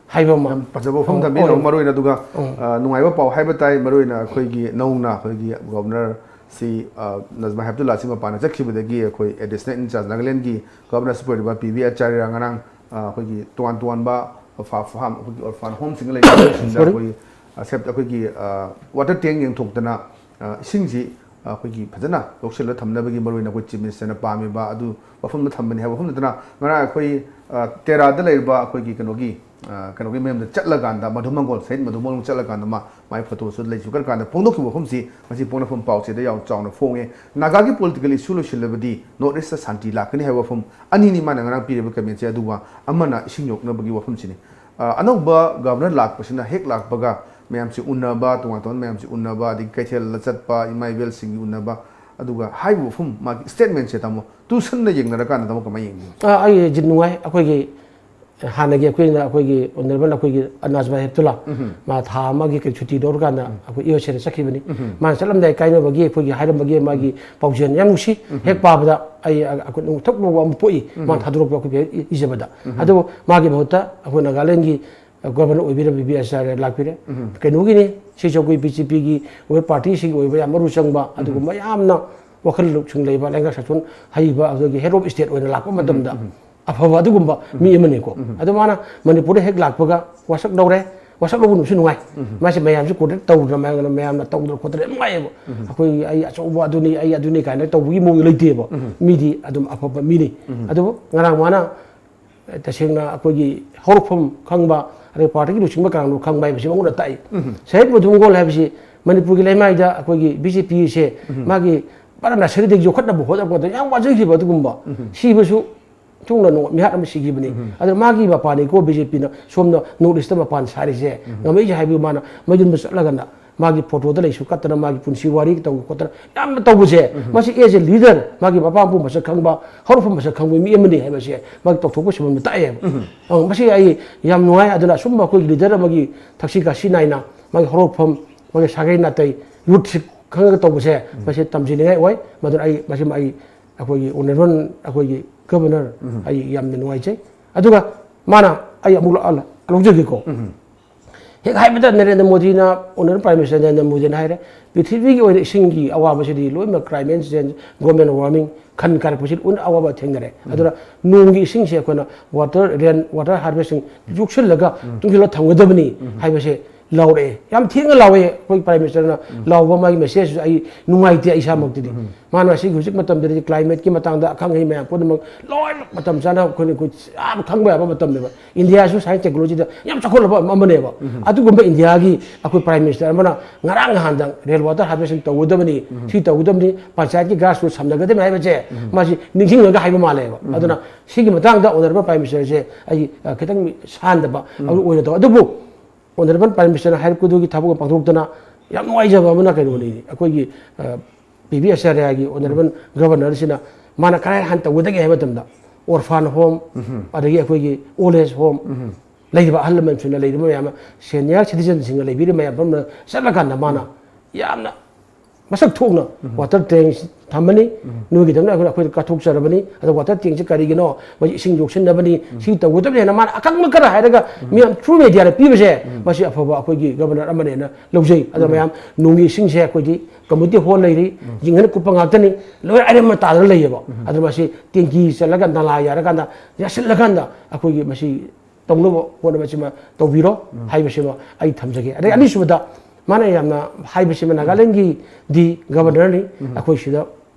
ꯍꯥꯏꯕ ꯑꯃ꯫ ꯌꯥꯝ ꯐꯖꯕ ꯋꯥꯐꯝ ꯊꯝꯕꯤ꯫ ꯑꯣ, ꯃꯔꯨ ꯑꯣꯏꯅ ꯑꯗꯨꯒ, ꯎꯝ꯫ ꯑ, ꯅꯨꯡꯉꯥꯏꯕ ꯄꯥꯎ ꯍꯥꯏꯕ ꯇꯥꯏ, ꯃꯔꯨ ꯑꯣꯏꯅ ꯑꯩꯈꯣꯏꯒꯤ ꯅꯧꯅ ꯑꯩꯈꯣꯏꯒꯤ ꯒꯣꯕꯔꯅꯔ ꯁꯤ, ꯑ, ꯅꯖꯃꯥ ꯍꯦꯞꯇꯨꯜꯂꯥ ꯁꯤ ꯃꯄꯥꯟꯗ ꯆꯠꯈꯤꯕꯗꯒꯤ ꯑꯩꯈꯣꯏ ꯑꯦꯗꯤꯁꯅꯦꯜ ꯏꯟꯆꯥꯔꯖ ꯅꯥꯒꯥꯂꯦꯟꯒꯤ ꯒꯣꯕꯔꯅꯔꯁꯤꯞ ꯑꯣꯏꯔꯤꯕ ꯄꯤ ꯕꯤ ꯑꯆꯥꯔꯌ ꯉꯔꯥꯡ, ꯑ, ꯑꯩꯈꯣꯏꯒꯤ ꯇꯣꯉꯥꯟ ꯇꯣꯉꯥꯟꯕ ꯐꯥ-, ꯐꯥꯝ, ꯑꯩꯈꯣꯏꯒꯤ ꯑꯣꯔꯐꯥꯟ ꯍꯣꯝꯁꯤꯡꯗ ꯂꯩꯕꯁꯤꯡꯗ Sorry꯫ ꯑꯩꯈꯣꯏꯒꯤ, ꯑ, ꯁꯦꯞ-, ꯑꯩꯈꯣꯏꯒꯤ, ꯑ, ꯋꯥꯇꯔ ꯇꯦꯡ ꯌꯦꯡꯊꯣꯛꯇꯅ, ꯑ, ꯏꯁꯤꯡꯁꯤ, ꯑ, ꯑꯩꯈꯣꯏꯒꯤ ꯐꯖꯅ ꯂꯧꯁꯤꯜꯂ ꯊꯝꯅꯕꯒꯤ ꯃꯔꯨ ꯑꯣꯏꯅ ꯑꯩꯈꯣꯏ ꯆꯤꯐ ꯃꯤꯅꯤꯁꯇꯔꯅ ꯄꯥꯝꯃꯤꯕ ꯑꯗꯨ ꯋꯥꯐꯝꯗ ꯊꯝꯕꯅꯤ ꯍꯥꯏꯕ ꯋꯥꯐꯝ ꯅꯠꯇꯅ, ꯉꯔꯥꯡ ꯑꯩꯈꯣꯏ, ꯑ, ꯇꯦꯔꯥꯗ ꯂꯩꯔꯤꯕ ꯑꯩꯈꯣꯏꯒꯤ ꯀꯩꯅꯣꯒꯤ, ꯑ, ꯀꯩꯅꯣꯒꯤ ꯃꯌꯨꯝꯗ ꯆꯠꯂꯀꯥꯟꯗ, ꯃꯙꯨ ꯃꯪꯒꯣꯜ, ꯁꯍꯤꯗ ꯃꯙꯨ ꯃꯪꯒꯣꯜ ꯆꯠꯂꯀꯥꯟꯗ ꯃꯥ, ꯃꯥꯏ ꯐꯣꯇꯣꯁꯨ ꯂꯩꯁꯨ ꯀꯔ ꯀꯥꯟꯗ ꯐꯣꯡꯗꯣꯛꯈꯤꯕ ꯋꯥꯐꯝꯁꯤ ꯉꯁꯤ ꯄꯣꯛꯅꯐꯝ ꯄꯥꯎꯆꯦꯗ ꯌꯥꯝ ꯆꯥꯎꯅ ꯐꯣꯡꯉꯦ꯫ ꯅꯥꯒꯥꯒꯤ ꯄꯣꯂꯤꯇꯤꯀꯦꯜ ꯏꯁꯨ ꯂꯣꯏꯁꯤꯜꯂꯕꯗꯤ ꯅꯣꯔꯠ ꯏꯁꯇ ꯁꯥꯟꯇꯤ ꯂꯥꯛꯀꯅꯤ ꯍꯥꯏꯕ ꯋꯥꯐꯝ ꯑꯅꯤꯅꯤ ꯃꯥꯅ ꯉꯔꯥꯡ ꯄꯤꯔꯤꯕ ꯀꯃꯦꯟꯁꯦ꯫ ꯑꯗꯨꯒ ꯑꯃꯅ ꯏꯁꯤꯡ ꯌꯣꯛꯅꯕꯒꯤ ꯋꯥꯐꯝꯁꯤꯅꯤ꯫ ꯑ, ꯑꯅꯧꯕ ꯒꯚꯔꯅꯔ ꯂꯥꯛꯄꯁꯤꯅ ꯍꯦꯛ ꯂꯥꯛꯄꯒ ꯃꯌꯥꯝꯁꯤ ꯎꯅꯕ, ꯇꯣꯉꯥꯟ ꯇꯣꯉꯥꯟꯕ ꯃꯌꯥꯝꯁꯤ ꯎꯅꯕ, ꯑꯗꯒꯤ ꯀꯩꯊꯦꯜꯗ ꯆꯠꯄ, ꯏꯃꯥ ꯏꯕꯦꯜꯁꯤꯡꯒꯤ ꯎꯅꯕ, ꯑꯗꯨꯒ ꯍꯥꯏꯔꯤꯕ ꯋꯥꯐꯝ, ꯃꯥꯒꯤ statement ꯁꯦ, ꯇꯥꯃꯣ, ꯇꯨꯁꯟꯅ ꯌꯦꯡꯅꯔꯀꯥꯟꯗ, ꯇꯥꯃꯣ, ꯀꯃꯥꯏꯅ ꯌꯦꯡꯕꯤꯕ? ꯑꯥ, ꯑꯩ ꯖꯤꯠ ꯅꯨꯡꯉꯥꯏ꯫ ꯑꯩꯈꯣꯏꯒꯤ ꯍꯥꯟꯅꯒꯤ ꯑꯩꯈꯣꯏꯅ, ꯑꯩꯈꯣꯏꯒꯤ honourable ꯑꯩꯈꯣꯏꯒꯤ ꯑꯅꯥꯖ ꯚꯥꯏ ꯍꯦꯞꯇꯨꯂꯥ, ꯎꯝ꯫ ꯃꯥ ꯊꯥ ꯑꯃꯒꯤ ꯀꯩ ꯁꯨꯇꯤ ꯂꯧꯔꯀꯥꯟꯗ ꯎꯝ꯫ ꯑꯩꯈꯣꯏ ꯌꯨ ꯑꯦꯁ ꯑꯦꯗ ꯆꯠꯈꯤꯕꯅꯤ꯫ ꯎꯝ꯫ ꯃꯥꯅ ꯆꯠꯂꯝꯗꯥꯏ ꯀꯥꯏꯅꯕꯒꯤ ꯑꯩꯈꯣꯏꯒꯤ ꯍꯥꯏꯔꯝꯕꯒꯤ ꯃꯥꯒꯤ ꯎꯝ꯫ ꯄꯥꯎꯖꯦꯜ ꯌꯥꯝ ꯅꯨꯡꯁꯤ꯫ ꯎꯝ꯫ ꯍꯦꯛ ꯄꯥꯕꯗ ꯑꯩ, ꯑ, ꯑꯩꯈꯣꯏ ꯅꯨꯡꯊꯛ ꯂꯧꯕ ꯑꯃ ꯄꯣꯛꯏ꯫ ꯎꯝ꯫ ꯃꯥꯅ ꯊꯥꯗꯣꯔꯛꯄ ꯑꯩꯈꯣꯏ ꯏꯖꯕꯗ꯫ ꯎꯝ꯫ ꯑꯗꯨꯕꯨ ꯃꯥꯒꯤ ꯃꯍꯨꯠꯇ ꯑꯩꯈꯣꯏ ꯅꯥꯒꯥꯂꯦꯟꯒꯤ ꯒꯣꯕꯔꯅꯔ ꯑꯣꯏꯕꯤꯔꯝꯕ ꯕꯤ ꯕꯤ ꯑꯥꯆꯥꯔꯌ ꯂꯥꯛꯄꯤꯔꯦ꯫ ꯎꯝ꯫ ꯀꯩꯅꯣꯒꯤꯅꯤ, ꯁꯤꯁꯨ ꯑꯩꯈꯣꯏ ꯕꯤ ꯖꯦ ꯄꯤꯒꯤ ꯑꯣꯏꯕ, ꯄꯥꯔꯇꯤꯁꯤꯒꯤ ꯑꯣꯏꯕ ꯌꯥꯝ ꯃꯔꯨ ꯆꯪꯕ, ꯎꯝ꯫ ꯑꯗꯨꯒꯨꯝꯕ ꯌꯥꯝꯅ ꯋꯥꯈꯜ ꯂꯧꯁꯤꯡ ꯂꯩꯕ, ꯂꯩꯉꯥꯛ ꯁꯥꯁꯣꯟ ꯍꯩꯕ, ꯑꯗꯨꯒꯤ head of state ꯑꯣꯏꯅ ꯂꯥꯛꯄ ꯃꯇꯝꯗ ꯎꯝ꯫ ꯑꯐꯕ ꯑꯗꯨꯒꯨꯝꯕ ꯎꯝ꯫ ꯃꯤ ꯑꯃꯅꯤꯀꯣ꯫ ꯎꯝ꯫ ꯑꯗꯣ ꯃꯥꯅ ꯃꯅꯤꯄꯨꯔꯗ ꯍꯦꯛ ꯂꯥꯛꯄꯒ ꯋꯥꯁꯛ ꯂꯧꯔꯦ, ꯋꯥꯁꯛ ꯂꯧꯕ ꯅꯨꯃꯤꯠꯁꯨ ꯅꯨꯡꯉꯥꯏ꯫ ꯎꯝ꯫ ꯃꯥꯁꯦ ꯃꯌꯥꯝꯁꯨ coordinate ꯇꯧꯗꯅ, ꯃꯌꯥꯝꯅ, ꯃꯌꯥꯝꯅ ꯇꯧꯗꯅ ꯈꯣꯠꯇꯅ ꯌꯥꯝ ꯅꯨꯡꯉꯥꯏꯌꯦꯕ꯫ ꯎꯝ꯫ ꯑꯩꯈꯣꯏꯒꯤ "ꯑꯩ ꯑꯆꯧꯕ ꯑꯗꯨꯅꯤ, ꯑꯩ ꯑꯗꯨꯅꯤ" ꯀꯥꯏꯅ ꯇꯧꯕꯒꯤ ꯃꯑꯣꯡꯗ ꯂꯩꯇꯦꯕ꯫ ꯎꯝ꯫ ꯃꯤꯗꯤ ꯑꯗꯨꯝ ꯑꯐꯕ ꯃꯤꯅꯤ꯫ ꯎꯝ꯫ ꯑꯗꯨꯕꯨ ꯉꯔꯥꯡ ꯃꯥꯅ ꯇꯁꯦꯡꯅ ꯑꯩꯈꯣꯏꯒꯤ ꯍꯧꯔꯛꯐꯝ ꯈꯪꯕ, ꯑꯗꯩ ꯄꯥꯔꯇꯤꯒꯤ ꯂꯨꯆꯤꯡꯕ ꯀꯅꯥꯅꯣ ꯈꯪꯕ ꯍꯥꯏꯕꯁꯤ ꯃꯉꯣꯟꯗ ꯇꯥꯛꯏ꯫ ꯎꯝ꯫ ꯁꯍꯤꯗ ꯃꯣꯗꯤ ꯃꯪꯒꯣꯜ ꯍꯥꯏꯕꯁꯤ ꯃꯅꯤꯄꯨꯔꯒꯤ ꯂꯩꯃꯥꯏꯗ ꯑꯩꯈꯣꯏꯒꯤ ꯕꯤ ꯖꯦ ꯄꯤꯁꯦ ꯎꯝ꯫ ꯃꯥꯒꯤ ꯄꯨꯔꯥ nursery ꯗꯒꯤ ꯌꯣꯛꯈꯠꯅꯕ ꯍꯣꯠꯅꯕꯗ ꯌꯥꯝ ꯋꯥꯖꯈꯤꯕ ꯑꯗꯨꯒꯨꯝꯕ, ꯎꯝ꯫ ꯁꯤꯕꯁꯨ ꯊꯨꯡꯅ ꯅꯣꯡ ꯃꯤꯍꯥꯠ ꯑꯃ ꯁꯤꯈꯤꯕꯅꯤ꯫ ꯎꯝ꯫ ꯑꯗꯨꯅ ꯃꯥꯒꯤ ꯃꯄꯥꯟꯅꯤꯀꯣ ꯕꯤ ꯖꯦ ꯄꯤꯅ ꯁꯣꯝꯗ North East ꯇ ꯃꯄꯥꯟ ꯁꯥꯔꯤꯁꯦ, ꯎꯝ꯫ ꯉꯝꯃꯛꯏꯁꯦ ꯍꯥꯏꯕꯒꯤ ꯃꯥꯅ ꯃꯌꯨꯝꯗ ꯆꯠꯂꯒꯅ ꯃꯥꯒꯤ ꯐꯣꯇꯣꯗ ꯂꯩꯁꯨ ꯀꯠꯇꯅ, ꯃꯥꯒꯤ ꯄꯨꯟꯁꯤ ꯋꯥꯔꯤ ꯇꯧꯗꯅ ꯈꯣꯠꯇꯅ ꯌꯥꯝꯅ ꯇꯧꯕꯁꯦ, ꯎꯝ꯫ ꯃꯁꯤ as a leader, ꯃꯥꯒꯤ ꯃꯄꯥ ꯃꯄꯨ ꯃꯁꯛ ꯈꯪꯕ, ꯍꯧꯔꯛꯐꯝ ꯃꯁꯛ ꯈꯪꯕ ꯃꯤ ꯑꯃꯅꯤ ꯍꯥꯏꯕꯁꯦ ꯃꯥꯒꯤ ꯇꯧꯊꯣꯛꯄ ꯁꯤꯟꯐꯝꯗ ꯇꯥꯛꯑꯦꯕ꯫ ꯎꯝ꯫ ꯑ, ꯃꯁꯤ ꯑꯩ ꯌꯥꯝ ꯅꯨꯡꯉꯥꯏ꯫ ꯑꯗꯨꯅ ꯑꯁꯨꯝꯕ ꯑꯩꯈꯣꯏꯒꯤ leader ꯑꯃꯒꯤ ꯊꯛꯁꯤ ꯈꯥꯁꯤ ꯅꯥꯏꯅ ꯃꯥꯒꯤ ꯍꯧꯔꯛꯐꯝ, ꯃꯥꯒꯤ ꯁꯥꯒꯩ ꯅꯥꯇꯩ, roots ꯁꯤ ꯈꯪꯉꯒ ꯇꯧꯕꯁꯦ, ꯎꯝ꯫ ꯃꯁꯤ ꯇꯝꯖꯅꯤꯡꯉꯥꯏ ꯑꯣꯏ꯫ ꯃꯗꯨꯅ ꯑꯩ, ꯃꯁꯤꯃ ꯑꯩ ꯑꯩꯈꯣꯏꯒꯤ honourable ꯑꯩꯈꯣꯏꯒꯤ governor ꯎꯝ꯫ ꯑꯩ ꯌꯥꯝꯅ ꯅꯨꯡꯉꯥꯏꯖꯩ꯫ ꯑꯗꯨꯒ ꯃꯥꯅ, ꯑꯩ ꯑꯃꯨꯛ ꯂ-, ꯂ-, ꯂꯧꯖꯒꯦꯀꯣ꯫ ꯎꯝ꯫ ꯍꯦꯛ ꯍꯥꯏꯕꯗ ꯅꯔꯦꯟꯗ꯭ꯔ ꯃꯣꯗꯤꯅ, honourable Prime Minister ꯅꯔꯦꯟꯗ꯭ꯔ ꯃꯣꯗꯤꯅ ꯍꯥꯏꯔꯦ, "ꯄ꯭ꯔꯤꯊꯤꯕꯤꯒꯤ ꯑꯣꯏꯅ ꯏꯁꯤꯡꯒꯤ ꯑꯋꯥꯕꯁꯤꯗꯤ ꯂꯣꯏꯅꯃꯛ climate change, global warming, ꯈꯟ ꯀꯥꯏꯔꯛꯄꯁꯤ ꯂꯣꯏꯅ ꯑꯋꯥꯕ ꯊꯦꯡꯅꯔꯦ꯫ ꯎꯝ꯫ ꯑꯗꯨꯅ ꯅꯣꯡꯒꯤ ꯏꯁꯤꯡꯁꯦ ꯑꯩꯈꯣꯏꯅ water, rain water harvesting ꯌꯣꯛꯁꯤꯜꯂꯒ ꯎꯝ꯫ ꯇꯨꯡꯁꯤꯜꯂ ꯊꯝꯒꯗꯕꯅꯤ" ꯎꯝ꯫ ꯍꯥꯏꯕꯁꯦ ꯂꯥꯎꯔꯛꯑꯦ꯫ ꯌꯥꯝ ꯊꯦꯡꯅ ꯂꯥꯎꯋꯦ ꯑꯩꯈꯣꯏ Prime Minister ꯅ ꯎꯝ꯫ ꯂꯥꯎꯕ ꯃꯥꯒꯤ message ꯁꯨ ꯑꯩ ꯅꯨꯡꯉꯥꯏꯇꯦ, ꯑꯩ ꯏꯁꯥꯃꯛꯇꯗꯤ꯫ ꯎꯝ꯫ ꯃꯥꯅ ꯑꯁꯤꯒꯤ ꯍꯧꯖꯤꯛ ꯃꯇꯝꯗꯗꯤ climate ꯀꯤ ꯃꯇꯥꯡꯗ ꯑꯈꯪ ꯑꯍꯩ ꯃꯌꯥꯝ ꯄꯨꯝꯅꯃꯛ ꯂꯣꯏꯅꯃꯛ ꯃꯇꯝ ꯆꯥꯅ ꯑꯩꯈꯣꯏꯅ, ꯑꯩꯈꯣꯏ ꯌꯥꯝ ꯈꯪꯕ ꯌꯥꯕ ꯃꯇꯝꯅꯦꯕ꯫ ꯏꯟꯗꯤꯌꯥꯁꯨ science technology ꯗ ꯌꯥꯝ ꯆꯥꯎꯈꯠꯂꯕ ꯑꯃ-, ꯑꯃꯅꯦꯕ꯫ ꯎꯝ꯫ ꯑꯗꯨꯒꯨꯝꯕ ꯏꯟꯗꯤꯌꯥꯒꯤ ꯑꯩꯈꯣꯏ Prime Minister ꯑꯃꯅ ꯉꯔꯥꯡ ꯅꯍꯥꯟꯗ rain water harvesting ꯇꯧꯒꯗꯕꯅꯤ, ꯎꯝ꯫ ꯁꯤ ꯇꯧꯒꯗꯕꯅꯤ, ꯄꯟꯆꯥꯌꯠꯀꯤ grassroot ꯁꯝꯅꯒꯗꯕꯅꯤ ꯍꯥꯏꯕꯁꯦ ꯎꯝ꯫ ꯃꯥꯁꯤ ꯅꯤꯡꯁꯤꯡꯉꯒ ꯍꯥꯏꯕ ꯃꯥꯜꯂꯦꯕ꯫ ꯎꯝ꯫ ꯑꯗꯨꯅ ꯁꯤꯒꯤ ꯃꯇꯥꯡꯗ honourable Prime Minister ꯁꯦ ꯑꯩ, ꯑ, ꯈꯤꯇꯪ ꯁꯥꯟꯗꯕ ꯎꯝ꯫ ꯑꯗꯨ ꯑꯣꯏꯅ ꯇꯧꯋꯦ꯫ ꯑꯗꯨꯕꯨ Honourable Prime Minister ꯍꯥꯏꯔꯛꯄꯗꯨꯒꯤ ꯊꯕꯛ ꯄꯥꯡꯊꯣꯛꯇꯅ ꯌꯥꯝ ꯅꯨꯡꯉꯥꯏꯖꯕ ꯑꯃꯅ ꯀꯩꯅꯣꯅꯤ, ꯑꯩꯈꯣꯏꯒꯤ ꯄꯤ ꯕꯤ ꯑꯆꯥꯔꯌꯒꯤ Honourable Governorꯁꯤꯅ ꯃꯥꯅ ꯀꯔꯥꯏ ꯍꯥꯟꯅ ꯇꯧꯒꯗꯒꯦ ꯍꯥꯏꯕ ꯃꯇꯝꯗ orphan home, ꯑꯗꯒꯤ ꯑꯩꯈꯣꯏꯒꯤ old age home, ꯂꯩꯔꯤꯕ ꯑꯍꯜ ꯂꯃꯟꯁꯤꯡꯅ ꯂꯩꯔꯤꯕ ꯃꯌꯥꯝ ꯑꯃ, senior citizenꯁꯤꯡꯅ ꯂꯩꯕꯤꯔꯤꯕ ꯃꯌꯥꯝ ꯄꯨꯝꯅꯃꯛ ꯆꯠꯂꯀꯥꯟꯗ ꯃꯥꯅ ꯌꯥꯝꯅ ꯃꯁꯛ ꯊꯣꯛꯅ water tank ꯊꯝꯃꯅꯤ, ꯅꯣꯏꯒꯤꯗꯃꯛꯇ ꯑꯩꯈꯣꯏꯅ, ꯑꯩꯈꯣꯏꯅ ꯀꯠꯊꯣꯛꯆꯔꯕꯅꯤ꯫ ꯑꯗꯣ water tankꯁꯦ ꯀꯔꯤꯒꯤꯅꯣ, ꯃꯁꯤ ꯏꯁꯤꯡ ꯌꯣꯛꯁꯤꯟꯅꯕꯅꯤ, ꯁꯤ ꯇꯧꯒꯗꯕꯅꯤ ꯍꯥꯏꯅ ꯃꯥꯅ ꯑꯀꯪꯕ ꯈꯔ ꯍꯥꯏꯔꯒ ꯃꯤꯌꯥꯝ through mediaꯗ ꯄꯤꯕꯁꯦ, ꯃꯁꯤ ꯑꯐꯕ ꯑꯩꯈꯣꯏꯒꯤ Governor ꯑꯃꯅꯦꯅ ꯂꯧꯖꯩ꯫ ꯑꯗꯣ ꯃꯌꯥꯝ, ꯅꯣꯡꯒꯤ ꯏꯁꯤꯡꯁꯦ ꯑꯩꯈꯣꯏꯗꯤ community hall ꯂꯩꯔꯤ, ꯖꯤꯡꯒꯅ ꯀꯨꯞꯄ ꯉꯥꯛꯇꯅꯤ, ꯂꯣꯏ ꯑꯔꯦꯝꯕ ꯇꯥꯗꯅ ꯂꯩꯌꯦꯕ꯫ ꯑꯗꯣ ꯃꯁꯤ tank ꯆꯜꯂꯒ ꯅꯥꯂꯥ ꯌꯥꯔꯀꯥꯟꯗ, ꯌꯥꯁꯤꯜꯂꯀꯥꯟꯗ ꯑꯩꯈꯣꯏꯒꯤ ꯃꯁꯤ ꯇꯧꯅꯕ ꯍꯣꯠꯅꯕꯁꯤꯃ ꯇꯧꯕꯤꯔꯣ ꯍꯥꯏꯕꯁꯤꯃ ꯑꯩ ꯊꯝꯖꯒꯦ꯫ ꯑꯗꯩ ꯑꯅꯤꯁꯨꯕꯗ ꯃꯥꯅ ꯌꯥꯝꯅ ꯍꯥꯏꯕꯁꯤꯃ, ꯅꯥꯒꯥꯂꯦꯟꯒꯤꯗꯤ Governorꯅꯤ, ꯑꯩꯈꯣꯏ ꯁꯤꯗ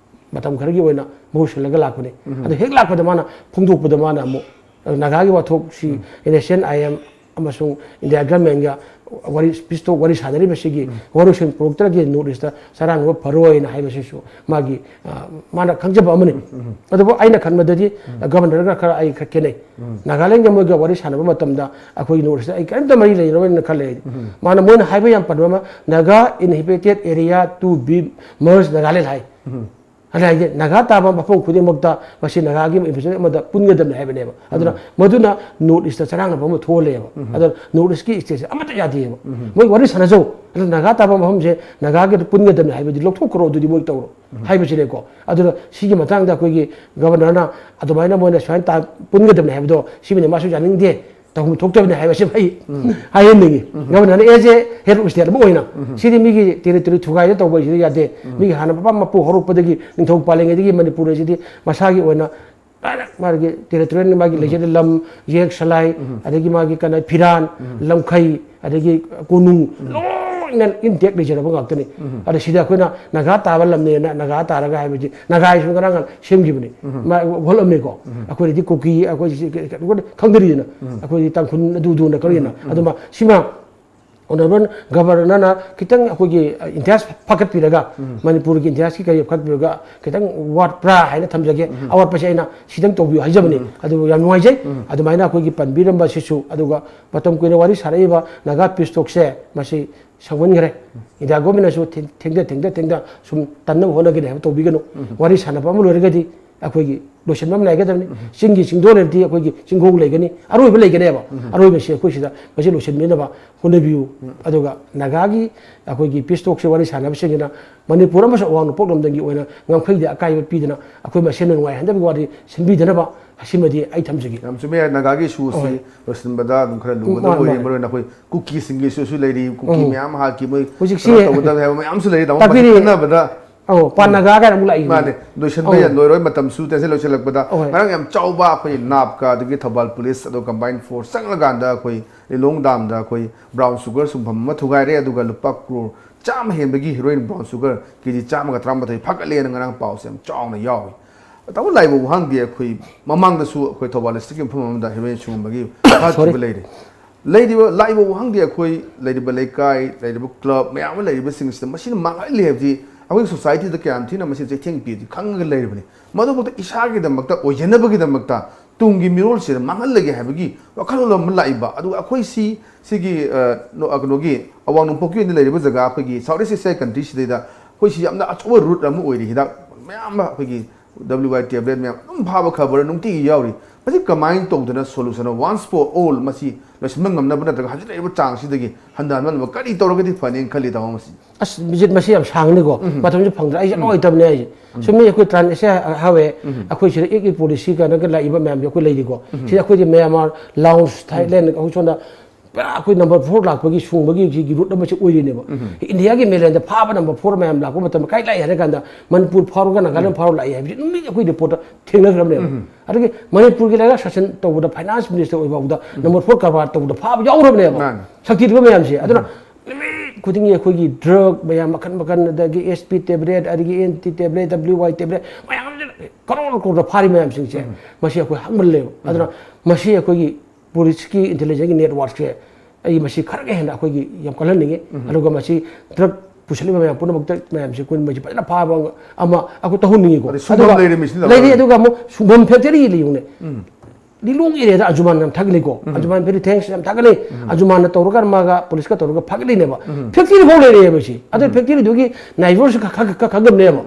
ꯃꯇꯝ ꯈꯔꯒꯤ ꯑꯣꯏꯅ ꯃꯍꯨꯠ ꯁꯤꯜꯂꯒ ꯂꯥꯛꯄꯅꯤ꯫ ꯑꯗꯣ ꯍꯦꯛ ꯂꯥꯛꯄꯗ ꯃꯥꯅ ꯐꯣꯡꯗꯣꯛꯄꯗ ꯃꯥꯅ ꯑꯃꯨꯛ ꯅꯥꯒꯥꯒꯤ ꯋꯥꯊꯣꯛꯁꯤ N S C N I M ꯑꯃꯁꯨꯡ India Governmentꯒ ꯋꯥꯔꯤ, peace talk ꯋꯥꯔꯤ ꯁꯥꯟꯅꯔꯤꯕꯁꯤꯒꯤ ꯋꯥꯔꯣꯏꯁꯤꯟ ꯄꯨꯔꯛꯇ꯭ꯔꯒꯗꯤ North Eastꯇ ꯆꯔꯥꯡꯅꯕ ꯐꯔꯣꯏꯅ ꯍꯥꯏꯕꯁꯤꯁꯨ ꯃꯥꯒꯤ, ꯑ, ꯃꯥꯅ ꯈꯪꯖꯕ ꯑꯃꯅꯤ꯫ ꯑꯗꯨꯕꯨ ꯑꯩꯅ ꯈꯟꯕꯗꯗꯤ, ꯑ, Governorꯒ ꯈꯔ ꯑꯩ ꯈꯔ ꯈꯦꯠꯅꯩ꯫ ꯅꯥꯒꯥꯂꯦꯟꯒ ꯃꯣꯏꯒ ꯋꯥꯔꯤ ꯁꯥꯟꯅꯕ ꯃꯇꯝꯗ ꯑꯩꯈꯣꯏꯒꯤ North Eastꯇ ꯑꯩ ꯀꯔꯤꯝꯇ ꯃꯔꯤ ꯂꯩꯅꯔꯣꯏꯅ ꯈꯜꯂꯦ ꯑꯩꯗꯤ꯫ ꯃꯥꯅ, ꯃꯣꯏꯅ ꯍꯥꯏꯕ ꯌꯥꯝ ꯄꯟꯕ ꯑꯃ, "Naga inhabited area to be merge Nagaland" ꯍꯥꯏ꯫ ꯑꯗꯨꯅ ꯍꯥꯏꯗꯤ ꯅꯥꯒꯥ ꯇꯥꯕ ꯃꯐꯝ ꯈꯨꯗꯤꯡꯃꯛꯇ ꯃꯁꯤ ꯅꯥꯒꯥꯒꯤ inhabited ꯑꯃꯗ ꯄꯨꯟꯒꯗꯕꯅꯤ ꯍꯥꯏꯕꯅꯦꯕ꯫ ꯑꯗꯨꯅ ꯃꯗꯨꯅ North Eastꯇ ꯆꯔꯥꯡꯅꯕ ꯑꯃ ꯊꯣꯛꯍꯜꯂꯦꯕ꯫ ꯑꯗꯨꯅ North Eastꯀꯤ stateꯁꯦ ꯑꯃꯠꯇ ꯌꯥꯗꯦꯕ꯫ ꯃꯣꯏ ꯋꯥꯔꯤ ꯁꯥꯟꯅꯖꯧ꯫ ꯑꯗꯨ ꯅꯥꯒꯥ ꯇꯥꯕ ꯃꯐꯝꯁꯦ ꯅꯥꯒꯥꯒꯤꯗ ꯄꯨꯟꯒꯗꯕꯅꯤ ꯍꯥꯏꯕꯗꯤ ꯂꯧꯊꯣꯛꯈ꯭ꯔꯣ, ꯑꯗꯨꯗꯤ ꯃꯣꯏ ꯇꯧꯔꯣ ꯍꯥꯏꯕꯁꯤꯅꯦꯀꯣ꯫ ꯑꯗꯨꯅ ꯁꯤꯒꯤ ꯃꯇꯥꯡꯗ ꯑꯩꯈꯣꯏꯒꯤ Governorꯅ ꯑꯗꯨꯃꯥꯏꯅ ꯃꯣꯏꯅ ꯁꯨꯃꯥꯏꯅ ꯇꯥ-, ꯄꯨꯟꯒꯗꯕꯅꯤ ꯍꯥꯏꯕꯗꯣ, ꯁꯤꯃꯗꯤ ꯃꯥꯁꯨ ꯌꯥꯅꯤꯡꯗꯦ, ꯇꯧꯐꯝ ꯊꯣꯛꯇꯕꯅꯤ ꯍꯥꯏꯕꯁꯤ ꯑꯩ ꯍꯥꯏꯍꯟꯅꯤꯡꯉꯤ꯫ Governorꯅ as a head of state ꯑꯃ ꯑꯣꯏꯅ ꯁꯤꯗꯤ ꯃꯤꯒꯤ territory ꯊꯨꯒꯥꯏꯗ ꯇꯧꯕ ꯍꯥꯏꯁꯤꯗꯤ ꯌꯥꯗꯦ꯫ ꯃꯤꯒꯤ ꯍꯥꯟꯅ ꯃꯄꯥ ꯃꯄꯨ ꯍꯧꯔꯛꯄꯗꯒꯤ, ꯅꯤꯡꯊꯧ ꯄꯥꯜꯂꯤꯉꯩꯗꯒꯤ ꯃꯅꯤꯄꯨꯔ ꯑꯁꯤꯗꯤ ꯃꯁꯥꯒꯤ ꯑꯣꯏꯅ ꯗꯥꯏꯔꯦꯛ ꯃꯥꯒꯤ territoryꯅ ꯃꯥꯒꯤ ꯂꯩꯖꯔꯤꯕ ꯂꯝ, ꯌꯦꯛ ꯁꯂꯥꯏ, ꯑꯗꯒꯤ ꯃꯥꯒꯤ ꯀꯩꯅꯣ ꯐꯤꯔꯥꯟ, ꯂꯝꯈꯩ, ꯑꯗꯒꯤ ꯀꯣꯅꯨꯡ, ꯂꯣꯏꯅ intact ꯂꯩꯖꯔꯕ ꯉꯥꯛꯇꯅꯤ꯫ ꯑꯗ ꯁꯤꯗ ꯑꯩꯈꯣꯏꯅ ꯅꯥꯒꯥ ꯇꯥꯕ ꯂꯝꯅꯦꯅ ꯅꯥꯒꯥ ꯇꯥꯔꯒ ꯍꯥꯏꯕꯁꯤ, ꯅꯥꯒꯥ ꯍꯥꯏꯁꯤꯁꯨ ꯉꯔꯥꯡ ꯉꯍꯥꯟ ꯁꯦꯝꯈꯤꯕꯅꯤ꯫ ꯃꯥ ꯍꯣꯜꯂꯝꯃꯦꯀꯣ꯫ ꯑꯩꯈꯣꯏꯗꯗꯤ ꯀꯨꯀꯤ, ꯑꯩꯈꯣꯏ ꯁꯤ ꯀ-, ꯀ-, ꯈꯪꯅꯔꯤꯗꯅ꯫ ꯑꯩꯈꯣꯏꯗꯤ ꯇꯥꯡꯈꯨꯜ ꯑꯗꯨꯗꯨꯅ ꯈꯪꯅꯔꯤꯗꯅ꯫ ꯑꯗꯨꯃ ꯁꯤꯃ Honourable Governorꯅ ꯈꯤꯇꯪ ꯑꯩꯈꯣꯏꯒꯤ ꯏꯟꯇꯔꯦꯁ ꯐꯒꯠꯄꯤꯔꯒ, ꯃꯅꯤꯄꯨꯔꯒꯤ ꯏꯟꯇꯔꯦꯁꯀꯤ ꯀꯔꯤ ꯐꯒꯠꯄꯤꯔꯒ ꯈꯤꯇꯪ ꯋꯥꯠꯄ꯭ꯔꯥ ꯍꯥꯏꯅ ꯊꯝꯖꯒꯦ꯫ ꯑꯋꯥꯠꯄꯁꯦ ꯑꯩꯅ ꯁꯤꯗꯪ ꯇꯧꯕꯤꯌꯨ ꯍꯥꯏꯖꯕꯅꯤ꯫ ꯑꯗꯨ ꯌꯥꯝ ꯅꯨꯡꯉꯥꯏꯖꯩ꯫ ꯑꯗꯨꯃꯥꯏꯅ ꯑꯩꯈꯣꯏꯒꯤ ꯄꯟꯕꯤꯔꯝꯕꯁꯤꯁꯨ꯫ ꯑꯗꯨꯒ ꯃꯇꯝ ꯀꯨꯏꯅ ꯋꯥꯔꯤ ꯁꯥꯔꯛꯏꯕ ꯅꯥꯒꯥ ꯄꯤꯁ ꯇꯣꯛꯁꯦ ꯃꯁꯤ ꯁꯪꯃꯟꯈ꯭ꯔꯦ꯫ ꯏꯟꯗꯤꯌꯥ ꯒꯣꯔꯃꯦꯟꯅꯁꯨ ꯊꯦꯡ-, ꯊꯦꯡꯊ ꯊꯦꯡꯊ ꯊꯦꯡꯊ ꯁꯨꯝ ꯇꯟꯅꯕ ꯍꯣꯠꯅꯒꯅꯤ ꯍꯥꯏꯕ ꯇꯧꯕꯤꯒꯅꯨ꯫ ꯋꯥꯔꯤ ꯁꯥꯟꯅꯕ ꯑꯃ ꯂꯣꯏꯔꯒꯗꯤ ꯑꯩꯈꯣꯏꯒꯤ ꯂꯣꯏꯁꯤꯟꯕ ꯑꯃ ꯂꯩꯒꯗꯕꯅꯤ꯫ ꯆꯤꯡꯒꯤ ꯆꯤꯡꯗꯣꯜ ꯂꯩꯔꯗꯤ ꯑꯩꯈꯣꯏꯒꯤ ꯆꯤꯡꯈꯣꯡ ꯂꯩꯒꯅꯤ, ꯑꯔꯣꯏꯕ ꯂꯩꯒꯅꯦꯕ꯫ ꯑꯔꯣꯏꯕꯁꯤ ꯑꯩꯈꯣꯏ ꯁꯤꯗ ꯃꯁꯤ ꯂꯣꯏꯁꯤꯟꯕꯤꯅꯕ ꯍꯣꯠꯅꯕꯤꯌꯨ꯫ ꯑꯗꯨꯒ ꯅꯥꯒꯥꯒꯤ ꯑꯩꯈꯣꯏꯒꯤ ꯄꯤꯁ ꯇꯣꯛꯁꯦ ꯋꯥꯔꯤ ꯁꯥꯟꯅꯕꯁꯤꯡꯁꯤꯅ ꯃꯅꯤꯄꯨꯔ ꯑꯃꯁꯨꯡ ꯑꯋꯥꯡ ꯅꯣꯡꯄꯣꯛ ꯂꯝꯗꯝꯒꯤ ꯑꯣꯏꯅ ꯉꯝꯈꯩꯗ ꯑꯀꯥꯏꯕ ꯄꯤꯗꯅ ꯑꯩꯈꯣꯏ ꯃꯁꯦꯟꯅ ꯅꯨꯡꯉꯥꯏꯍꯟꯗꯕꯒꯤ ꯋꯥꯔꯤ ꯁꯤꯟꯕꯤꯗꯅꯕ ꯑꯁꯤꯃꯗꯤ ꯑꯩ ꯊꯝꯖꯒꯦ꯫ ꯌꯥꯝ ꯆꯨꯝꯃꯦ, ꯅꯥꯒꯥꯒꯤ ꯏꯁꯨꯁꯤ ꯍꯣꯏ꯫ ꯂꯣꯏꯁꯤꯟꯕꯗ ꯑꯗꯨꯝ ꯈꯔ ꯂꯨꯒꯗꯕ ꯃꯥꯅꯤ, ꯑꯣꯏꯔꯤ꯫ ꯃꯥꯅꯤ꯫ ꯃꯔꯨꯑꯣꯏꯅ ꯑꯩꯈꯣꯏ ꯀꯨꯀꯤꯁꯤꯡꯒꯤ ꯏꯁꯨꯁꯨ ꯂꯩꯔꯤ, ꯀꯨꯀꯤ ꯎꯝ꯫ ꯃꯌꯥꯝ ꯍꯥꯠꯈꯤ, ꯃꯣꯏ ꯍꯧꯖꯤꯛꯁꯤ ꯀꯩꯅꯣ ꯇꯧꯒꯗꯕꯅꯤ ꯍꯥꯏꯕ ꯃꯌꯥꯝꯁꯨ ꯂꯩꯔꯤ꯫ ꯇꯥꯃꯣ, ꯇꯥꯛꯄꯤꯔꯤ꯫ ꯈꯟꯅꯕꯗ ꯑꯧ, ꯄꯥꯟ ꯅꯥꯒꯥ ꯀꯥꯏꯅ ꯑꯃꯨꯛ ꯂꯥꯛꯏ꯫ ꯃꯥꯅꯦ, ꯂꯣꯏꯁꯤꯟꯕ ꯑꯧ꯫ ꯌꯥ-, ꯂꯣꯏꯔꯣꯏ, ꯃꯇꯝꯁꯨ ꯇꯦꯟꯁꯟ ꯂꯣꯏꯁꯤꯜꯂꯛꯄꯗ꯫ ꯑꯍꯣꯏ꯫ ꯉꯔꯥꯡ ꯌꯥꯝ ꯆꯥꯎꯕ ꯑꯩꯈꯣꯏ ꯅꯥꯞꯀ ꯑꯗꯒꯤ ꯊꯧꯕꯥꯜ ꯄꯨꯂꯤꯁ ꯑꯗꯣ ꯀꯝꯕꯥꯏꯟ ꯐꯣꯔꯁ ꯆꯪꯉꯀꯥꯟꯗ ꯑꯩꯈꯣꯏ ꯂꯤꯂꯣꯡ ꯗꯥꯝꯗ ꯑꯩꯈꯣꯏ ꯕ꯭ꯔꯥꯎꯟ ꯁꯨꯒꯔ ꯁꯨꯡꯐꯝ ꯑꯃ ꯊꯨꯒꯥꯏꯔꯦ, ꯑꯗꯨꯒ ꯂꯨꯄꯥ ꯀ꯭ꯔꯣꯔ ꯆꯥꯝꯃ ꯍꯦꯟꯕꯒꯤ ꯍꯤꯔꯣꯏꯟ ꯕ꯭ꯔꯥꯎꯟ ꯁꯨꯒꯔ ꯀꯦ ꯖꯤ ꯆꯥꯝꯃꯒ ꯇꯔꯥꯃꯥꯊꯣꯏ ꯐꯥꯒꯠꯂꯦꯅ ꯉꯔꯥꯡ ꯄꯥꯎꯁꯦ ꯌꯥꯝ ꯆꯥꯎꯅ ꯌꯥꯎꯏ꯫ ꯇꯥꯃꯣ, ꯂꯥꯛꯏꯕ ꯋꯥꯍꯪꯗꯤ ꯑꯩꯈꯣꯏ ꯃꯃꯥꯡꯗꯁꯨ ꯑꯩꯈꯣꯏ ꯊꯧꯕꯥꯜ ꯗꯤꯁꯇ꯭ꯔꯤꯛꯀꯤ ꯃꯐꯝ ꯑꯃꯗ ꯍꯤꯔꯣꯏꯟ ꯁꯨꯡꯕꯒꯤ ꯐꯥꯈꯤꯕ ꯁꯣꯔꯤ꯫ ꯂꯩꯔꯦ꯫ ꯂꯩꯔꯤꯕ, ꯂꯥꯛꯏꯕ ꯋꯥꯍꯪꯗꯤ ꯑꯩꯈꯣꯏ ꯂꯩꯔꯤꯕ ꯂꯩꯀꯥꯏ, ꯂꯩꯔꯤꯕ ꯀ꯭ꯂꯕ ꯃꯌꯥꯝ ꯑꯃ ꯂꯩꯔꯤꯕꯁꯤꯡꯁꯤꯗ ꯃꯁꯤꯅ ꯃꯥꯡꯍꯜꯂꯤ ꯍꯥꯏꯕꯗꯤ ꯑꯩꯈꯣꯏꯒꯤ ꯁꯣꯁꯥꯏꯇꯤꯗ ꯀꯌꯥꯝ ꯊꯤꯅ ꯃꯁꯤ ꯆꯩꯊꯦꯡ ꯄꯤꯗꯤ ꯈꯪꯉꯒ ꯂꯩꯔꯕꯅꯤ꯫ ꯃꯗꯨꯐꯥꯎꯗ ꯏꯁꯥꯒꯤꯗꯃꯛꯇ ꯑꯣꯏꯖꯅꯕꯒꯤꯗꯃꯛꯇ ꯇꯨꯡꯒꯤ ꯃꯤꯔꯣꯜꯁꯤꯗ ꯃꯥꯡꯍꯜꯂꯒꯦ ꯍꯥꯏꯕꯒꯤ ꯋꯥꯈꯜꯂꯣꯟ ꯑꯃ ꯂꯥꯛꯏꯕ꯫ ꯑꯗꯨꯒ ꯑꯩꯈꯣꯏ ꯁꯤ, ꯁꯤꯒꯤ, ꯑ, ꯅꯣ-, ꯑ, ꯀꯩꯅꯣꯒꯤ ꯑꯋꯥꯡ ꯅꯣꯡꯄꯣꯛꯀꯤ ꯑꯣꯏꯅ ꯂꯩꯔꯤꯕ ꯖꯒꯥ ꯑꯩꯈꯣꯏꯒꯤ ꯁꯥꯎꯠ ꯏꯁ ꯑꯦꯁꯤꯌꯥ ꯀꯟꯇ꯭ꯔꯤꯁꯤꯗꯩꯗ ꯑꯩꯈꯣꯏ ꯁꯤ ꯌꯥꯝꯅ ꯑꯆꯧꯕ ꯔꯨꯠ ꯑꯃ ꯑꯣꯏꯔꯤ꯫ ꯍꯤꯗꯥꯛ ꯃꯌꯥꯝ ꯑꯃ ꯑꯩꯈꯣꯏꯒꯤ ꯗꯕ꯭ꯂꯤꯎ ꯋꯥꯏ ꯇꯦꯕ꯭ꯂꯦꯠ ꯃꯌꯥꯝ ꯑꯗꯨꯝ ꯐꯥꯕ ꯈꯕꯔ ꯅꯨꯡꯇꯤꯒꯤ ꯌꯥꯎꯔꯤ꯫ ꯃꯁꯤ ꯀꯃꯥꯏꯅ ꯇꯧꯗꯅ ꯁꯣꯂꯨꯁꯟ ꯑꯃ once for all ꯃꯁꯤ ꯂꯣꯏꯁꯤꯟꯕ ꯉꯝꯅꯕ ꯅꯠꯇ꯭ꯔꯒ ꯍꯧꯖꯤꯛ ꯂꯩꯔꯤꯕ ꯆꯥꯡꯁꯤꯗꯒꯤ ꯍꯟꯊꯍꯟꯕ ꯉꯝꯅꯕ ꯀꯔꯤ ꯇꯧꯔꯒꯗꯤ ꯐꯅꯤꯅ ꯈꯜꯂꯤ, ꯇꯥꯃꯣ, ꯃꯁꯤ? ꯑꯁ, ꯃꯤꯖꯤꯠ ꯃꯁꯤ ꯌꯥꯝ ꯁꯥꯡꯅꯤꯀꯣ꯫ ꯎꯝ꯫ ꯃꯇꯝꯁꯨ ꯐꯪꯗ꯭ꯔꯦ꯫ ꯑꯩꯁꯦ ꯎꯝ꯫ ꯂꯣꯏ ꯇꯝꯅꯦ ꯑꯩꯁꯦ꯫ ꯎꯝ꯫ ꯁꯨꯝ ꯃꯤ ꯑꯩꯈꯣꯏ ꯇ꯭ꯔꯥꯟ ꯑꯦꯁꯤꯌꯥ ꯍꯥꯏꯋꯦ, ꯎꯝ꯫ ꯑꯩꯈꯣꯏ ꯁꯤꯗ ꯑꯦꯛ ꯏ ꯄꯣꯂꯤꯁꯤ ꯀꯥꯏꯅꯒ ꯂꯥꯛꯏꯕ ꯃꯌꯥꯝꯁꯦ ꯑꯩꯈꯣꯏ ꯂꯩꯔꯤꯀꯣ꯫ ꯎꯝ꯫ ꯁꯤꯗ ꯑꯩꯈꯣꯏꯗꯤ ꯃ꯭ꯌꯥꯟꯃꯥꯔ, ꯂꯥꯎꯁ, ꯎꯝ꯫ ꯊꯥꯏꯂꯦꯟ, ꯑꯩꯈꯣꯏ ꯁꯣꯝꯗ ꯄꯨꯔꯥ ꯑꯩꯈꯣꯏ ꯅꯝꯕꯔ ꯐꯣꯔ ꯂꯥꯛꯄꯒꯤ ꯁꯨꯡꯕꯒꯤ ꯁꯤꯒꯤ ꯔꯨꯠ ꯑꯃꯁꯨ ꯑꯣꯏꯔꯤꯅꯦꯕ꯫ ꯎꯝ꯫ ꯏꯟꯗꯤꯌꯥꯒꯤ ꯃꯦꯂꯦꯟꯗ ꯐꯥꯕ ꯅꯝꯕꯔ ꯐꯣꯔ ꯃꯌꯥꯝ ꯂꯥꯛꯄ ꯃꯇꯝꯗ ꯀꯥꯏ ꯂꯥꯛꯏ ꯍꯥꯏꯔ ꯀꯥꯟꯗ ꯃꯅꯤꯄꯨꯔ ꯐꯥꯎꯔꯒ ꯅꯥꯒꯥꯂꯦꯟ ꯎꯝ꯫ ꯐꯥꯎꯔ ꯂꯥꯛꯏ ꯍꯥꯏꯕꯁꯤ ꯑꯗꯨꯝ ꯃꯤ ꯑꯩꯈꯣꯏ ꯔꯤꯄꯣꯔꯠꯇ ꯊꯦꯡꯅꯈ꯭ꯔꯕꯅꯦꯕ꯫ ꯎꯝ꯫ ꯑꯗꯒꯤ ꯃꯅꯤꯄꯨꯔꯒꯤ ꯂꯩꯉꯥꯛ ꯁꯥꯁꯟ ꯇꯧꯕꯗ ꯐꯥꯏꯅꯥꯟꯁ ꯃꯤꯅꯤꯁꯇꯔ ꯑꯣꯏꯕ ꯐꯥꯎꯗ ꯎꯝ꯫ ꯅꯝꯕꯔ ꯐꯣꯔ ꯀꯔꯕꯥꯔ ꯇꯧꯕꯗ ꯐꯥꯕ ꯌꯥꯎꯔꯕꯅꯦꯕ꯫ ꯃꯥꯅꯤ꯫ ꯁꯛꯇꯤꯗꯕ ꯃꯌꯥꯝꯁꯦ꯫ ꯑꯗꯨꯅ ꯎꯝ꯫ ꯅꯨꯃꯤꯠ ꯈꯨꯗꯤꯡꯒꯤ ꯑꯩꯈꯣꯏꯒꯤ ꯗ꯭ꯔꯒ ꯃꯌꯥꯝ ꯃꯈꯟ ꯃꯈꯟ, ꯑꯗꯒꯤ ꯑꯦꯁ ꯄꯤ ꯇꯦꯕ꯭ꯂꯦꯠ, ꯑꯗꯒꯤ N T tablet, W Y tablet ꯃꯌꯥꯝꯁꯦ ꯀꯔꯣꯔ ꯀꯔꯣꯔꯗ ꯐꯥꯔꯤ ꯃꯌꯥꯝꯁꯤꯡꯁꯦ ꯎꯝ꯫ ꯃꯁꯤ ꯑꯩꯈꯣꯏ ꯍꯪꯕ ꯂꯩꯕ꯫ ꯎꯝ꯫ ꯑꯗꯨꯅ ꯃꯁꯤ ꯑꯩꯈꯣꯏꯒꯤ ꯄꯨꯂꯤꯁꯀꯤ ꯏꯟꯇꯦꯂꯤꯖꯦꯟꯁꯀꯤ ꯅꯦꯠꯋꯥꯔꯛꯁꯦ ꯑꯩ ꯃꯁꯤ ꯈꯔꯒ ꯍꯦꯟꯅ ꯑꯩꯈꯣꯏꯒꯤ ꯌꯥꯝ ꯀꯜꯍꯟꯅꯤꯡꯉꯤ꯫ ꯑꯗꯨꯒ ꯃꯁꯤ ꯗ꯭ꯔꯒ ꯄꯨꯁꯜꯂꯤꯕ ꯃꯌꯥꯝ ꯄꯨꯝꯅꯃꯛꯇ ꯃꯌꯥꯝꯁꯤ ꯑꯩꯈꯣꯏ ꯃꯁꯤ ꯐꯖꯅ ꯐꯥꯕ ꯑꯃ ꯑꯩꯈꯣꯏ ꯇꯧꯍꯟꯅꯤꯡꯉꯤꯀꯣ꯫ ꯑꯗꯩ ꯁꯨꯡꯐꯝ ꯑꯗꯨꯒ ꯂꯩꯔꯤꯕ ꯃꯤꯁꯤꯅ ꯂꯩꯔꯤ꯫ ꯂꯧꯔꯦ꯫ ꯑꯗꯨꯒ ꯑꯃꯨꯛ ꯁꯨꯡꯐꯝ ꯐꯦꯛꯇꯔꯤ ꯂꯩꯌꯨꯅꯦ꯫ ꯂꯤꯂꯣꯡ ꯑꯦꯔꯤꯌꯥꯗ ꯑꯟꯖꯨꯃꯥꯟ ꯌꯥꯝ ꯊꯥꯒꯠꯂꯤꯀꯣ꯫ ꯑꯟꯖꯨꯃꯥꯟ very thanks ꯌꯥꯝ ꯊꯥꯒꯠꯂꯤ꯫ ꯑꯟꯖꯨꯃꯥꯟꯅ ꯇꯧꯔꯒ ꯃꯥꯒ ꯄꯨꯂꯤꯁꯀ ꯇꯧꯔꯒ ꯐꯥꯒꯠꯂꯤꯅꯦꯕ꯫ ꯐꯦꯛꯇꯔꯤ ꯐꯥꯎ ꯂꯩꯔꯛꯑꯦꯕ ꯁꯤ꯫ ꯑꯗꯨ ꯐꯦꯛꯇꯔꯤꯗꯨꯒꯤ ꯅꯥꯏꯕꯔꯁꯨ ꯈ-, ꯈ-, ꯈ-, ꯈꯪꯉꯝꯅꯦꯕ꯫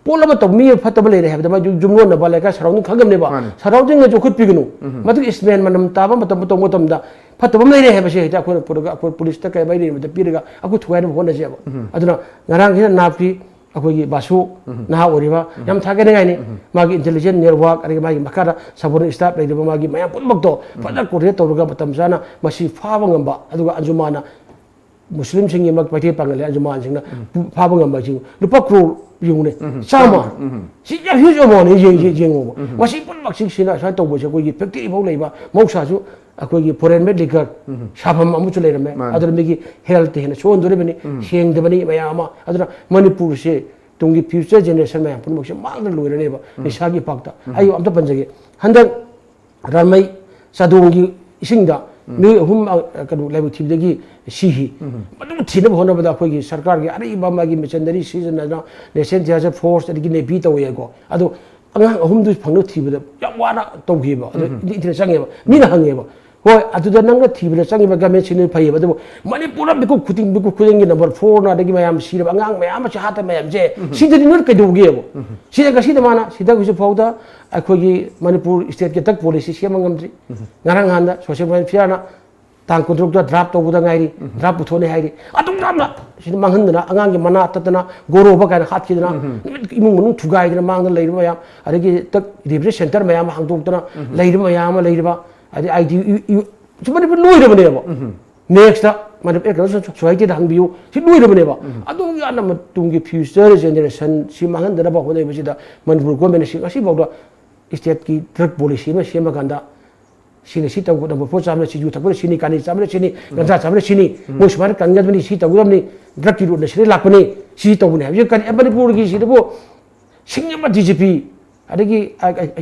ꯄꯣꯠ ꯑꯃ ꯇꯧ, ꯃꯤ ꯐꯠꯇꯕ ꯂꯩꯔꯦ ꯍꯥꯏꯕꯗ ꯃꯥꯏ ꯌꯨꯝ-, ꯌꯨꯝꯂꯣꯟꯅꯕ ꯂꯩꯀꯥꯏ surrounding ꯈꯪꯉꯝꯅꯦꯕ꯫ ꯃꯥꯅꯦ꯫ Surrounding ꯑꯁꯨ ꯈꯨꯠꯄꯤꯒꯅꯨ꯫ ꯃꯗꯨꯒꯤ smell ꯃꯅꯝ ꯇꯥꯕ ꯃꯇꯝ ꯇꯧꯕ ꯃꯇꯝꯗ ꯐꯠꯇꯕ ꯑꯃ ꯂꯩꯔꯦ ꯍꯥꯏꯕꯁꯦ ꯍꯦꯛꯇ ꯑꯩꯈꯣꯏꯅ ꯄꯨꯔꯒ ꯑꯩꯈꯣꯏ ꯄꯨꯂꯤꯁꯇ ꯀꯩ ꯃꯔꯤ ꯂꯩꯅꯕꯗ ꯄꯤꯔꯒ ꯑꯩꯈꯣꯏ ꯊꯨꯒꯥꯏꯅꯕ ꯍꯣꯠꯅꯁꯦꯕ꯫ ꯑꯗꯨꯅ ꯉꯔꯥꯡꯁꯤꯅ ꯅꯥꯞꯄꯤ ꯑꯩꯈꯣꯏꯒꯤ ꯕꯥꯁꯨ ꯅꯍꯥ ꯑꯣꯏꯔꯤꯕ ꯌꯥꯝ ꯊꯥꯒꯠꯅꯤꯡꯉꯥꯏꯅꯤ꯫ ꯃꯥꯒꯤ intelligent network ꯑꯗꯒꯤ ꯃꯥꯒꯤ ꯃꯈꯥꯗ subordinate staff ꯂꯩꯔꯤꯕ ꯃꯥꯒꯤ ꯃꯌꯥꯝ ꯄꯨꯝꯅꯃꯛꯇꯣ ꯐꯖꯅ coordinate ꯇꯧꯔꯒ ꯃꯇꯝ ꯆꯥꯅ ꯃꯁꯤ ꯐꯥꯕ ꯉꯝꯕ, ꯑꯗꯨꯒ ꯑꯟꯖꯨꯃꯥꯟꯅ ꯃꯨꯁꯂꯤꯝꯁꯤꯡꯒꯤ ꯃꯛ-, ꯃꯩꯇꯩ ꯄꯥꯉꯜ ꯑꯟꯖꯨꯃꯥꯟꯁꯤꯡꯅ ꯐꯥꯕ ꯉꯝꯕ ꯍꯥꯏꯁꯤ ꯂꯨꯄꯥ ꯀ꯭ꯔꯣꯔ ꯌꯦꯡꯉꯨꯅꯦ, ꯆꯥꯝꯃ꯫ ꯁꯤ ꯌꯥꯝ huge amount ꯅꯤ, ꯌꯦꯡ-, ꯌꯦꯡ-, ꯌꯦꯡꯉꯣꯕ꯫ ꯃꯁꯤ ꯄꯨꯝꯅꯃꯛꯁꯤ ꯁꯤꯅ ꯁꯨꯃꯥꯏꯅ ꯇꯧꯕꯁꯦ ꯑꯩꯈꯣꯏꯒꯤ factory ꯐꯥꯎ ꯂꯩꯕ ꯃꯍꯧꯁꯥꯁꯨ ꯑꯩꯈꯣꯏꯒꯤ foreign made liquor ꯁꯥꯐꯝ ꯑꯃꯁꯨ ꯂꯩꯔꯝꯃꯦ꯫ ꯃꯥꯅꯤ꯫ ꯑꯗꯨꯅ ꯃꯤꯒꯤ health ꯍꯦꯟꯅ ꯁꯣꯛꯍꯟꯗꯣꯔꯤꯕꯅꯤ, ꯁꯦꯡꯗꯕꯅꯤ ꯃꯌꯥꯝ ꯑꯃ꯫ ꯑꯗꯨꯅ ꯃꯅꯤꯄꯨꯔꯁꯦ ꯇꯨꯡꯒꯤ future generation ꯃꯌꯥꯝ ꯄꯨꯝꯅꯃꯛꯁꯦ ꯃꯥꯡꯗ ꯂꯣꯏꯔꯅꯦꯕ ꯅꯤꯁꯥꯒꯤ ꯏꯄꯥꯛꯇ꯫ ꯑꯩ ꯑꯝꯇ ꯄꯟꯖꯒꯦ꯫ ꯍꯟꯗꯛ ꯔꯥꯃꯩ ꯆꯥꯗꯣꯡꯒꯤ ꯏꯁꯤꯡꯗ ꯃꯤꯑꯣꯏ ꯑꯍꯨꯝ, ꯑ, ꯀꯩꯅꯣ, ꯂꯥꯏꯕꯛ ꯊꯤꯕꯗꯒꯤ ꯁꯤꯈꯤ꯫ ꯃꯗꯨ ꯊꯤꯅꯕ ꯍꯣꯠꯅꯕꯗ ꯑꯩꯈꯣꯏꯒꯤ ꯁꯔꯀꯥꯔꯒꯤ ꯑꯔꯩꯕ ꯃꯥꯒꯤ machinery ꯁꯤꯖꯤꯟꯅꯗꯅ National Disaster Force ꯑꯗꯒꯤ Navy ꯇꯧꯋꯦꯀꯣ꯫ ꯑꯗꯣ ꯑꯉꯥꯡ ꯑꯍꯨꯝꯗꯨ ꯐꯪꯅꯕ ꯊꯤꯕꯗ ꯌꯥꯝ ꯋꯥꯅ ꯇꯧꯈꯤꯕ꯫ ꯑꯗꯣ ꯏꯟꯇꯔꯅꯦꯠ ꯆꯪꯉꯦꯕ꯫ ꯃꯤꯅ ꯍꯪꯉꯦꯕ, "ꯍꯣꯏ, ꯑꯗꯨꯗ ꯅꯪꯅ ꯊꯤꯕꯗ ꯆꯪꯉꯤꯕ government ꯁꯤꯅ ꯐꯩꯌꯦꯕ, ꯑꯗꯨꯕꯨ ꯃꯅꯤꯄꯨꯔꯗ ꯃꯤꯀꯨꯞ ꯈꯨꯗꯤꯡ, ꯃꯤꯀꯨꯞ ꯈꯨꯗꯤꯡꯒꯤ number four ꯅ ꯑꯗꯒꯤ ꯃꯌꯥꯝ ꯁꯤꯔꯕ ꯑꯉꯥꯡ ꯃꯌꯥꯝ ꯑꯃ ꯍꯥꯠꯇ ꯃꯌꯥꯝꯁꯦ, ꯁꯤꯗꯗꯤ ꯅꯣꯏ ꯀꯩꯗꯧꯒꯦꯕ?" ꯁꯤꯗ ꯉꯁꯤꯗ ꯃꯥꯅ, ꯁꯤꯗ ꯍꯧꯖꯤꯛ ꯐꯥꯎꯗ ꯑꯩꯈꯣꯏꯒꯤ ꯃꯅꯤꯄꯨꯔ state ꯀꯤ drug policy ꯁꯦꯝꯕ ꯉꯝꯗ꯭ꯔꯤ꯫ ꯉꯔꯥꯡ ꯅꯍꯥꯟꯗ social welfare ꯅ ꯇꯥꯡ ꯀꯨꯟꯇꯔꯨꯛꯇ draft ꯇꯧꯕꯗ ꯉꯥꯏꯔꯤ, draft ꯄꯨꯊꯣꯛꯅꯤ ꯍꯥꯏꯔꯤ꯫ ꯑꯗꯨꯛ ꯌꯥꯝꯅ ꯁꯤꯗ ꯃꯥꯡꯍꯟꯗꯅ, ꯑꯉꯥꯡꯒꯤ ꯃꯅꯥ ꯇꯠꯇꯅ, ꯒꯣꯔꯣꯕ ꯀꯥꯏꯅ ꯍꯥꯠꯈꯤꯗꯅ, ꯅꯨꯃꯤꯠ ꯏꯃꯨꯡ ꯃꯅꯨꯡ ꯊꯨꯒꯥꯏꯗꯅ ꯃꯥꯡꯗ ꯂꯩꯔꯤꯕ ꯃꯌꯥꯝ, ꯑꯗꯒꯤ ꯇꯛ rehabilitation centre ꯃꯌꯥꯝ ꯑꯃ ꯍꯥꯡꯗꯣꯛꯇꯅ ꯂꯩꯔꯤꯕ ꯃꯌꯥꯝ ꯑꯃ ꯂꯩꯔꯤꯕ, ꯑꯗꯩ I D U, U, ꯁꯤ ꯃꯅꯤꯄꯨꯔ ꯂꯣꯏꯔꯕꯅꯦꯕ꯫ Next ꯇ ꯃꯅꯤꯄꯨꯔ Economic Society ꯗ ꯍꯪꯕꯤꯌꯨ, ꯁꯤ ꯂꯣꯏꯔꯕꯅꯦꯕ꯫ ꯑꯗꯨ ꯌꯥꯝꯅ ꯃꯇꯨꯡꯒꯤ future generation ꯁꯤ ꯃꯥꯡꯍꯟꯗꯅꯕ ꯍꯣꯠꯅꯔꯤꯕꯁꯤꯗ ꯃꯅꯤꯄꯨꯔ government ꯅ ꯁꯤ ꯉꯁꯤꯐꯥꯎꯗ state ꯀꯤ drug policy ꯑꯃ ꯁꯦꯝꯃꯀꯥꯟꯗ ꯁꯤꯅ ꯁꯤ ꯇꯧꯒꯗꯕ, ꯄꯣꯠ ꯆꯥꯕꯅ ꯁꯤ, ꯌꯨ ꯊꯛꯄꯅ ꯁꯤꯅꯤ, ꯀꯥꯅꯤ ꯆꯥꯕꯅ ꯁꯤꯅꯤ, ꯒꯟꯖꯥ ꯆꯥꯕꯅ ꯁꯤꯅꯤ, ꯃꯣꯏ ꯁꯨꯃꯥꯏꯅ ꯀꯟꯒꯗꯕꯅꯤ, ꯁꯤ ꯇꯧꯒꯗꯕꯅꯤ, drug ꯀꯤ route ꯅ ꯁꯤꯗ ꯂꯥꯛꯄꯅꯤ, ꯁꯤ ꯇꯧꯕꯅꯤ ꯍꯥꯏꯕꯁꯤ ꯀꯔꯤ? ꯃꯅꯤꯄꯨꯔꯒꯤ ꯁꯤꯗꯕꯨ ꯁꯤꯡ ꯑꯃ D G P ꯑꯗꯒꯤ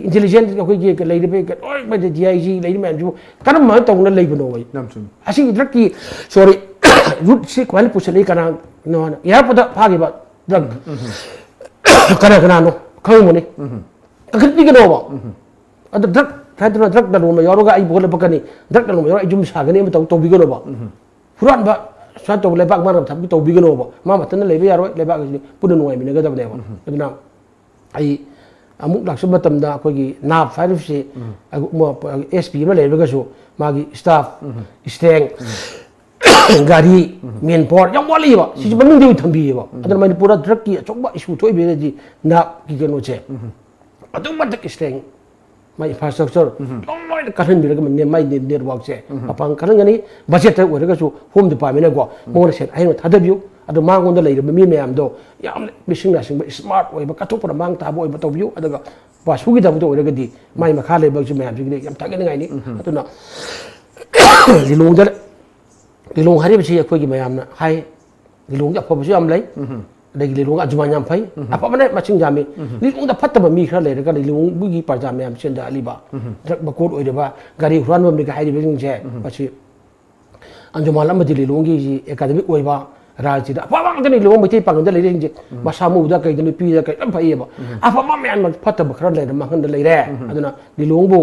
ꯏꯟꯇꯦꯂꯤꯖꯦꯟꯁ ꯑꯩꯈꯣꯏꯒꯤ ꯂꯩꯔꯤꯕ ꯂꯣꯏꯅꯃꯛ ꯗꯤ ꯑꯥꯏ ꯖꯤ ꯂꯩꯔꯤ ꯃꯌꯥꯝꯁꯤꯕꯨ ꯀꯔꯝꯕ ꯇꯧꯅ ꯂꯩꯕꯅꯣ? ꯑꯩ ꯌꯥꯝ ꯆꯨꯝꯃꯤ꯫ ꯑꯁꯤꯒꯤ ꯗ꯭ꯔꯛꯀꯤ ꯁꯣꯔꯤ ꯔꯨꯠꯁꯤ ꯀꯃꯥꯏꯅ ꯄꯨꯁꯜꯂꯛꯏ? ꯀꯅꯥꯅꯣ ꯍꯥꯏꯅ ꯏꯌꯥꯔꯄꯣꯔꯠꯇ ꯐꯥꯈꯤꯕ ꯗ꯭ꯔꯛ ꯀꯅꯥ ꯀꯅꯥꯅꯣ ꯈꯪꯉꯝꯒꯅꯤ꯫ ꯀꯟꯈꯠꯄꯤꯒꯅꯣꯕ꯫ ꯑꯗꯣ ꯗ꯭ꯔꯛ ꯍꯥꯏꯗꯨꯅ ꯗ꯭ꯔꯛ ꯂꯂꯣꯟꯕ ꯌꯥꯎꯔꯒ ꯑꯩ ꯄꯨꯈꯠꯂꯛꯄꯀꯅꯤ, ꯗ꯭ꯔꯛ ꯂꯂꯣꯟꯕ ꯌꯥꯎꯔꯒ ꯑꯩ ꯌꯨꯝ ꯁꯥꯒꯅꯤ ꯑꯃ ꯇꯧ ꯇꯧꯕꯤꯒꯅꯣꯕ꯫ ꯍꯨꯔꯥꯟꯕ ꯁꯨꯃꯥꯏꯅ ꯇꯧꯕ ꯂꯩꯕꯥꯛ ꯃꯥꯅ ꯊꯝꯕꯤ ꯇꯧꯕꯤꯒꯅꯣꯕ꯫ ꯃꯥ ꯃꯊꯟꯇ ꯂꯩꯕ ꯌꯥꯔꯣꯏ, ꯂꯩꯕꯥꯛ ꯑꯁꯤꯗꯤ ꯄꯨꯟꯅ ꯅꯨꯡꯉꯥꯏꯃꯤꯟꯅꯒꯗꯕꯅꯦꯕ꯫ ꯑꯗꯨꯅ ꯑꯩ ꯑꯃꯨꯛ ꯂꯥꯛꯆꯕ ꯃꯇꯝꯗ ꯑꯩꯈꯣꯏꯒꯤ ꯅꯥꯞ ꯍꯥꯏꯔꯤꯕꯁꯤ ꯑꯦꯁ ꯄꯤ ꯑꯃ ꯂꯩꯔꯒꯁꯨ ꯃꯥꯒꯤ ꯁ꯭ꯇꯥꯐ, ꯁ꯭ꯇꯦꯡ, ꯒꯥꯔꯤ, ꯃꯦꯟ ꯄꯥꯋꯔ ꯌꯥꯝ ꯋꯥꯠꯂꯤꯕ꯫ ꯁꯤꯁꯨ ꯃꯅꯨꯡꯗ ꯑꯣꯏꯅ ꯊꯝꯕꯤꯌꯦꯕ꯫ ꯑꯗꯨꯅ ꯃꯅꯤꯄꯨꯔꯗ ꯗ꯭ꯔꯛꯀꯤ ꯑꯆꯧꯕ ꯏꯁꯨ ꯊꯣꯛꯏꯕꯁꯤꯗꯤ ꯅꯥꯞꯀꯤ ꯀꯩꯅꯣꯁꯦ ꯑꯗꯨꯛ ꯃꯇꯤꯛ ꯁ꯭ꯇꯦꯡ, ꯃꯥꯏ ꯏꯟꯐ꯭ꯔꯥꯁ꯭ꯇ꯭ꯔꯛꯆꯔ ꯂꯣꯏꯅ ꯀꯜꯍꯟꯕꯤꯔꯒ ꯃꯥꯏ ꯅꯦꯠꯋꯥꯛꯁꯦ ꯃꯄꯥꯡ ꯀꯜꯍꯟꯒꯅꯤ꯫ ꯕꯖꯦꯠꯇ ꯑꯣꯏꯔꯒꯁꯨ ꯍꯣꯝ ꯗꯤꯄꯥꯔꯠꯃꯦꯟꯅꯀꯣ ꯃꯉꯣꯟꯗ ꯁꯦꯟ ꯑꯍꯦꯟꯕ ꯊꯥꯗꯕꯤꯌꯨ꯫ ꯑꯗꯣ ꯃꯉꯣꯟꯗ ꯂꯩꯔꯤꯕ ꯃꯤ ꯃꯌꯥꯝꯗꯣ ꯌꯥꯝꯅ ꯃꯤꯁꯤꯡ ꯅꯥꯁꯤꯡꯕ, ꯁ꯭ꯃꯥꯔꯠ ꯑꯣꯏꯕ, ꯀꯠꯊꯣꯛꯄꯗ ꯃꯥꯡ ꯇꯥꯕ ꯑꯣꯏꯕ ꯇꯧꯕꯤꯌꯨ꯫ ꯑꯗꯨꯒ ꯋꯥꯁꯨꯒꯤꯗꯃꯛꯇ ꯑꯣꯏꯔꯒꯗꯤ ꯃꯥꯏ ꯃꯈꯥ ꯂꯩꯕꯁꯨ ꯃꯌꯥꯝꯁꯤꯒꯤꯗꯤ ꯌꯥꯝ ꯊꯥꯒꯠꯅꯤꯡꯉꯥꯏꯅꯤ꯫ ꯑꯗꯨꯅ ꯂꯤꯂꯣꯡꯗ, ꯂꯤꯂꯣꯡ ꯍꯥꯏꯔꯤꯕꯁꯤ ꯑꯩꯈꯣꯏꯒꯤ ꯃꯌꯥꯝꯅ ꯍꯥꯏ, ꯂꯤꯂꯣꯡꯒꯤ ꯑꯐꯕꯁꯨ ꯌꯥꯝ ꯂꯩ꯫ ꯑꯗꯒꯤ ꯂꯤꯂꯣꯡ ꯑꯖꯨꯃꯥꯟ ꯌꯥꯝ ꯐꯩ꯫ ꯑꯐꯕꯅ ꯃꯁꯤꯡ ꯌꯥꯝꯃꯤ꯫ ꯂꯤꯂꯣꯡꯗ ꯐꯠꯇꯕ ꯃꯤ ꯈꯔ ꯂꯩꯔꯒ ꯂꯤꯂꯣꯡꯒꯤ ꯄ꯭ꯔꯖꯥ ꯃꯌꯥꯝ ꯁꯦꯟꯗꯍꯜꯂꯤꯕ, ꯗ꯭ꯔꯛ ꯃꯀꯣꯟ ꯑꯣꯏꯔꯤꯕ, ꯒꯥꯔꯤ ꯍꯨꯔꯥꯟꯕꯅꯤꯒ ꯍꯥꯏꯔꯤꯕꯁꯤꯡꯁꯦ, ꯃꯁꯤ ꯑꯟꯖꯨꯃꯥꯟ ꯑꯃꯗꯤ ꯂꯤꯂꯣꯡꯒꯤ ꯑꯦꯀꯥꯗꯃꯤꯛ ꯑꯣꯏꯕ ꯔꯥꯖꯁꯤꯗ ꯑꯐꯕ ꯉꯥꯛꯇꯅꯤ꯫ ꯂꯤꯂꯣꯡ ꯃꯩꯇꯩ ꯄꯥꯉꯜꯗ ꯂꯩꯔꯤꯁꯤꯡꯁꯦ ꯃꯁꯥ ꯃꯎꯗ ꯀꯩꯗ ꯅꯨꯄꯤꯗ ꯀꯩ ꯂꯣꯏ ꯐꯩꯌꯦꯕ꯫ ꯑꯐꯕ ꯃꯌꯥꯝ, ꯐꯠꯇꯕ ꯈꯔ ꯂꯩꯔ ꯃꯥꯡꯍꯟꯗ ꯂꯩꯔꯦ꯫ ꯑꯗꯨꯅ ꯂꯤꯂꯣꯡꯕꯨ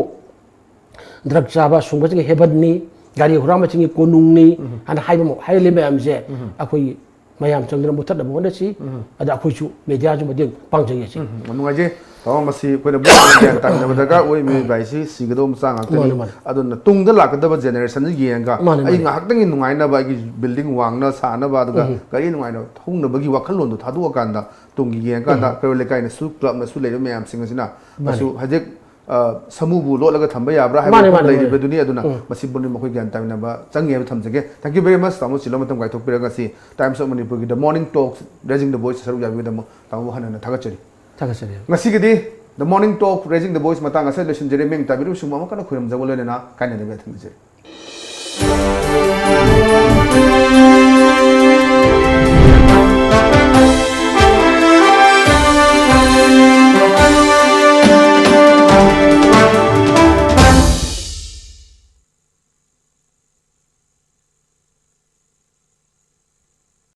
ꯗ꯭ꯔꯛ ꯆꯥꯕ ꯁꯨꯡꯕꯁꯤꯡꯒꯤ ꯍꯦꯕꯟꯅꯤ, ꯒꯥꯔꯤ ꯍꯨꯔꯥꯟꯕꯁꯤꯡꯒꯤ ꯀꯣꯅꯨꯡꯅꯤ ꯍꯥꯏꯅ ꯍꯥꯏꯕ ꯍꯥꯏꯔꯤꯕ ꯃꯌꯥꯝꯁꯦ ꯑꯩꯈꯣꯏꯒꯤ ꯃꯌꯥꯝ ꯆꯪꯗꯅ ꯃꯨꯊꯠꯅꯕ ꯍꯣꯠꯅꯁꯤ꯫ ꯑꯗ ꯑꯩꯈꯣꯏꯁꯨ ꯃꯦꯗꯤꯌꯥꯁꯨ ꯃꯇꯦꯡ ꯄꯥꯡꯖꯒꯦ ꯁꯤ꯫ ꯎꯝ, ꯌꯥꯝ ꯅꯨꯡꯉꯥꯏꯖꯩ꯫ ꯇꯥꯃꯣ, ꯃꯁꯤ ꯑꯩꯈꯣꯏꯅ ꯒ꯭ꯌꯥꯟ ꯇꯥꯃꯤꯟꯅꯕ ꯗꯔꯀꯥꯔ ꯑꯣꯏ꯫ ꯃꯤꯑꯣꯏꯕ ꯍꯥꯏꯁꯤ ꯁꯤꯒꯗꯧꯕ ꯃꯆꯥꯛ ꯉꯥꯛꯇꯅꯤ꯫ ꯃꯥꯅꯦ, ꯃꯥꯅꯦ꯫ ꯑꯗꯨꯅ ꯇꯨꯡꯗ ꯂꯥꯛꯀꯗꯕ ꯖꯦꯅꯦꯔꯦꯁꯟꯗ ꯌꯦꯡꯉꯒ ꯃꯥꯅꯦ, ꯑꯩ ꯃꯥꯅꯦ꯫ ꯉꯥꯏꯍꯥꯛꯇꯪꯒꯤ ꯅꯨꯡꯉꯥꯏꯅꯕ, ꯑꯩꯒꯤ ꯕꯤꯜꯗꯤꯡ ꯋꯥꯡꯅ ꯁꯥꯅꯕ, ꯑꯗꯨꯒ ꯒꯥꯔꯤ ꯅꯨꯡꯉꯥꯏꯅ ꯊꯧꯅꯕꯒꯤ ꯋꯥꯈꯜꯂꯣꯟꯗꯣ ꯊꯥꯗꯣꯛꯑꯀꯥꯟꯗ ꯇꯨꯡꯒꯤ ꯌꯦꯡꯉꯀꯥꯟꯗ ꯀꯩꯔꯣꯜ ꯂꯩꯀꯥꯏꯅꯁꯨ, ꯀ꯭ꯂꯕꯅꯁꯨ ꯂꯩꯔꯤꯕ ꯃꯌꯥꯝꯁꯤꯡ ꯑꯁꯤꯅ ꯃꯥꯅꯦ꯫ ꯃꯁꯨ ꯍꯧꯖꯤꯛ, ꯑ, ꯁꯃꯨꯕꯨ ꯂꯣꯠꯂꯒ ꯊꯝꯕ ꯌꯥꯕ꯭ꯔꯥ ꯍꯥꯏꯕ ꯃꯥꯅꯦ, ꯋꯥꯐꯝ ꯃꯥꯅꯦ, ꯃꯥꯅꯦ꯫ ꯂꯩꯔꯤꯕꯗꯨꯅꯤ꯫ ꯑꯗꯨꯅ ꯎꯝ꯫ ꯃꯁꯤ ꯄꯨꯝꯅꯃꯛ ꯑꯩꯈꯣꯏ ꯒ꯭ꯌꯥꯟ ꯇꯥꯃꯤꯟꯅꯕ ꯆꯪꯉꯦ ꯍꯥꯏꯕ ꯊꯝꯖꯒꯦ꯫ Thank you very much, ꯇꯥꯃꯣ, ꯆꯤꯜꯂꯕ ꯃꯇꯝ ꯀꯥꯏꯊꯣꯛꯄꯤꯔꯒ ꯉꯁꯤ Times of Manipurꯒꯤ The Morning Talk Raising the Voice ꯁꯔꯨꯛ ꯌꯥꯕꯤꯕꯒꯤꯗꯃꯛ ꯇꯥꯃꯣꯕꯨ ꯍꯟꯅ ꯍꯟꯅ ꯊꯥꯒꯠꯆꯔꯤ꯫ ꯊꯥꯒꯠꯆꯔꯤ꯫ ꯉꯁꯤꯒꯤꯗꯤ The Morning Talk Raising the Voice ꯃꯇꯥꯡ ꯑꯁꯤꯗ ꯂꯣꯏꯁꯤꯟꯖꯔꯦ꯫ ꯃꯤꯡ ꯇꯥꯕꯤꯔꯤꯕꯁꯤꯡꯕꯨ ꯑꯃꯨꯛ ꯍꯟꯅ ꯈꯣꯏꯔꯝꯖꯕ ꯂꯣꯏꯅꯅ ꯀꯥꯏꯅꯗꯕ ꯌꯥꯊꯪ ꯅꯤꯖꯔꯤ꯫